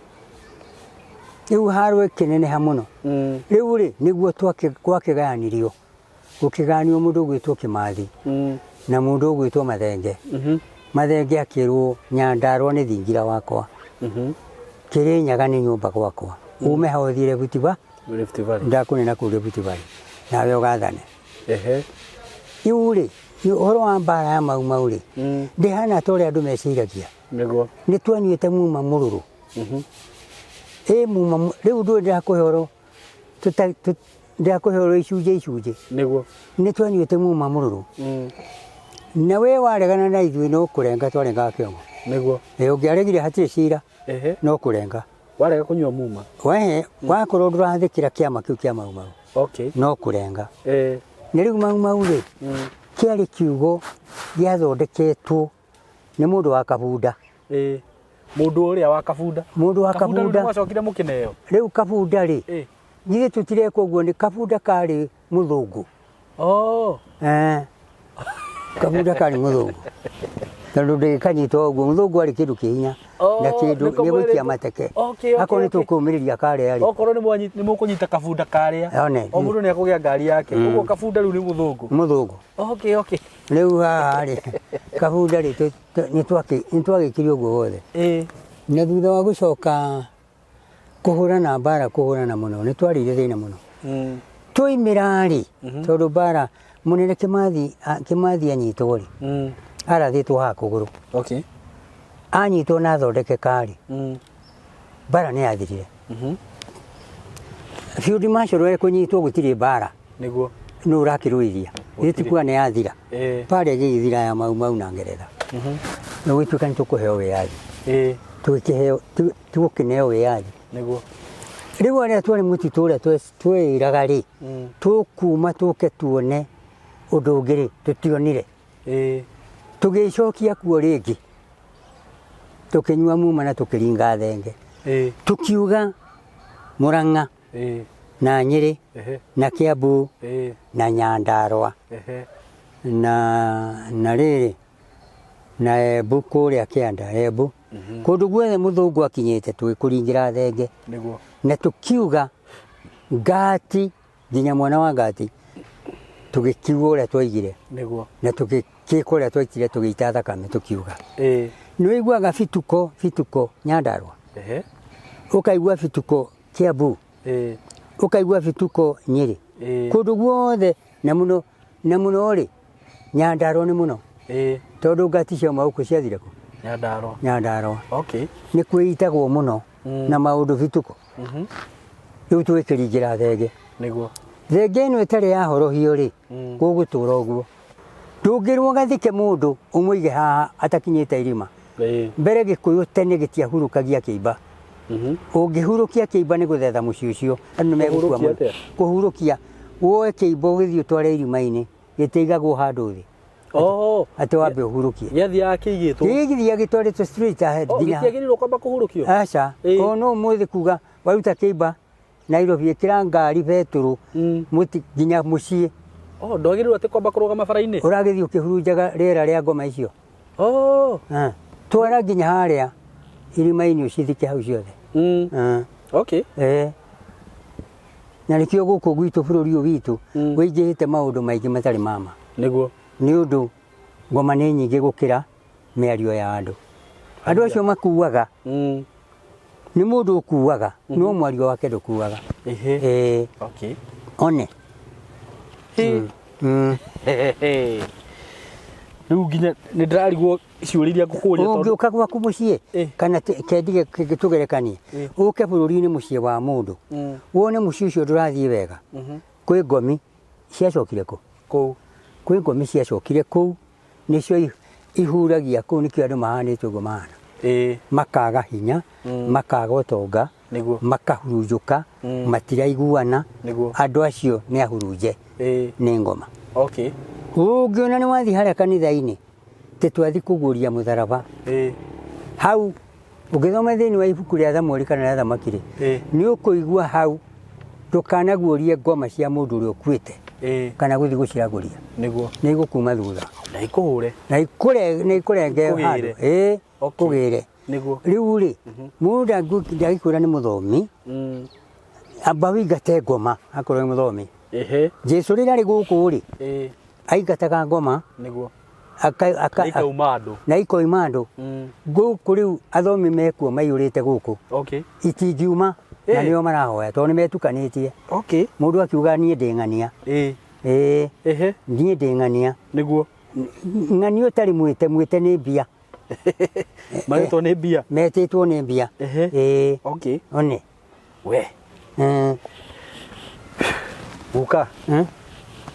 Rĩu haro ĩkĩneneha mũno. Rĩu rĩ, nĩguo gwakĩgayanirio. Gũkĩgayanio mũndũ ũgwĩtwo Kĩmathi na mũndũ ũgwĩtwo Mathenge. Mathenge akĩrwo Nyandarũa nĩ thingira wakwa. Kĩrĩnyaga nĩ nyũmba gwakwa. Ume hau ũthiĩ Rift Valley. Rift Valley. Ndakũnena kũu Rift Valley. Nawe ũgathane. Rĩu rĩ, ũhoro wa mbara ya Mau Mau rĩ, ndĩhana ta ũrĩa andũ meciragia. Nĩ twanyuĩte muma mũrũrũ. Ĩ muma rĩu ndũĩ ndĩrakũhe ũhoro ndĩrakũhe ũhoro icunjĩ icunjĩ. Nĩ twanyuĩte muma mũrũrũ. Na we waregana na ithuĩ no kũrenga twarengaga kĩongo. Ĩ ũngĩaregire hatirĩ cira, no kũrenga. Warega kũnyua muma? We, wakorwo ndũrathĩkĩra kĩama kĩu kĩa Mau Mau. No kũrenga. Na rĩu Mau Mau rĩ, kĩarĩ kiugo gĩathondeketwo nĩ mũndũ wa Kabunda. Mũndũ ũrĩa wa Kabunda? Mũndũ wa Kabunda rĩu Kabunda. mwacokire mũkĩneo? Rĩu Kabunda rĩ, githĩ tũtireka ũguo nĩ Kabunda karĩ mũthũngũ. Kabunda karĩ mũthũngũ. Tondũ ndĩkanyitwo ũguo, mũthũngũ arĩ kĩndũ kĩ hinya. Na kĩndũ Nĩko nĩ gũikia mwĩrĩtwo. mateke. Akorwo nĩ tũkũmĩrĩria karĩa rĩ. Okorwo nĩ mũkũnyita Kabunda karĩa. One. O mũndũ nĩ akũgĩa ngari yake. Ũguo Kabunda rĩu nĩ mũthũngũ. Mũthũngũ. Rĩu haha rĩ, Kabunda rĩ, nĩ twagĩkire ũguo wothe. Na thutha wa gũcoka kũhũrana mbara, kũhũrana mũno, nĩ twarĩire thĩna mũno. Twoimĩra rĩ, tondũ mbara mũnene Kĩmathi, Kĩmathi anyitwo rĩ, arathĩtwo haha kũgũrũ. Anyitwo na athondekeka rĩ, mbara nĩ yathirire. Field Marshal ekũnyitwo gũtirĩ mbara. Nũ ũrakĩrũithia? Ithuĩ tikuga nĩ yathira. Mbara ĩgĩgĩthira ya Mau Mau na Ngeretha. Na gũgĩtuĩka nĩ tũkũheo wĩyathi. Tũgĩkĩheo, tũgũkĩneo wĩyathi. Rĩu arĩa twarĩ mũtitũ ũrĩa tweĩraga rĩ, tũkuma tũke tuone ũndũ ũngĩ rĩ, tũtionire. Tũgĩcokia kuo rĩngĩ, tũkĩnyua muma na tũkĩringa thenge. Tũkiuga Murang'a na Nyĩrĩ na Kiambu na Nyandarua na rĩrĩ na Embu kũrĩa kĩanda Embu, kũndũ guothe mũthũngũ akinyĩte tũgĩkũringĩra thenge. Na tũkiuga ngati nginya mwana wa ngati, tũgĩkiuga ũrĩa twaigire. Na tũgĩkĩka ũrĩa twaikire, tũgĩita thakame tũkiuga. Nĩ ũiguaga bituko bituko Nyandarua, ũkaigua bituko Kiambu, ũkaigua bituko Nyĩrĩ, kũndũ guothe, na mũno na mũno rĩ, Nyandarua nĩ mũno. Tondũ ngati ciauma gũkũ ciathire kũ? Nyandarua. Nyandarua. Nĩ kwĩitagwo mũno na maũndũ bituko. Rĩu tũgĩkĩringĩra thenge. Thenge ĩno ĩtarĩ yahorohio rĩ, gũgũtũra ũguo. Ndũngĩrwo gathike mũndũ ũmũige haha atakinyĩte irima. Mbere Gĩkũyũ tene gĩtiahurũkagia kĩimba. Ũngĩhurũkia kĩimba nĩ gũthetha mũciĩ ũcio, andũ nĩ megũkua Kũhurũkia mũno. atĩa? Kũhurũkia, woe kĩimba ũgĩthiĩ ũtware irima-inĩ, gĩtiigagwo handũ thĩ. Atĩ wambe ũhurũkie. Gĩathiaga kĩigĩtwo. Gĩgĩthiĩ gĩtwarĩtwo straight ahead nginya. Gĩtiagĩrĩirwo kwamba kũhurũkio? Aca. O no ũmũthĩ kuga waruta kĩimba Nairobi, ĩkĩra ngari betũrũ, mũti nginya mũciĩ. Ndwagĩrĩirwo atĩ kwamba kũrũgama bara-inĩ? Ũragĩthiĩ ũkĩhurunjaga rĩera rĩa ngoma icio. Twara nginya harĩa irima-inĩ ũcithike hau ciothe. Na nĩkĩo gũkũ gwitũ bũrũri ũyũ witũ wĩingĩhĩte maũndũ maingĩ matarĩ mama. Nĩ ũndũ ngoma nĩ nyingĩ gũkĩra mĩario ya andũ. Andũ acio makuaga. Nĩ mũndũ ũkuaga, no mwario wake ndũkuaga. One. Rĩu nginya nĩ ndĩrarigwo ciũria iria ngũkũria tondũ Ũngĩũka gwaku mũciĩ, kana kendige tũgerekanie, ũke bũrũri-inĩ mũciĩ wa mũndũ, wone mũciĩ ũcio ndũrathiĩ wega, kwĩ ngomi ciacokire kũ? Kũu. Kwĩ ngomi ciacokire kũu, nĩcio ihuragia kũu, nĩkĩo andũ mahanĩte ũguo mahana. Makaga hinya, makaga ũtonga, makahurunjũka, matiraiguana, andũ acio nĩ ahurunje nĩ ngoma. Ũngĩona nĩ wathiĩ harĩa kanitha-inĩ, tĩ twathiĩ kũguũria mũtharaba. Hau ũngĩthoma thĩinĩ wa ibuku rĩa Thamweri kana rĩa Thamaki rĩ, nĩ ũkũigua hau ndũkanaguũrie ngoma cia mũndũ ũrĩa ũkuĩte kana gũthiĩ gũciragũria. Nĩ igũkuma thutha. Na ikũhũre. Na ikũrenge handũ. Ikũgĩre. Kũgĩre. Rĩu rĩ, mũndũ ndangĩkwĩra nĩ mũthomi, amba wĩingate ngoma akorwo nĩ mũthomi. Jesu rĩrĩa arĩ gũkũ rĩ, aingataga ngoma. Na ikauma andũ. Na ikoima andũ. Gũkũ rĩu athomi mekuo maiyũrĩte gũkũ. Itingiuma na nĩo marahoya tondũ nĩ metukanĩtie. Mũndũ akiuga niĩ ndĩ ng'ania. Niĩ ndĩ ng'ania. Ng'ania ũtarĩ mwĩte, mwĩte nĩ mbia. Marĩtwo nĩ mbia. Metĩtwo nĩ mbia. One. We. Guka.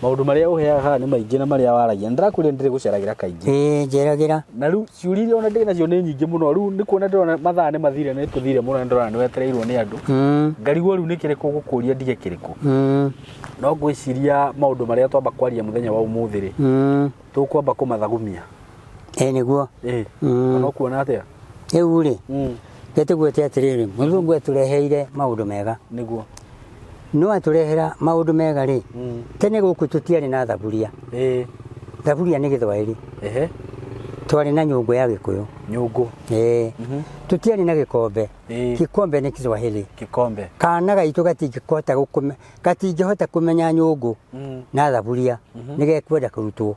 Maũndũ marĩa ũheaga haha nĩ maingĩ na marĩa waragia. Nĩ ndĩrakwĩrire nĩ ndĩrĩgũceragĩra kaingĩ. Njeragĩra. Na rĩu ciũria iria ona ndĩ nacio nĩ nyingĩ mũno. Rĩu nĩ kuona ndĩrona mathaa nĩ mathire, nĩ tũthire mũno, nĩ ndĩrona nĩ wetereirwo nĩ andũ. Ngarigwo rĩu nĩ kĩrĩkũ ngũkũria ndige kĩrĩkũ. No ngwĩciria maũndũ marĩa twamba kwaria mũthenya wa ũmũthĩ rĩ, tũkwamba kũmathagumia. Nĩguo. Ona ũkuona atĩa? Rĩu rĩ, reke tũgwete atĩrĩrĩ, mũthũngũ atũreheire maũndũ mega. No atũrehera maũndũ mega rĩ, tene gũkũ tũtiarĩ na thaburia. Thaburia nĩ Gĩthwaĩri. Twarĩ na nyũngũ ya Gĩkũyũ. Nyũngũ. Tũtiarĩ na gĩkombe. Kikombe nĩ Kiswahili. Kikombe. Kana gaitũ gatingĩhota kũmenya nyũngũ na thaburia, nĩ gekwenda kũrutwo.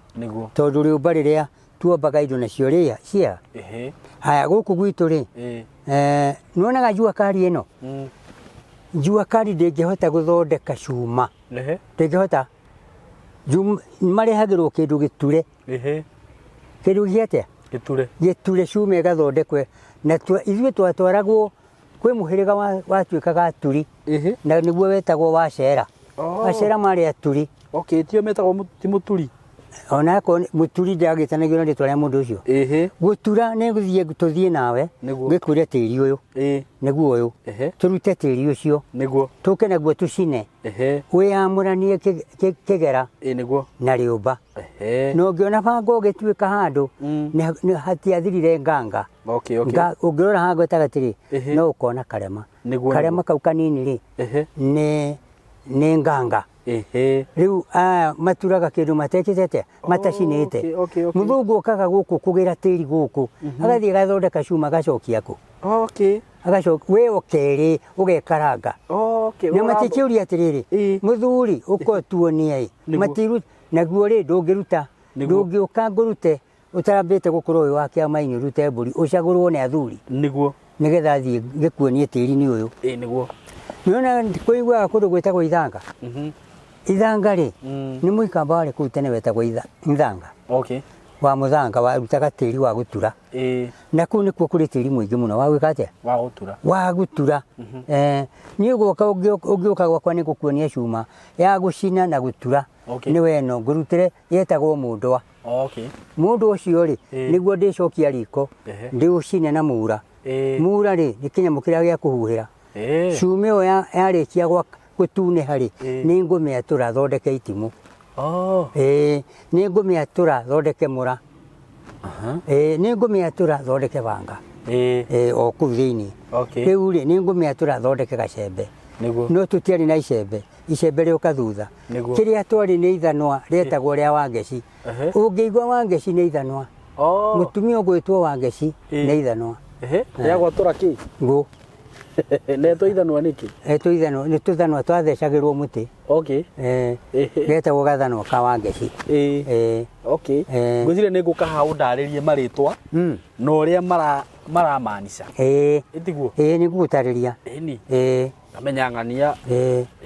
Tondũ rĩũmba rĩrĩa Tuombaga indo nacio rĩa cia. Haya, gũkũ gwitũ rĩ, nĩwonaga jua kari ĩno? Jua kari ndĩngĩhota gũthondeka cuma. Ndĩngĩhota. Marehagĩrwo kĩndũ gĩture. Kĩndũ gĩa atĩa? Gĩture. Gĩture, cuma ĩgathondekwo. Na ithuĩ twatwaragwo kwĩ mũhĩrĩga watuĩkaga aturi. Na nĩguo wetagwo Wacera. Wacera marĩ aturi. Okay, tio metagwo ti mũturi. Ona akorwo mũturi ndagĩtanagio na rĩtwa rĩa mũndũ ũcio. Gũtura nĩ gũthiĩ tũthiĩ nawe ngĩkwĩre tĩri ũyũ nĩguo ũyũ, tũrute tĩri ũcio, tũke naguo tũcine, wĩyamũranie kĩgera na rĩũmba. Na ũngĩona banga ũgĩtuĩka handũ, hatiathirire nganga. Ũngĩrora haha gatagatĩ rĩ, no ũkona karema. Karema kau kanini rĩ, nĩ nganga. Rĩu aya maturaga kĩndũ matekĩte atĩa? Matacinĩte. Mũthũngũ okaga gũkũ kũgĩra tĩri gũkũ, agathiĩ agathondeka cuma agacokia kũ? Agacokia we ũkerĩ ũgekaranga. Na matikĩũria atĩrĩrĩ, mũthuri ũka ũtuonie ĩ. Naguo rĩ ndũngĩruta, ndũngĩũka ngũrute ũtambĩte gũkorwo wĩ wa kĩama-inĩ ũrute mbũri ũcagũrwo nĩ athuri. Nĩgetha thiĩ ngĩkuonie tĩri nĩ ũyũ. Nĩguo. Nĩwona kũiguaga kũndũ gwĩtagwo Ithanga? Ithanga rĩ, nĩ mũikamba warĩ kũu tene wetagwo Ithanga. Wa mũthanga warutaga tĩri wa gũtura. Na kũu nĩkuo kũrĩ tĩri mũingĩ mũno wa gwĩka atĩa? Wa gũtura. Wa gũtura. Niĩ gwoka ũngĩũka gwakwa nĩ ngũkuonia cuma ya gũcina na gũtura. Nĩwe ĩno ngũrutĩre yetagwo mũndwa. Mũndũ ũcio rĩ, nĩguo ndĩcokia riko, ndĩũcine na mura. Mura rĩ, nĩ kĩnyamũ kĩrĩa gĩa kũhuhĩra. Cuma ĩyo yarĩkia gũtunĩha rĩ, nĩ ngũmĩatũra thondeke itimũ. Nĩ ngũmĩatũra thondeke mũra. Nĩ ngũmĩatũra thondeke banga. O kũu thĩinĩ. Rĩu rĩ, nĩ ngũmĩatũra thondeke gacembe. No tũtiarĩ na icembe. Icembe rĩoka thutha. Kĩrĩa twarĩ nĩ ithanwa rĩetagwo rĩa Wangeci. Ũngĩigua Wangeci nĩ ithanwa. Mũtumia ũgwĩtwo Wangeci nĩ ithanwa. Rĩa gwatũra kĩ? Ngũ. Netwo ithanwa nĩkĩ? Etwo ithanwa, nĩ tũthanwa twathecagĩrwo mũtĩ. Getagwo gathanwa ka Wangeci. Ngwĩciria nĩ ngũka haha ũndarĩrie marĩtwa na ũrĩa maramanisha. Ĩtiguo? Nĩ ngũgũtarĩria. Ngamenya ng'ania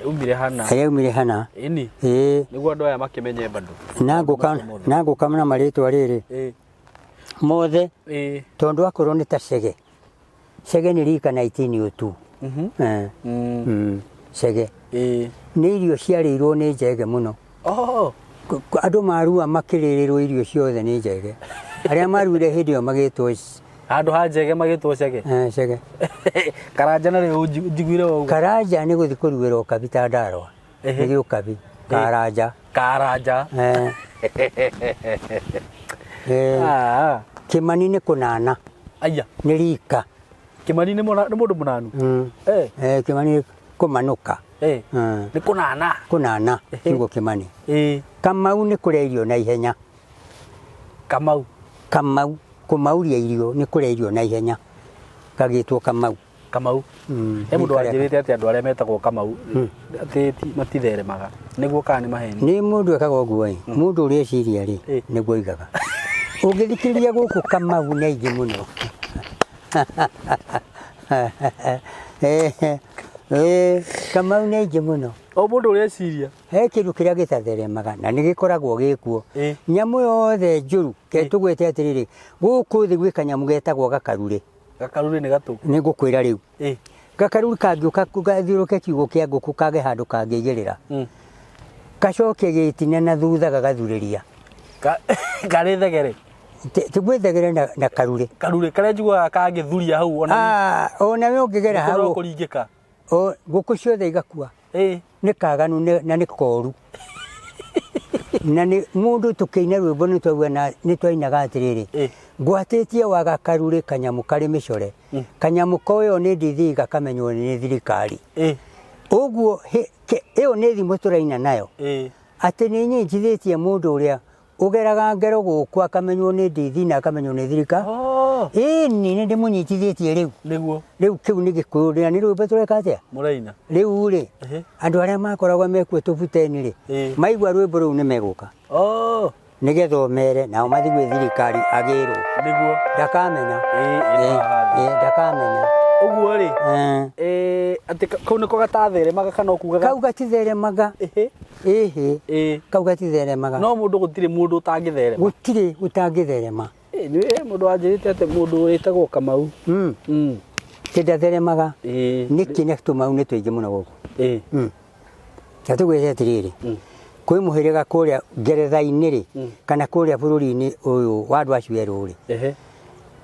yaumire hana. Yaumire hana. Nĩguo andũ aya makĩmenye bado. Na ngũka na marĩtwa rĩrĩ. Mothe. Tondũ akorwo nĩ ta cege. Cege nĩ rika 1902. Cege. Nĩ irio ciarĩirwo nĩ njege mũno. Andũ marua makĩrĩrĩrwo irio ciothe nĩ njege. Arĩa maruire hĩndĩ ĩyo magĩtwo Handũ ha njege magĩtwo cege. Cege. Karanja na rĩu njiguire ũguo. Karanja nĩ gũthiĩ kũruĩra ũkabi ta ndarwa. Nĩ gĩũkabi. Karanja. Karanja. Kĩmani nĩ kũnana. Aya. Nĩ rika. Kĩmani nĩ mũndũ mũnanu? Kĩmani nĩ kũmanũka. Nĩ kũnana. Kũnana, kiugo kĩmani. Kamau nĩ kũrĩa irio na ihenya. Kamau. Kamau, kũmauria irio nĩ kũrĩa irio na ihenya. Gagĩtwo Kamau. Kamau. He mũndũ wanjĩrĩte atĩ andũ arĩa metagwo Kamau atĩ matitheremaga. Nĩguo kana nĩ maheni? Nĩ mũndũ ekaga ũguo ĩ. Mũndũ ũrĩa eciria rĩ, nĩguo oigaga. Ũngĩthikĩrĩria gũkũ Kamau nĩ aingĩ mũno. Kamau nĩ aingĩ mũno. O mũndũ ũrĩa eciria. He kĩndũ kĩrĩa gĩtatheremaga na nĩ gĩkoragwo gĩkuo. Nyamũ yothe njũru, ke tũgwĩte atĩrĩrĩ, gũkũ thĩ gwĩ kanyamũ getagwo gakarurĩ. Gakarurĩ nĩ gatũ. Nĩ ngũkwĩra rĩu. Gakarurĩ kangĩũka gathiũrũke kiugũ kĩa ngũkũ kage handũ kangĩigĩrĩra. Gacoke gĩtina na thutha gagathurĩria. Karĩ thegere. Ti gwĩthegere na karurĩ. Karurĩ karĩa njiguaga kangĩthuria hau ona. Ona we ũngĩgera hau. Kũringĩka. Ngũkũ ciothe igakua. Nĩ kaganu na nĩ koru. Na nĩ mũndũ tũkĩina rwĩmbo nĩ twaigua na nĩ twainaga atĩrĩrĩ. Ngwatĩtie wa gakarurĩ kanyamũ karĩ mĩcore. Kanyamũ koywo nĩ ndithi gakamenywo nĩ thirikari. Ũguo ĩyo nĩ thimũ tũraina nayo. Atĩ nĩ nyitithĩtie mũndũ ũrĩa ũgeraga ngero gũkũ akamenywo nĩ ndithi na akamenywo nĩ thirikari. Ĩni nĩ ndĩmũnyitithĩtie rĩu. Nĩguo. Rĩu kĩu nĩ Gĩkũyũ na nĩ rwĩmbo tũreka atĩa? Mũraina. Rĩu rĩ, andũ arĩa makoragwo mekuo tũbuteni rĩ, maigua rwĩmbo rũu nĩ megũka. Nĩgetha ũmere nao mathiĩ gwĩ thirikari agĩrwo. Nĩguo. Ndakamenya. Ĩĩ, ĩno haha thĩ. Ĩĩ, ndakamenya. Ũguo rĩ, Eh. Atĩ kau nĩko gatatheremaga kana ũkugaga? Kau gatitheremaga. Ĩhĩ. Ĩhĩ. Kau gatitheremaga. No mũndũ gũtirĩ mũndũ ũtangĩtherema. Gũtirĩ ũtangĩtherema. Ĩĩ, nĩ he mũndũ wanjĩrĩte atĩ mũndũ wĩtagwo Kamau. Atĩ ndatheremaga. Nĩkĩ nĩ tũmau nĩ tũingĩ mũno gũkũ. Ta tũgwĩre atĩrĩrĩ, kwĩ mũhĩrĩga kũrĩa ngeretha-inĩ rĩ, kana kũrĩa bũrũri-inĩ ũyũ wa andũ acio erũ rĩ,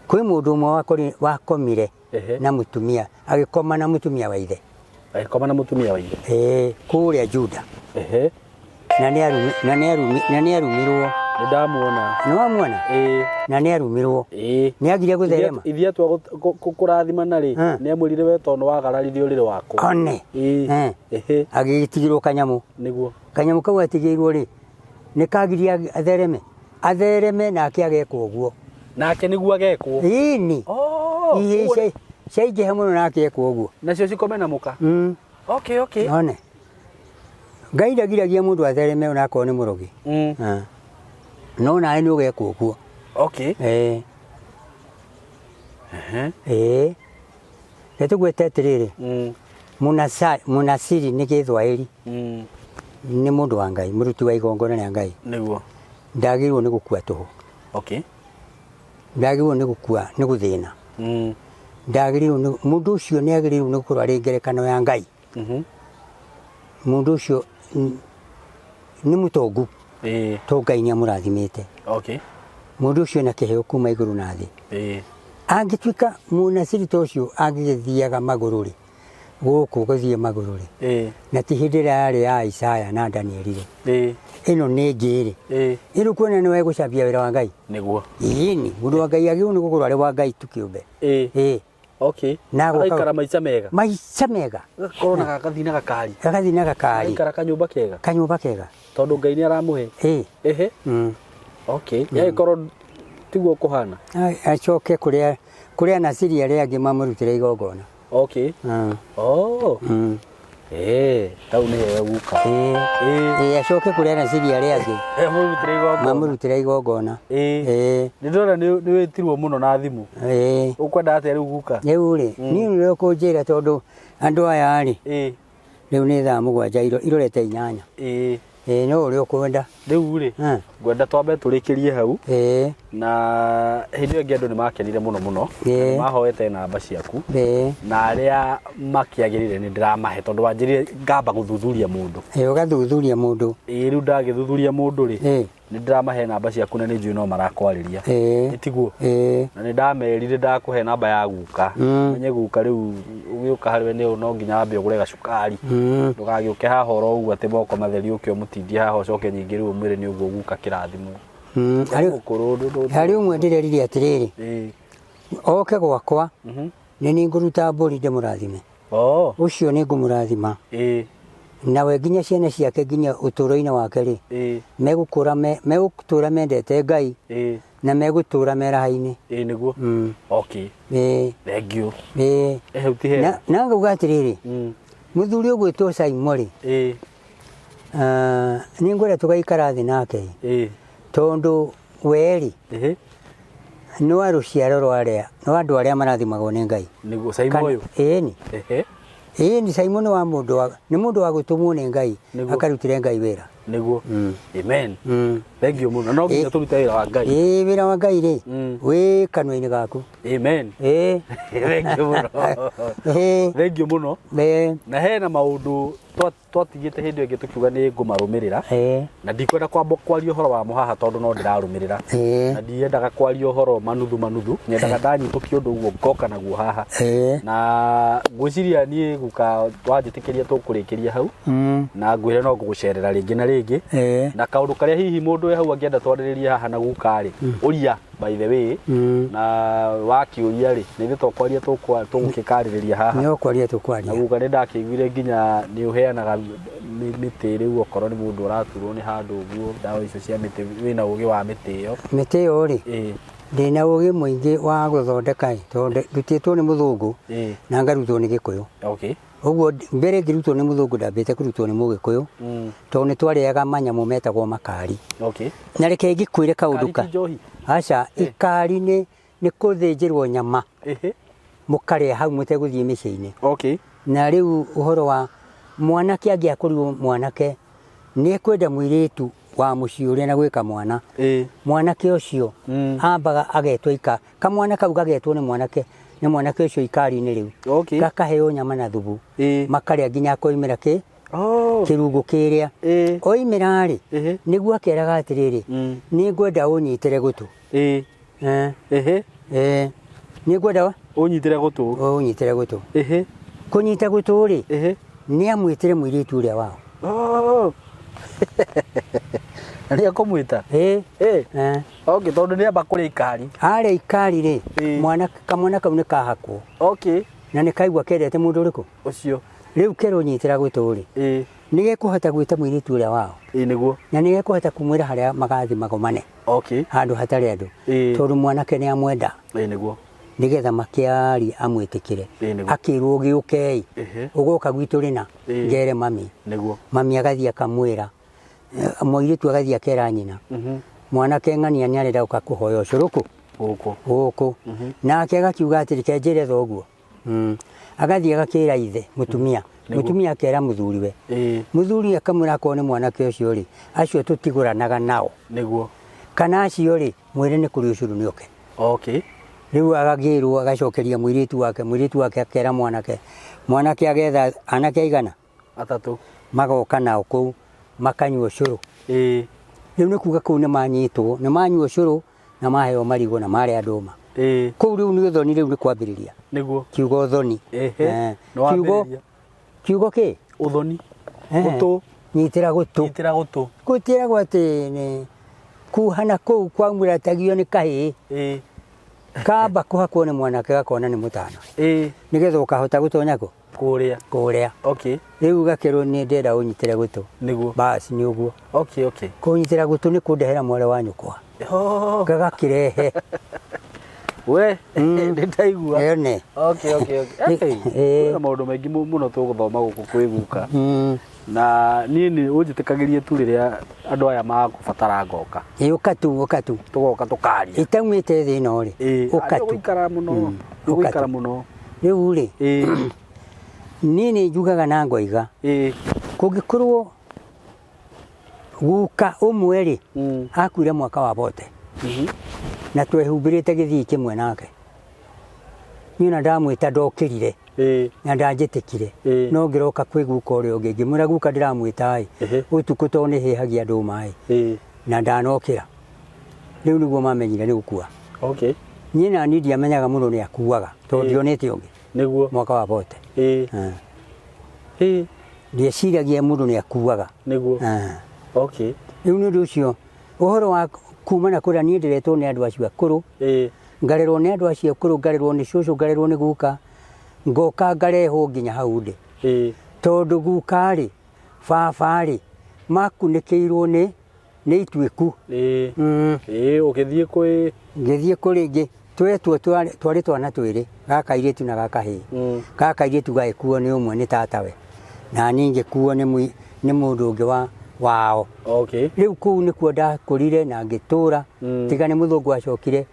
kwĩ mũndũ ũmwe wakomire na mũtumia, agĩkoma na mũtumia wa ithe. Agĩkoma na mũtumia wa ithe. Ĩĩ, kũrĩa Juda. Na nĩ arumirwo. Nĩ ndamuona. Nĩ wamuona? Ĩĩ. Na nĩ arumirwo. Ĩĩ. Nĩ agire gũtherema. Ithiĩ atua kũrathimana rĩ, nĩ amwĩrire we tondũ wagararire ũrĩrĩ wakwa. One. Ĩĩ. Ehe. Agĩtigĩrwo kanyamũ. Nĩguo. Kanyamũ kau atigĩirwo rĩ, nĩ kagirie athereme. Athereme nake agekwo ũguo. Nake nĩguo agekwo. Ĩni. Oh, Ihĩĩ ũguo nĩ- ciaingĩha mũno nake ekwo ũguo. Nacio cikome na mũka. Okay, okay. One. Ngai ndagiragia mũndũ athereme onakorwo nĩ mũrogi. No nawe nĩ ũgekwo ũguo. Okay. Reke tũgwete atĩrĩrĩ, Mũnasiri nĩ Gĩthwaĩri. Nĩ mũndũ wa Ngai, mũruti wa igongona rĩa Ngai. Nĩguo. Ndagĩrĩirwo nĩ gũkua tũhũ. Okay. Ndagĩrĩirwo nĩ gũkua, nĩ gũthĩna. Ndagĩrĩirwo nĩ, mũndũ ũcio nĩ agĩrĩirwo nĩ gũkorwo arĩ ngerekano ya Ngai. Mũndũ ũcio nĩ mũtongu. To Ngai nĩ amũrathimĩte. Okay. Mũndũ ũcio ena kĩheo kuma igũrũ na thĩ. Angĩtuĩka mũnasiri ta ũcio angĩgĩthiaga magũrũ rĩ, gũkũ gũthiĩ magũrũ rĩ, na ti hĩndĩ ĩrĩa yarĩ ya Isaya na Danieli rĩ, ĩno nĩ ĩngĩ rĩ, ĩno kuona nĩ wegũcambia wĩra wa Ngai. Nĩguo. Ĩni, mũndũ wa Ngai agĩrĩirwo nĩ gũkorwo arĩ wa Ngai tu kĩũmbe. Okay. Na gũka- Agaikara maica mega. Maica mega. Gakorwo na gagathiĩ na gakari. Gagathiĩ na gakari. Agaikara kanyũmba kega. Kanyũmba kega. Tondũ Ngai nĩ aramũhe. Ehe. Okay. Yagĩkorwo tiguo kũhana. Acoke kũrĩa Nasiri arĩa angĩ mamũrutĩre igongona. Okay. Oh. Hau nĩ hega guka. Acoke kũrĩa Nasiri arĩa angĩ. Mamũrutĩre igongona. Mamũrutĩre igongona. Nĩ ndĩrona nĩ wĩtirwo mũno na thimũ. Ũkwenda atĩa rĩu guka? Rĩu rĩ, niĩ nĩwe ũkũnjĩra tondũ andũ aya rĩ, rĩu nĩ thaa 7 irorete 8. No ũrĩa ũkwenda. Rĩu rĩ, ngwenda twambe tũrĩkĩrie hau. Na hĩndĩ ĩyo ĩngĩ andũ nĩ makenire mũno mũno. Nĩ mahoete namba ciaku. Na arĩa makĩagĩrĩire nĩ ndĩramahe tondũ wanjĩrire ngamba gũthuthuria mũndũ. Ũgathuthuria mũndũ. Rĩu ndagĩthuthuria mũndũ rĩ, nĩ ndĩramahe namba ciaku na nĩ njũĩ no marakwarĩria. Nĩ tiguo? Na nĩ ndamerire ndakũhe namba ya guka. Menye guka rĩu ũgĩũka harĩ we nĩ no nginya wambe ũgũre gacukari. Ndũgagĩũke haha oro ũguo atĩ moko matheri ũke ũmũtindie haha ũcoke nyingĩ rĩu ũmwĩre nĩ ũguo guka kĩrathimo. Mũkũrũ, Harĩ ũmwe ndĩrerire atĩrĩrĩ, oke gwakwa, nĩ niĩ ngũruta mbũri ndĩmũrathime. Ũcio nĩ ngũmũrathima. Nawe nginya ciana ciake nginya ũtũũro-inĩ wake rĩ, megũtũũra mendete Ngai, na megũtũũra meraha-inĩ. Nĩguo. Okay. Thank you. Hau ti hega. Na ngauga atĩrĩrĩ, mũthuri ũgwĩtwo Saimo rĩ, nĩ ngwenda tũgaikara thĩ nake. Tondũ we rĩ, nĩ wa rũciaro rwa arĩa, nĩ wa andũ arĩa marathimagwo nĩ Ngai. Nĩguo, Saimo ũyũ? Ĩni. Ĩni, Saimo nĩ wa mũndũ wa, nĩ mũndũ wa gũtũmwo nĩ Ngai, akarutĩre Ngai wĩra. Nĩguo. Amen. Thank you mũno. No nginya tũrute wĩra wa Ngai. Wĩra wa Ngai rĩ, wĩ kanua-inĩ gaku. Amen. Thank you mũno. Thank you mũno. Na hena maũndũ twatigĩte hĩndĩ ĩyo ĩngĩ tũkiuga nĩ ngũmarũmĩrĩra. Na ndikwenda kwamba kwaria ũhoro wamo haha tondũ no ndĩrarũmĩrĩra. Na ndiendaga kwaria ũhoro manuthu manuthu, nyendaga ndanyitũkia ũndũ ũguo ngoka naguo haha. Na ngwĩciria niĩ guka wanjĩtĩkĩria tũkũrĩkĩria hau. Na ngwĩre no ngũgũcerera rĩngĩ na rĩngĩ. Na kaũndũ karĩa hihi mũndũ wĩ hau angĩenda twarĩrĩrie haha na guka rĩ, ũria by the way. Na wakĩũria rĩ, nĩ ithuĩ tũkwaria tũgũgĩkarĩrĩria haha. Nĩ ũkwaria tũkwaria. Na guka nĩ ndakĩiguire nginya nĩ ũheanaga mĩtĩ rĩu okorwo nĩ mũndũ ũraturwo nĩ handũ ũguo, ndawa icio cia mĩtĩ, wĩna ũgĩ wa mĩtĩ ĩyo. Mĩtĩ ĩyo rĩ, ndĩna ũgĩ mũingĩ wa gũthondeka ĩ, tondũ ndutĩtwo nĩ mũthũngũ na ngarutwo nĩ Gĩkũyũ. Ũguo mbere ngĩrutwo nĩ mũthũngũ ndambĩte kũrutwo nĩ mũgĩkũyũ tondũ nĩ twarĩaga manyamũ metagwo makari. Na reke ngĩkwĩre kaũndũ Kari ka ti njohi? Aca, ikari nĩ kũthĩnjĩrwo nyama mũkarĩa hau mũtegũthiĩ mĩciĩ-inĩ. Na rĩu ũhoro wa mwanake angĩakorirwo mwanake nĩ ekwenda mũirĩtu wa mũciĩ ũrĩa na gwĩka mwana mwanake ũcio ambaga agetwo ika kamwana kau gagetwo nĩ mwanake nĩ mwanake ũcio ikari-inĩ rĩu gakaheo nyama na thubu makarĩa nginya akoimĩra kĩ kĩrungu kĩrĩa oimĩra rĩ nĩguo akeraga atĩrĩrĩ nĩ ngwenda ũnyitĩre gũtũ. Nĩ ngwenda Ũnyitĩre gũtũ. Ũnyitĩre gũtũ. Kũnyita gũtũ rĩ nĩ amwĩtĩre mũirĩtu ũrĩa wao. Na nĩ ekũmwĩta? Okay, tondũ nĩ amba kũrĩa ikari. Arĩa ikari rĩ, mwana kamwana kau nĩ kahakwo. Na nĩ kaigua kendete mũndũ ũrĩkũ? Ũcio. Rĩu kerwo nyitĩra gũtũ rĩ, nĩ gekũhota gwĩta mũirĩtu ũrĩa wao. Ĩĩ nĩguo. Na nĩ gekũhota kũmwĩra harĩa magathiĩ magomane. Handũ hatarĩ andũ. Tondũ mwanake nĩ amwenda. Ĩĩ nĩguo. Nĩgetha makĩarie amwĩtĩkĩre. Ĩĩ nĩguo. Akĩrwo gĩũkei. Ũgoka gwitũ rĩna. Ngere mami. Nĩguo. Mami agathiĩ akamwĩra. Mũirĩtu agathiĩ akera nyina. Mwanake ng'ania nĩ arenda gũka kũhoya ũcũrũ kũ? Gũkũ. Gũkũ. Nake agakiuga atĩrĩ, ke njĩre thoguo. Agathiĩ agakĩra ithe mũtumia. Mũtumia akera mũthuriwe. Mũthuri akamwĩra akorwo nĩ mwanake ũcio rĩ, acio tũtigũranaga nao. Nĩguo. Kana acio rĩ, mwĩre nĩ kũrĩ ũcũrũ nĩ oke. Rĩu agagĩrwo agacokeria mũirĩtu wake, mũirĩtu wake akera mwanake. Mwanake agetha anake aigana? Atatũ. Magoka nao kũu makanyua ũcũrũ. Rĩu nĩ kuga kũu nĩ manyitwo, nĩ manyua ũcũrũ na maheo marigũ na marĩa ndũma. Kũu rĩu nĩ ũthoni rĩu nĩ kwambĩrĩria. Nĩguo. Kiugo ũthoni. Nĩ wambĩrĩria. Kiugo kĩ? Ũthoni. Gũtũ. Nyitĩra gũtũ. Nyitĩra gũtũ. Gũtĩragwo atĩ nĩ kuhana kũu kwaumũratagio nĩ kahĩĩ. Kamba kũhakwo nĩ mwanake gakona nĩ mũtana. Nĩgetha ũkahota gũtonya kũ? Kũrĩa. Kũrĩa. Rĩu gakĩrwo nĩ ndĩrenda ũnyitĩre gũtũ. Nĩguo. Bas nĩ ũguo. Kũnyitĩra gũtũ nĩ kũndehera mwarĩ wa nyũkwa. Gagakĩrehe. We, nĩ ndaigua. Ene. Kwĩna maũndũ maingĩ mũno tũgũthoma gũkũ kwĩ guka. Na niĩ nĩ ũnjĩtĩkagĩrie tu rĩrĩa andũ aya magũbatara ngoka. Ĩ ũka tu, ũka tu. Tũgoka tũkaria. Itaumĩte thĩ ĩno rĩ. Ũka tu. Nĩũgũikara mũno. Nĩũgũikara mũno. Rĩu rĩ, niĩ nĩ njugaga na ngoiga. Kũngĩkorwo guka ũmwe rĩ, akuire mwaka wa bote. Na twehumbĩrĩte gĩthii kĩmwe nake. Niĩ ona ndamwĩta ndokĩrire. Na ndanjĩtĩkire. No ngĩroka kwĩ guka ũrĩa ũngĩ ngĩmwĩra guka ndĩramwĩta ĩ, ũtukũ tondũ nĩ hĩhagia ndũma ĩ, na ndanokĩra. Rĩu nĩguo mamenyire nĩ gũkua. Niĩ na niĩ ndiamenyaga mũndũ nĩ akuaga tondũ ndionete ũngĩ. Nĩguo. Mwaka wa bote. Ndieciragia mũndũ nĩ akuaga. Nĩguo. Rĩu nĩ ũndũ ũcio ũhoro wa kuma na kũrĩa niĩ ndĩretwo nĩ andũ acio akũrũ. Ngarerwo nĩ andũ acio akũrũ, ngarerwo nĩ cũcũ, ngarerwo nĩ guka, ngoka ngarehwo nginya hau ndĩ. Tondũ guka rĩ, baba rĩ, makunĩkĩirwo nĩ nĩ ituĩku. Ũgĩthiĩ kwĩ Ngĩthiĩ kũrĩ ngĩ twetwo twarĩ twana twĩrĩ, gaka kairĩtu na gaka kahĩĩ. Gaka kairĩtu gagĩkuo nĩ ũmwe nĩ tatawe, na niĩ ngĩkuo nĩ mũndũ ũngĩ wa wao. Rĩu kũu nĩkuo ndakũrire na ngĩtũra, tiga nĩ mũthũngũ acokire,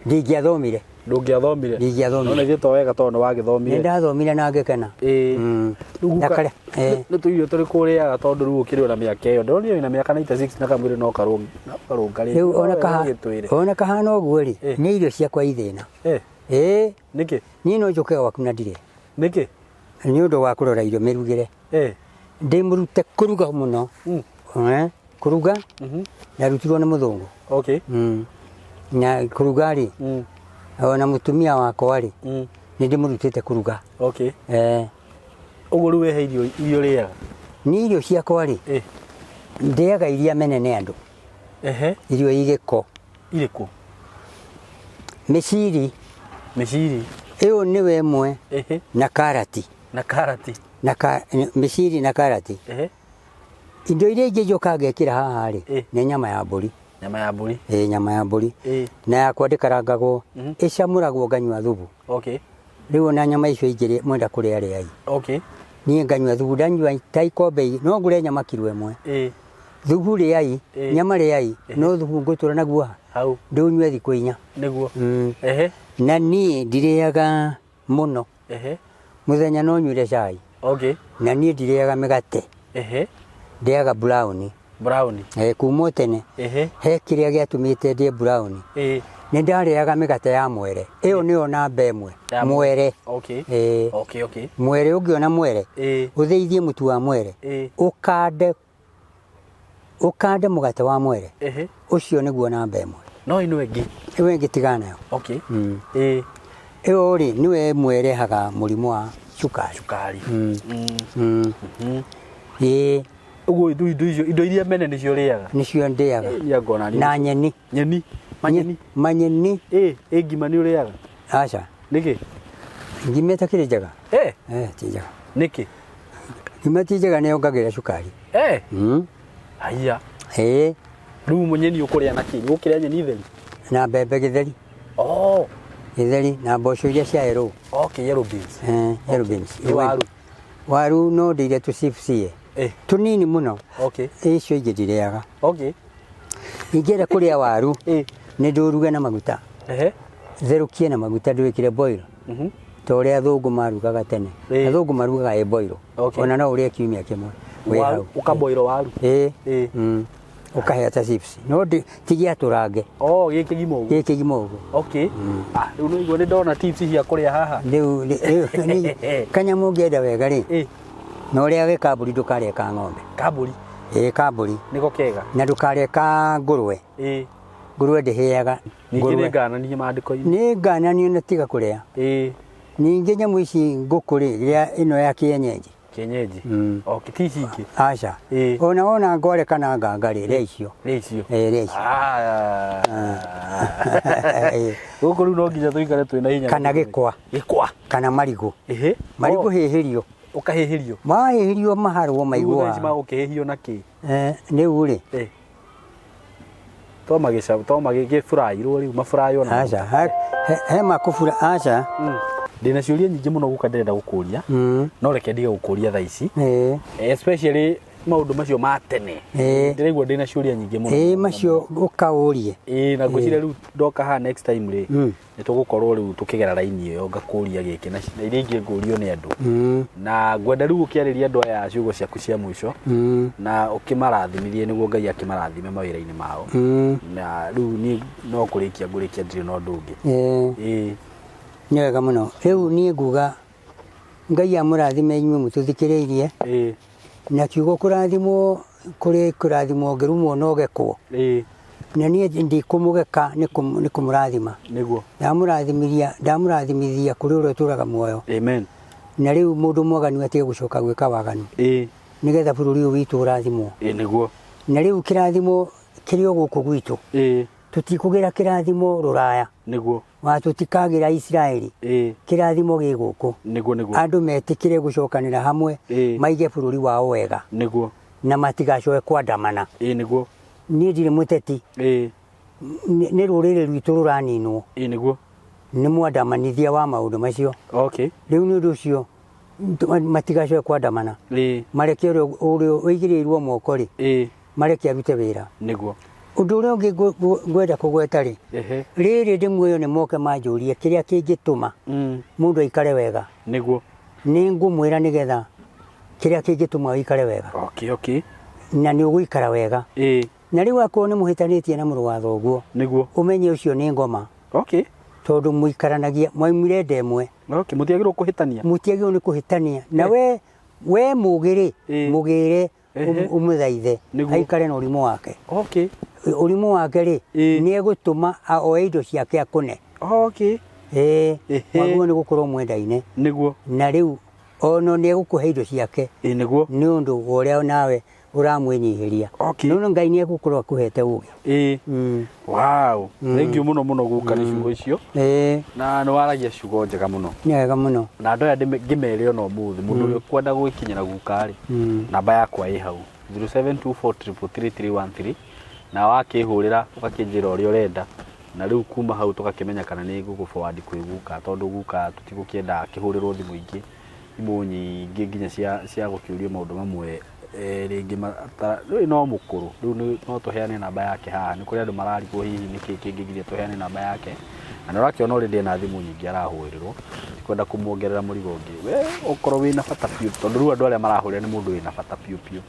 ndingĩathomire. Ndũngĩathomire? Ndingĩathomire. No nĩ to wega tondũ nĩ wagĩthomire. Nĩ ndathomire na ngĩkena. Rĩu guka, nĩ tũirio tũrĩkũ ũrĩaga tondũ rĩu ũkĩrĩ ona mĩaka ĩyo? Ndĩronire wĩna mĩaka 96 na kamwĩrĩ no karũngarĩte. Rĩu ona kahana ũguo rĩ, nĩ irio ciakwa i thĩna. Nĩkĩ? Niĩ no njũke gwaku na ndirĩe. Nĩkĩ? Nĩ ũndũ wa kũrora irio mĩrugĩre. Ndĩmũrute kũruga mũno. Kũruga, ndarutirwo nĩ mũthũngũ. Na kũruga rĩ, ona mũtumia wakwa rĩ, nĩ ndĩmũrutĩte kũruga. Ũguo rĩu we he irio iria ũrĩaga? Niĩ irio ciakwa rĩ, ndĩaga iria mene nĩ andũ. Irio i gĩko. Irĩkũ? Mĩciri. Mĩciri. Ĩyo nĩwe ĩmwe. Na karati. Na karati. Na mĩciri na karati. Indo iria ingĩ njũkaga ngekĩra haha rĩ, nĩ nyama ya mbũri. Nyama ya mbũri. Ĩĩ, nyama ya mbũri. Na yakwa ndĩkarangagwo, ĩcamũragwo nganyua thubu. Rĩu ona nyama icio ingĩ rĩ, mwenda kũrĩa rĩai. Niĩ nganyua thubu, ndanyua ta ikombe no ngũre nyama kiro ĩmwe. Thubu rĩai, nyama rĩai, no thubu ngũtũra naguo haha Hau. ndũnyue thikũ 4. Nĩguo. Ehe. Na niĩ ndirĩaga mũno. Mũthenya no nyuire cai. Na niĩ ndirĩaga mĩgate. Ndĩaga brown. Brown. Kuma o tene. He kĩrĩa gĩatũmĩte ndĩe brown. Nĩ ndarĩaga mĩgate ya mwere. Ĩyo nĩyo namba ĩmwe. Ya Mwere. Mwere ũngĩona mwere, ũthĩithie mũtu wa mwere. Ũkande, ũkande mũgate wa mwere. Ũcio nĩguo namba ĩmwe. No ĩno ĩngĩ. Ĩyo ĩngĩ tigana nayo. Ĩyo rĩ, nĩwe ĩmwe ĩrehaga mũrimũ wa cukari. Cukari. Ĩĩ. Ũguo indo icio, indo iria mene nĩcio ũrĩaga? Nĩcio ndĩaga. Ĩ, ngona niĩ. Na nyeni. Nyeni. Manyeni. Manyeni. Ĩ, ngima nĩ ũrĩaga? Aca. Nĩkĩ? Ngima ĩtakĩrĩ njega. Ti njega. Nĩkĩ? Ngima ti njega, nĩ yongagĩrĩra cukari. Haiya. Ĩ. Rĩu nyeni ũkũrĩa na kĩ? Ũkũrĩa nyeni theri? Na mbembe gĩtheri. Gĩtheri na mboco iria cia yellow. Okay, yellow beans. Yellow beans. Nĩ waru. Waru no ndĩire tũ chips ĩ. Tũnini mũno. Icio ingĩ ndirĩaga. Ingĩenda kũrĩa waru, nĩ ndũruge na maguta. Therũkie na maguta, ndwĩkĩre boil. Ta ũrĩa athũngũ marugaga tene. Athũngũ marugaga ĩ boil. Ona no ũrĩe kiumia kĩmwe. Wĩ Waru, hau. ũkaboil waru. Ũkahĩa ta chips. No ti gĩatũrange. Oh, gĩkĩ gima ũguo. Gĩkĩ gima ũguo. Rĩu nĩ ũigua nĩ ndona tips cia kũrĩa haha. Rĩu, rĩu, rĩu, kanyamũ ũngĩenda wega rĩ, na ũrĩage kambũri, ndũkarĩe ka ng'ombe. Kambũri? Ĩ, kambũri. Nĩko kega. Na ndũkarĩe ka ngũrwe. Ngũrwe ndĩhĩaga. Ningĩ nĩ Ngũrwe. ngananie maandĩko-inĩ. Nĩ ngananie na tiga kũrĩa. Ningĩ nyamũ ici ngũkũ rĩ, ĩrĩa ĩno ya kĩenyenji. Kienyeji. Okay, ti ici ingĩ. Aca. Ona wona ngware kana nganga rĩ, rĩa icio. Rĩa icio. Ĩ, rĩa icio. Gũkũ rĩu no nginya tũikare twĩna hinya. Kana gĩkwa. Gĩkwa. Kana marigũ. Marigũ hĩhĩrio. Ũkahĩhĩrio. Mahĩhĩrio maharwo Rĩu maigua. thaa ici magũkĩhĩhio na kĩ? Rĩu rĩ. To magĩca, to magĩgĩburayirwo rĩu, maburaywo na Aca, he makũbura, aca. Ndĩna ciũria nyingĩ mũno guka ndĩrenda gũkũria. No reke ndige gũkũria thaa ici. Especially maũndũ macio ma tene. Ndĩraigua ndĩna ciũria nyingĩ mũno. Macio ũkaũrie. Na ngwĩciria rĩu ndoka haha next time rĩ, nĩ tũgũkorwo rĩu tũkĩgera raini ĩyo ngakũria gĩkĩ na iria ingĩ ngũrio nĩ andũ. Na ngwenda rĩu ũkĩarĩria andũ aya ciugo ciaku cia mũico. Na ũkĩmarathimithie nĩguo Ngai akĩmarathime mawĩra-inĩ mao. Na rĩu niĩ no kũrĩkia ngũrĩkia ndirĩ na ũndũ ũngĩ. Nĩ wega mũno. Rĩu niĩ nguga Ngai amũrathime inyuĩ mũtũthikĩrĩirie. Na kiugo kũrathimwo kũrĩ kũrathimwo ũngĩrumwo no ũgekwo. Na niĩ ndikũmũgeka nĩ kũmũrathima. Nĩguo. Ndamũrathimithia, ndamũrathimithia kũrĩ ũrĩa ũtũraga muoyo. Amen. Na rĩu mũndũ mwaganu atige gũcoka gwĩka waganu. Nĩgetha bũrũri ũyũ witũ ũrathimwo. Nĩguo. Na rĩu kĩrathimo kĩrĩ o gũkũ gwitũ. Tũtikũgĩra kĩrathimo rũraya. Nĩguo. Wa tũtikagĩra Isiraeli. Kĩrathimo gĩ gũkũ. Nĩguo, nĩguo. Andũ metĩkĩre gũcokanĩra hamwe, maige bũrũri wao wega. Nĩguo. Na matigacoke kwandamana. Nĩguo. Niĩ ndirĩ mũteti. Nĩ rũrĩrĩ rwitũ rũraninwo. Nĩguo. Nĩ mwandamanithia wa maũndũ macio. Rĩu nĩ ũndũ ũcio matigacoke kwandamana. Mareke ũrĩa ũigĩrĩirwo moko rĩ, mareke arute wĩra. Nĩguo. Ũndũ ũrĩa ũngĩ ngwenda kũgweta rĩ, rĩrĩ ndĩ muoyo nĩ moke manjũrie kĩrĩa kĩngĩtũma mũndũ aikare wega. Nĩguo. Nĩ ngũmwĩra nĩgetha kĩrĩa kĩngĩtũma ũikare wega. Na nĩ ũgũikara wega. Na rĩu akorwo nĩ mũhĩtanĩtie na mũrũ wa thoguo, Nĩguo. ũmenye ũcio nĩ ngoma. Tondũ mũikaranagia, mwaumire nda ĩmwe. Mũtiagĩrĩirwo kũhĩtania. Mũtiagĩrĩirwo nĩ kũhĩtania. Na we mũgĩ rĩ, mũgĩre, ũmũthaithe, aikare na ũrimũ wake. Ũrimũ wake rĩ, nĩ egũtũma oe indo ciake akũne. Mwagĩrĩirwo nĩ gũkorwo mwendaine. Nĩguo. Na rĩu ono nĩ egũkũhe indo ciake. Nĩguo. Nĩ ũndũ wa ũrĩa nawe ũramwĩnyihĩria. No Ngai nĩ egũkorwo akũhete ũgĩ. Wow. Thank you mũno mũno guka nĩ ciugo icio. Na nĩ waragia ciugo njega mũno. Nĩ wega mũno. Na andũ aya ngĩmere ona ũmũthĩ, mũndũ ũrĩa ũkwenda gwĩkinyĩra guka rĩ, namba yakwa ĩ hau. Zero seven two four triple three three one three. Na wakĩhũrĩra ũgakĩnjĩra ũrĩa ũrenda. Na rĩu kuma hau tũgakĩmenya kana nĩ ngũgũ forward kwĩ guka, tondũ guka tũtigũkĩenda akĩhũrĩrwo thimũ ingĩ. Thimũ nyingĩ nginya cia cia gũkĩũrio maũndũ mamwe eh, rĩngĩ mata- rĩu no mũkũrũ rĩu nĩ- no tũheane namba yake haha nĩ kũrĩ andũ mararigwo hihi nĩkĩ kĩngĩgiria tũheane namba yake na nĩ ũrakĩona already ena thimũ nyingĩ arahũrĩrwo ndikwenda kũmuongerera mũrigo ũngĩ we okorwo wĩna bata biũ tondũ rĩu andũ arĩa marahũrĩra nĩ mũndũ wĩna bata biũ biũ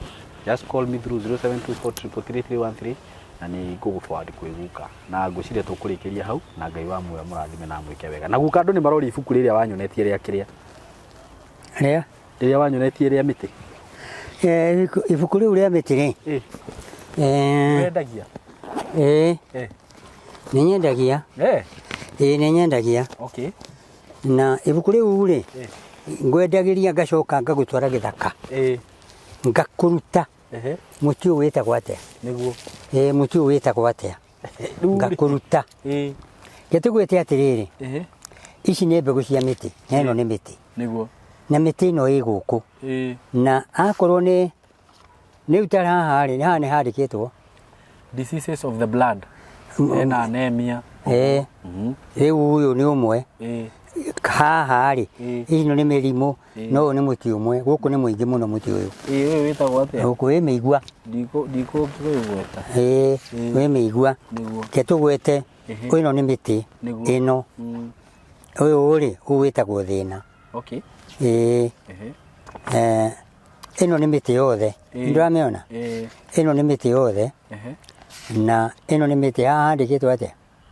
just call me through 0724333313 na nĩ ngũgũ forward kwĩ guka na ngwĩciria tũkũrĩkĩria hau na Ngai wa muoyo mũrathime na amwĩke wega na guka andũ nĩ maroria ibuku rĩrĩa wanyonetie rĩa kĩrĩa Rĩa? Rĩrĩa wanyonetie rĩa mĩtĩ. Eh, ibuku rĩu rĩa mĩtĩ rĩ. Eh. Eh. Wendagia? Eh. Eh. Nĩ nyendagia. Eh. Ĩĩ nĩ nyendagia. Okay. Na ibuku rĩu rĩ, Eh. ngwendagĩria ngacoka ngagũtwara gĩthaka. Eh. Ngakũruta. Ehe. Mũtĩ ũyũ wĩtagwo atĩa? Nĩguo. Ĩĩ mũtĩ ũyũ wĩtagwo atĩa? Rĩu rĩ- Ngakũruta. Ĩĩ. Reke tũgwĩte atĩrĩrĩ, Ehe. ici nĩ mbegũ cia mĩtĩ, na ĩno nĩ mĩtĩ. Nĩguo. Na mĩtĩ ĩno ĩ gũkũ. Ĩĩ. Na akorwo nĩ rĩu ta haha rĩ, haha nĩ handĩkĩtwo Diseases of the blood. Ena anemia. Ĩĩ. Rĩu ũyũ nĩ ũmwe. Ĩĩ. Haha rĩ, Ĩĩ. ĩno nĩ mĩrimũ, Ĩĩ. no ũyũ nĩ mũtĩ ũmwe. Gũkũ nĩ mũingĩ mũno mũtĩ ũyũ. Ĩĩ ũyũ wĩtagwo atĩa? Gũkũ wĩ mĩigua. Ndikũ ndikũgweta. Ĩĩ, Ĩĩ. wĩ mĩigua. Nĩguo. Reke tũgwete, Ehe. ĩno nĩ mĩtĩ. Nĩguo. Ĩno. Ũyũ rĩ, ũyũ wĩtagwo thĩna. Okay. Ĩĩ. Ehe. Eh, ĩno nĩ mĩtĩ yothe. Ĩĩ. Nĩndĩramĩona? Ĩĩ. Ĩno nĩ mĩtĩ yothe. Ehe. Na ĩno nĩ mĩtĩ haha handĩkĩtwo atĩa?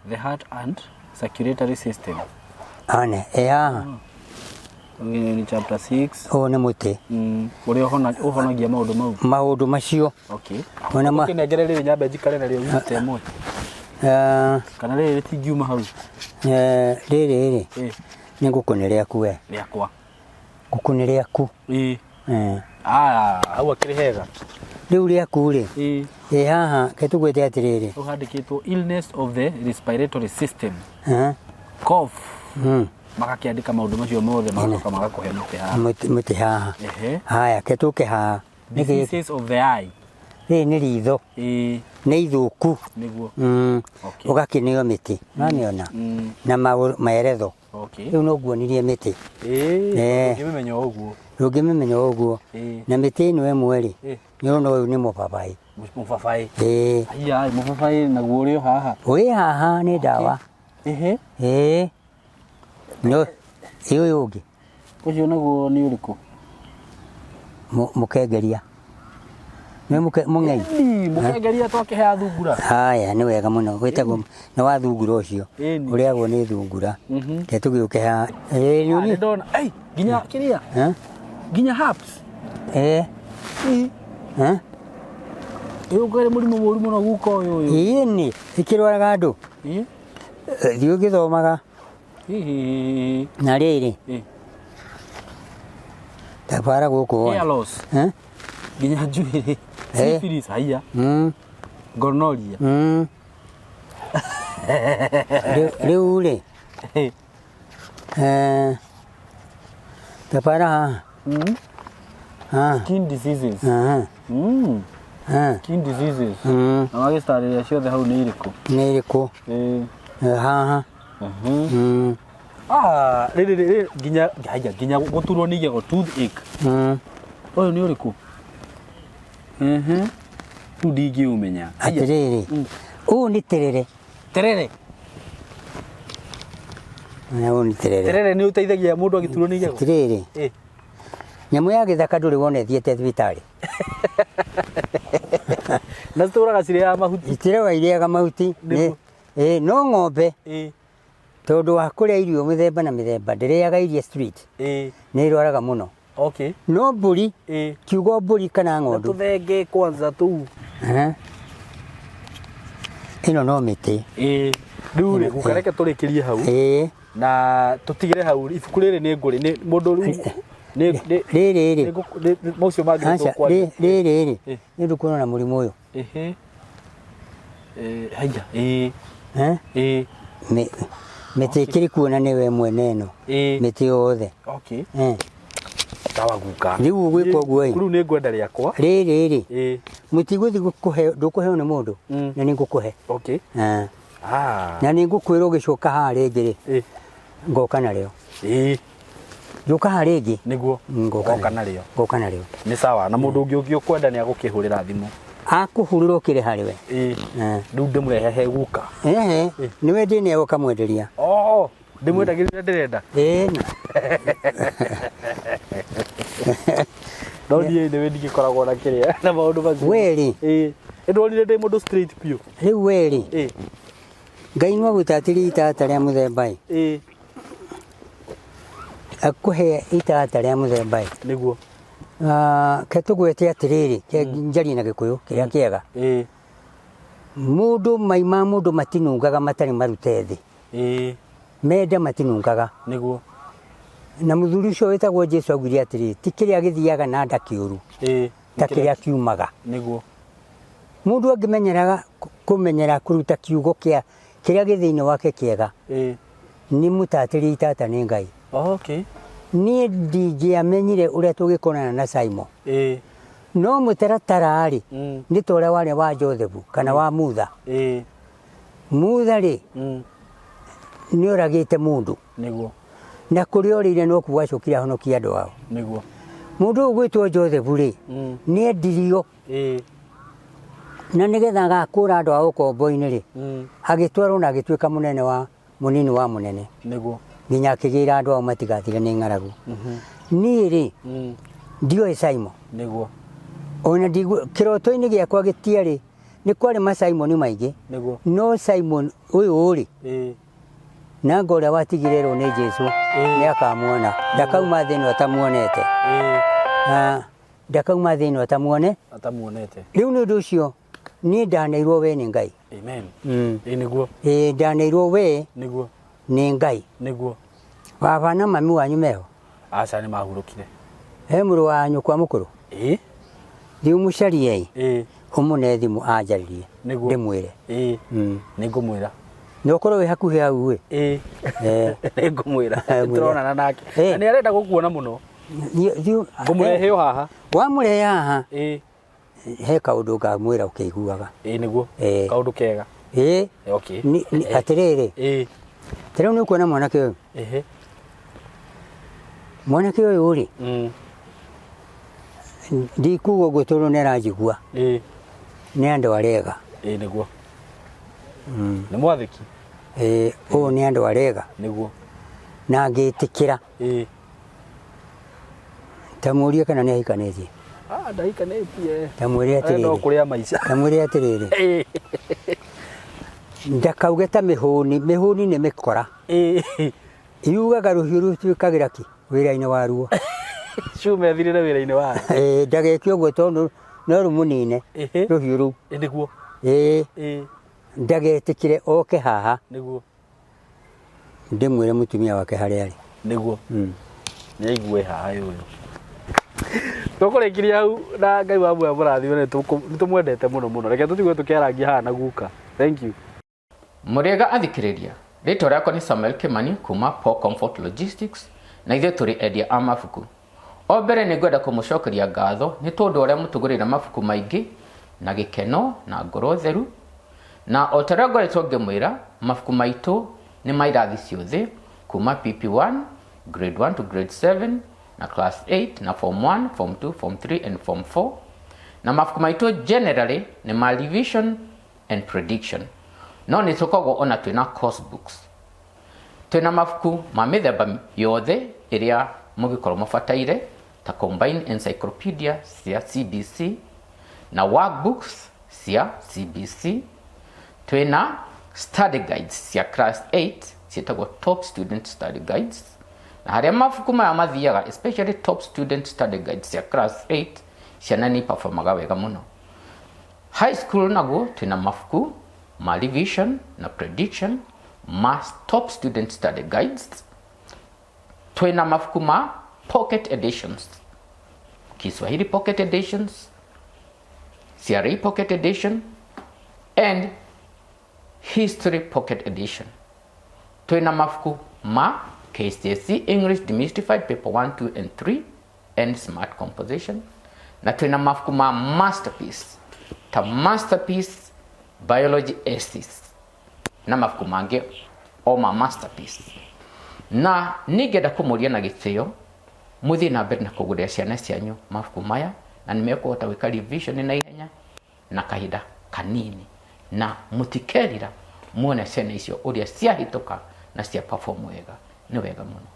The heart and circulatory system. Ane, ĩ haha. Ũyũ nĩ chapter 6. Ũyũ nĩ mũtĩ. Ũrĩa ũhonagia maũndũ mau. Maũndũ macio. Okay. Ona ma Ũkĩnengere rĩrĩ nyambe njikare narĩo wiki ta ĩmwe. Kana rĩrĩ rĩtingiuma hau. Rĩrĩ rĩ. Nĩ ngũkũ nĩ rĩaku we. Rĩakwa. Ngũkũ nĩ rĩaku. Ĩĩ. Eh. Ah, hau akĩrĩ hega. Rĩu rĩaku rĩ. Ĩĩ. Ĩ haha ke tũgwĩte atĩrĩrĩ. Hau handĩkĩtwo illness of the respiratory system. Eh. Cough. Mm. Magakĩandĩka maũndũ macio mothe magacoka magakũhe mũtĩ haha. Mũtĩ haha. Ehe. Haya ke tũke haha. Nĩ kĩ? Diseases of the eye. Rĩrĩ nĩ ritho. Ĩĩ. Nĩ ithũku. Nĩguo. Okay. Ũgakĩneo mĩtĩ. Nĩwamĩona? Na maeretho. Okay. Rĩu no nguonirie mĩtĩ. Ĩĩ. Eh. Ndũngĩmĩmenya o ũguo. Ndũngĩmĩmenya o ũguo. Ĩĩ. Na mĩtĩ ĩno ĩmwe rĩ, Ĩĩ. nĩ ũrona ũyũ nĩ mũbabaĩ. Mũbabaĩ. Ĩĩ. Aya, mũbabaĩ naguo ũrĩ o haha. Wĩ haha nĩ ndawa. Ehe. Ĩĩ. No, ĩ ũyũ ũngĩ. Ũcio naguo nĩ ũrĩkũ? Mũkengeria. Nĩ mũng'ei? Ĩni, mũkengeria twakĩhea thungura. Haya, nĩ wega mũno. Wĩtagwo nĩ wa thungura ũcio. Ĩni. Ũrĩagwo nĩ thungura. Reke tũgĩũke haha. Ĩĩ, nĩ Ah, nĩ ndona. Ei, nginya kĩrĩa? Eh? Nginya herbs. Eh. Eh? Ũyũ ũkĩrĩ mũrimũ mũru mũno guka ũyũ ũyũ. Ĩni, ĩkĩrwaraga andũ. Ĩ? Thiĩ ũgĩthomaga. Hihi. Na rĩrĩ. Ĩ. Tabara gũkũ wone. Hair loss. Eh? Nginya njuĩrĩ. Eh. Syphilis, haiya. Gonorrhea. Rĩu rĩ. Eh. Tabara haha. Ah. Skin diseases. Aha. Ah. Skin diseases. Na magĩtarĩria ciothe hau nĩ irĩkũ? Nĩ irĩkũ? Ĩĩ. Eh, haha. Ah, rĩrĩ rĩrĩ nginya haya nginya gũturwo nĩ igego toothache. Ũyũ nĩ ũrĩkũ? Mhm. Rĩu ndingĩũmenya. Atĩrĩrĩ. Ũyũ nĩ terere. Terere. Ũyũ nĩ terere. Terere nĩ ũteithagia mũndũ agĩturwo nĩ igego. Atĩrĩrĩ. Ĩ. Nyamũ ya gĩthaka ndũrĩ wona ĩthiĩte thibitarĩ. Na citũraga cirĩaga mahuti. Itiraga irĩaga mahuti. Nĩguo. Ĩ, no ng'ombe Ĩ. tondũ wa kũrĩa irio mĩthemba na mĩthemba ndĩrĩaga iria street Ĩ. nĩ ĩrwaraga mũno. Okay. No mbũri Ĩ. kiugo mbũri kana Na ng'ondu tũthenge kwanza tũu. Aha. Ĩno no mĩtĩ. Ĩ. Rĩu rĩ guka reke tũrĩkĩrie hau. Ĩ. Na tũtigĩre hau ibuku rĩrĩ nĩ ngũrĩ nĩ mũndũ rĩu nĩ nĩ Rĩrĩ rĩ. nĩ macio mangĩ nĩ Aca, tũkwaria. rĩrĩ rĩ. Ĩ. Nĩ ũndũ kuona na mũrimũ ũyũ. Ehe. Eh, haya. Ĩ. Eh? Ĩ. Mĩtĩ ĩkĩrĩ kuona nĩwe mwene ĩno. Ĩ. Mĩtĩ yothe. Okay. Eh. Sawa guka. Rĩu ũgwĩka ũguo ĩ. Rĩu nĩ ngwenda rĩakwa. Rĩrĩ rĩ. Ĩ. Mũtigũthiĩ gũkũhe ndũkũheo nĩ mũndũ. Na nĩ ngũkũhe. Okay. Eh. Ah. Na nĩ ngũkwĩra ũgĩcoka haha rĩngĩ rĩ. Ĩ. Ngoka narĩo. Ĩ. Njũkaga rĩngĩ. Nĩguo. Ngoka. Woka narĩo. Ngoka narĩo. Nĩ sawa. Na mũndũ ũngĩ ũngĩ ũkwenda nĩ agũkĩhũrĩra thimũ. Akũhũrĩra ũkĩrĩ harĩ we. Ĩĩ. Eh. Rĩu ndĩmũrehe he guka. Ehe, nĩwe ndĩne ũkamwenderia. Oh, ndĩmwendagĩria ũrĩa ndĩrenda. Ĩĩ. No niĩ nĩwe ndingĩkoragwo na kĩrĩa na maũndũ macio. We rĩ. Ĩĩ. Ĩndwonire ndĩ mũndũ straight biũ. Rĩu we rĩ. Ĩĩ. Ngai no agũtatĩrie itata rĩa mũthemba ĩ. Ĩĩ. Akũhe itata rĩa mũthemba ĩ. Nĩguo. Ah, ke tũgwete atĩrĩrĩ, ke njarie na Gĩkũyũ kĩrĩa kĩega. Ĩĩ. Mũndũ mai ma mũndũ matinungaga matarĩ marute thĩ. Ĩĩ. Menda matinungaga. Nĩguo. Na mũthuri ũcio wĩtagwo Jesu augire atĩrĩ, ti kĩrĩa gĩthiaga na nda kĩũru, Ĩĩ. ta kĩrĩa kiumaga. Nĩguo. Mũndũ angĩmenyeraga kũmenyera kũruta kiugo kĩa kĩrĩa gĩ thĩinĩ wake kĩega, Ĩĩ. nĩ mũtatĩrie itata nĩ Ngai. Okay. Niĩ ndingĩamenyire ũrĩa tũngĩkonana na Simon. Ĩĩ. No mũtaratara rĩ, Mm. nĩ ta ũrĩa warĩ wa Joseph kana wa Mutha. Ĩĩ. Mutha rĩ, Mm. nĩ oragĩte mũndũ. Nĩguo. Na kũrĩa orĩire no kuo acokire ahonokia andũ ao. Nĩguo. Mũndũ ũyũ ũgwĩtwo Joseph rĩ, Mm. nĩ endirio Ĩĩ. na nĩgetha agakũra andũ ao ũkombo-inĩ rĩ, Mm. agĩtwarwo na agĩtuĩka mũnene wa mũnini wa mũnene Nĩguo. nginya akĩgĩra andũ ao matigathire nĩ ng'aragu. Niĩ rĩ, Mm. ndioĩ Simon. Nĩguo. Ona kĩroto-inĩ gĩakwa gĩtiarĩ, nĩ kwarĩ ma Simon maingĩ. Nĩguo. No Simon ũyũ rĩ, Ĩĩ. nanga ũrĩa watigĩrĩrwo nĩ Jesu nĩ akamuona. Ndakauma thĩ ĩno atamuonete. Ĩĩ. Ah, ndakauma thĩ ĩno atamuone. Atamuonete. Rĩu nĩ ũndũ ũcio niĩ ndaneirwo we nĩ Ngai. Amen. Mm. Ĩĩ nĩguo. Ĩĩ ndaneirwo we Nĩguo. nĩ Ngai. Nĩguo. Baba na mami wanyu meho? Aca nĩ mahurũkire. He mũrũ wa nyũkwa mũkũrũ? Ĩĩ. Thiĩ ũmũcarie ĩ. Ĩĩ. Ũmũne thimũ anjarĩrie. Nĩguo. Ndĩmwĩre. Ĩĩ. Mm. Nĩngũmwĩra. Na ũkorwo wĩ hakuhĩ hau ĩ. Ĩĩ. Eh. Nĩngũmwĩra. Eh, mwĩre. Tũronana nake. Eh. Na nĩ arenda gũkuona mũno. Thiĩ Ngũmũrehe o haha. Wamũrehe haha. Ĩĩ. He kaũndũ ngamwĩra ũkĩiguaga. Ĩĩ nĩguo. Ĩĩ. Kaũndũ kega. Ĩĩ. Okay. Atĩrĩrĩ. Ĩĩ. Ta rĩu nĩ ũkuona mwanake ũyũ. Ĩhĩ. Mwanake ũyũ rĩ. Mm. Ndikuga ũguo tondũ nĩ aranjigua. Ĩĩ. Nĩ andũ arega. Ĩĩ nĩguo. Mm. Nĩ mwathĩki. Ĩĩ, ũyũ nĩ andũ arega. Nĩguo. Na ngĩtĩkĩra. Ĩĩ. Ta mũrie kana nĩ ahikanĩtie. Ah, ndahikanĩtie. Ta mwĩre Arenda o atĩrĩrĩ. kũrĩa maica. Ta mwĩre atĩrĩrĩ. Ĩĩ. Ndakauge ta mĩhũni, mĩhũni nĩ mĩkora. Ĩĩ. Yugaga rũhiũ rũtuĩkagĩra kĩ wĩra-inĩ waruo. Cuma ĩthirĩre wĩra-inĩ wayo. Ĩĩ, ndageke ũguo tondũ no rũmũnine Ĩhĩ. rũhiũ rũu. Ĩĩ nĩguo. Ĩĩ. Ĩĩ. Ndagetĩkĩre oke haha. Nĩguo. Ndĩmwĩre mũtumia wake harĩa arĩ. Nĩguo. Mm. Nĩ aigue haha ũyũ. Tũkũrĩkiria hau na Ngai wa muoyo mũrathime nĩ tũmwendete mũno mũno. Reke tũtigwe tũkĩarangia haha na guka. Thank you. Mũrĩega athikĩrĩria, rĩtwa rĩakwa nĩ Samuel Kimani kuma Paul Comfort Logistics na ithuĩ tũrĩ endia a mabuku. O mbere nĩ ngwenda kũmũcokeria ngatho nĩ tondũ ũrĩa mũtũgũrĩire mabuku maingĩ na gĩkeno na ngoro theru. Na o ta ũrĩa ngoretwo ngĩmwĩra, mabuku maitũ nĩ ma irathi ciothe kuma PP1, grade 1 to grade 7 na class 8 na form 1, form 2, form 3 and form 4. Na mabuku maitũ generally nĩ ma revision and prediction. No nĩ tũkoragwo ona twĩna course books. Twĩna mabuku ma mĩthemba yothe ĩrĩa mũngĩkorwo mũbataire ta combined encyclopedia cia CBC na workbooks cia CBC. Twĩna study guides cia class 8 ciĩtagwo top student study guides, na harĩa mabuku maya mathiaga especially top student study guides cia class 8 ciana nĩ iperformaga wega mũno. High school naguo twĩna mabuku ma revision na prediction ma top student study guides. Twĩna mabuku ma pocket editions, Kiswahili pocket editions, CRE pocket edition and history pocket edition. Twĩna mabuku ma KCSE English Demystified paper 1, 2 and 3 and smart composition, na twĩna mabuku ma masterpiece ta masterpiece biology essays na mabuku mangĩ o ma masterpiece. Na ningĩenda kũmũria na gĩtĩo Mũthiĩ na mbere na kũgũrĩra ciana cianyu mabuku maya, na nĩ mekũhota gwĩka revision na ihenya na kahinda kanini, na mũtikerira muone ciana icio ũrĩa ciahĩtũka na cia perform wega. Nĩ wega mũno.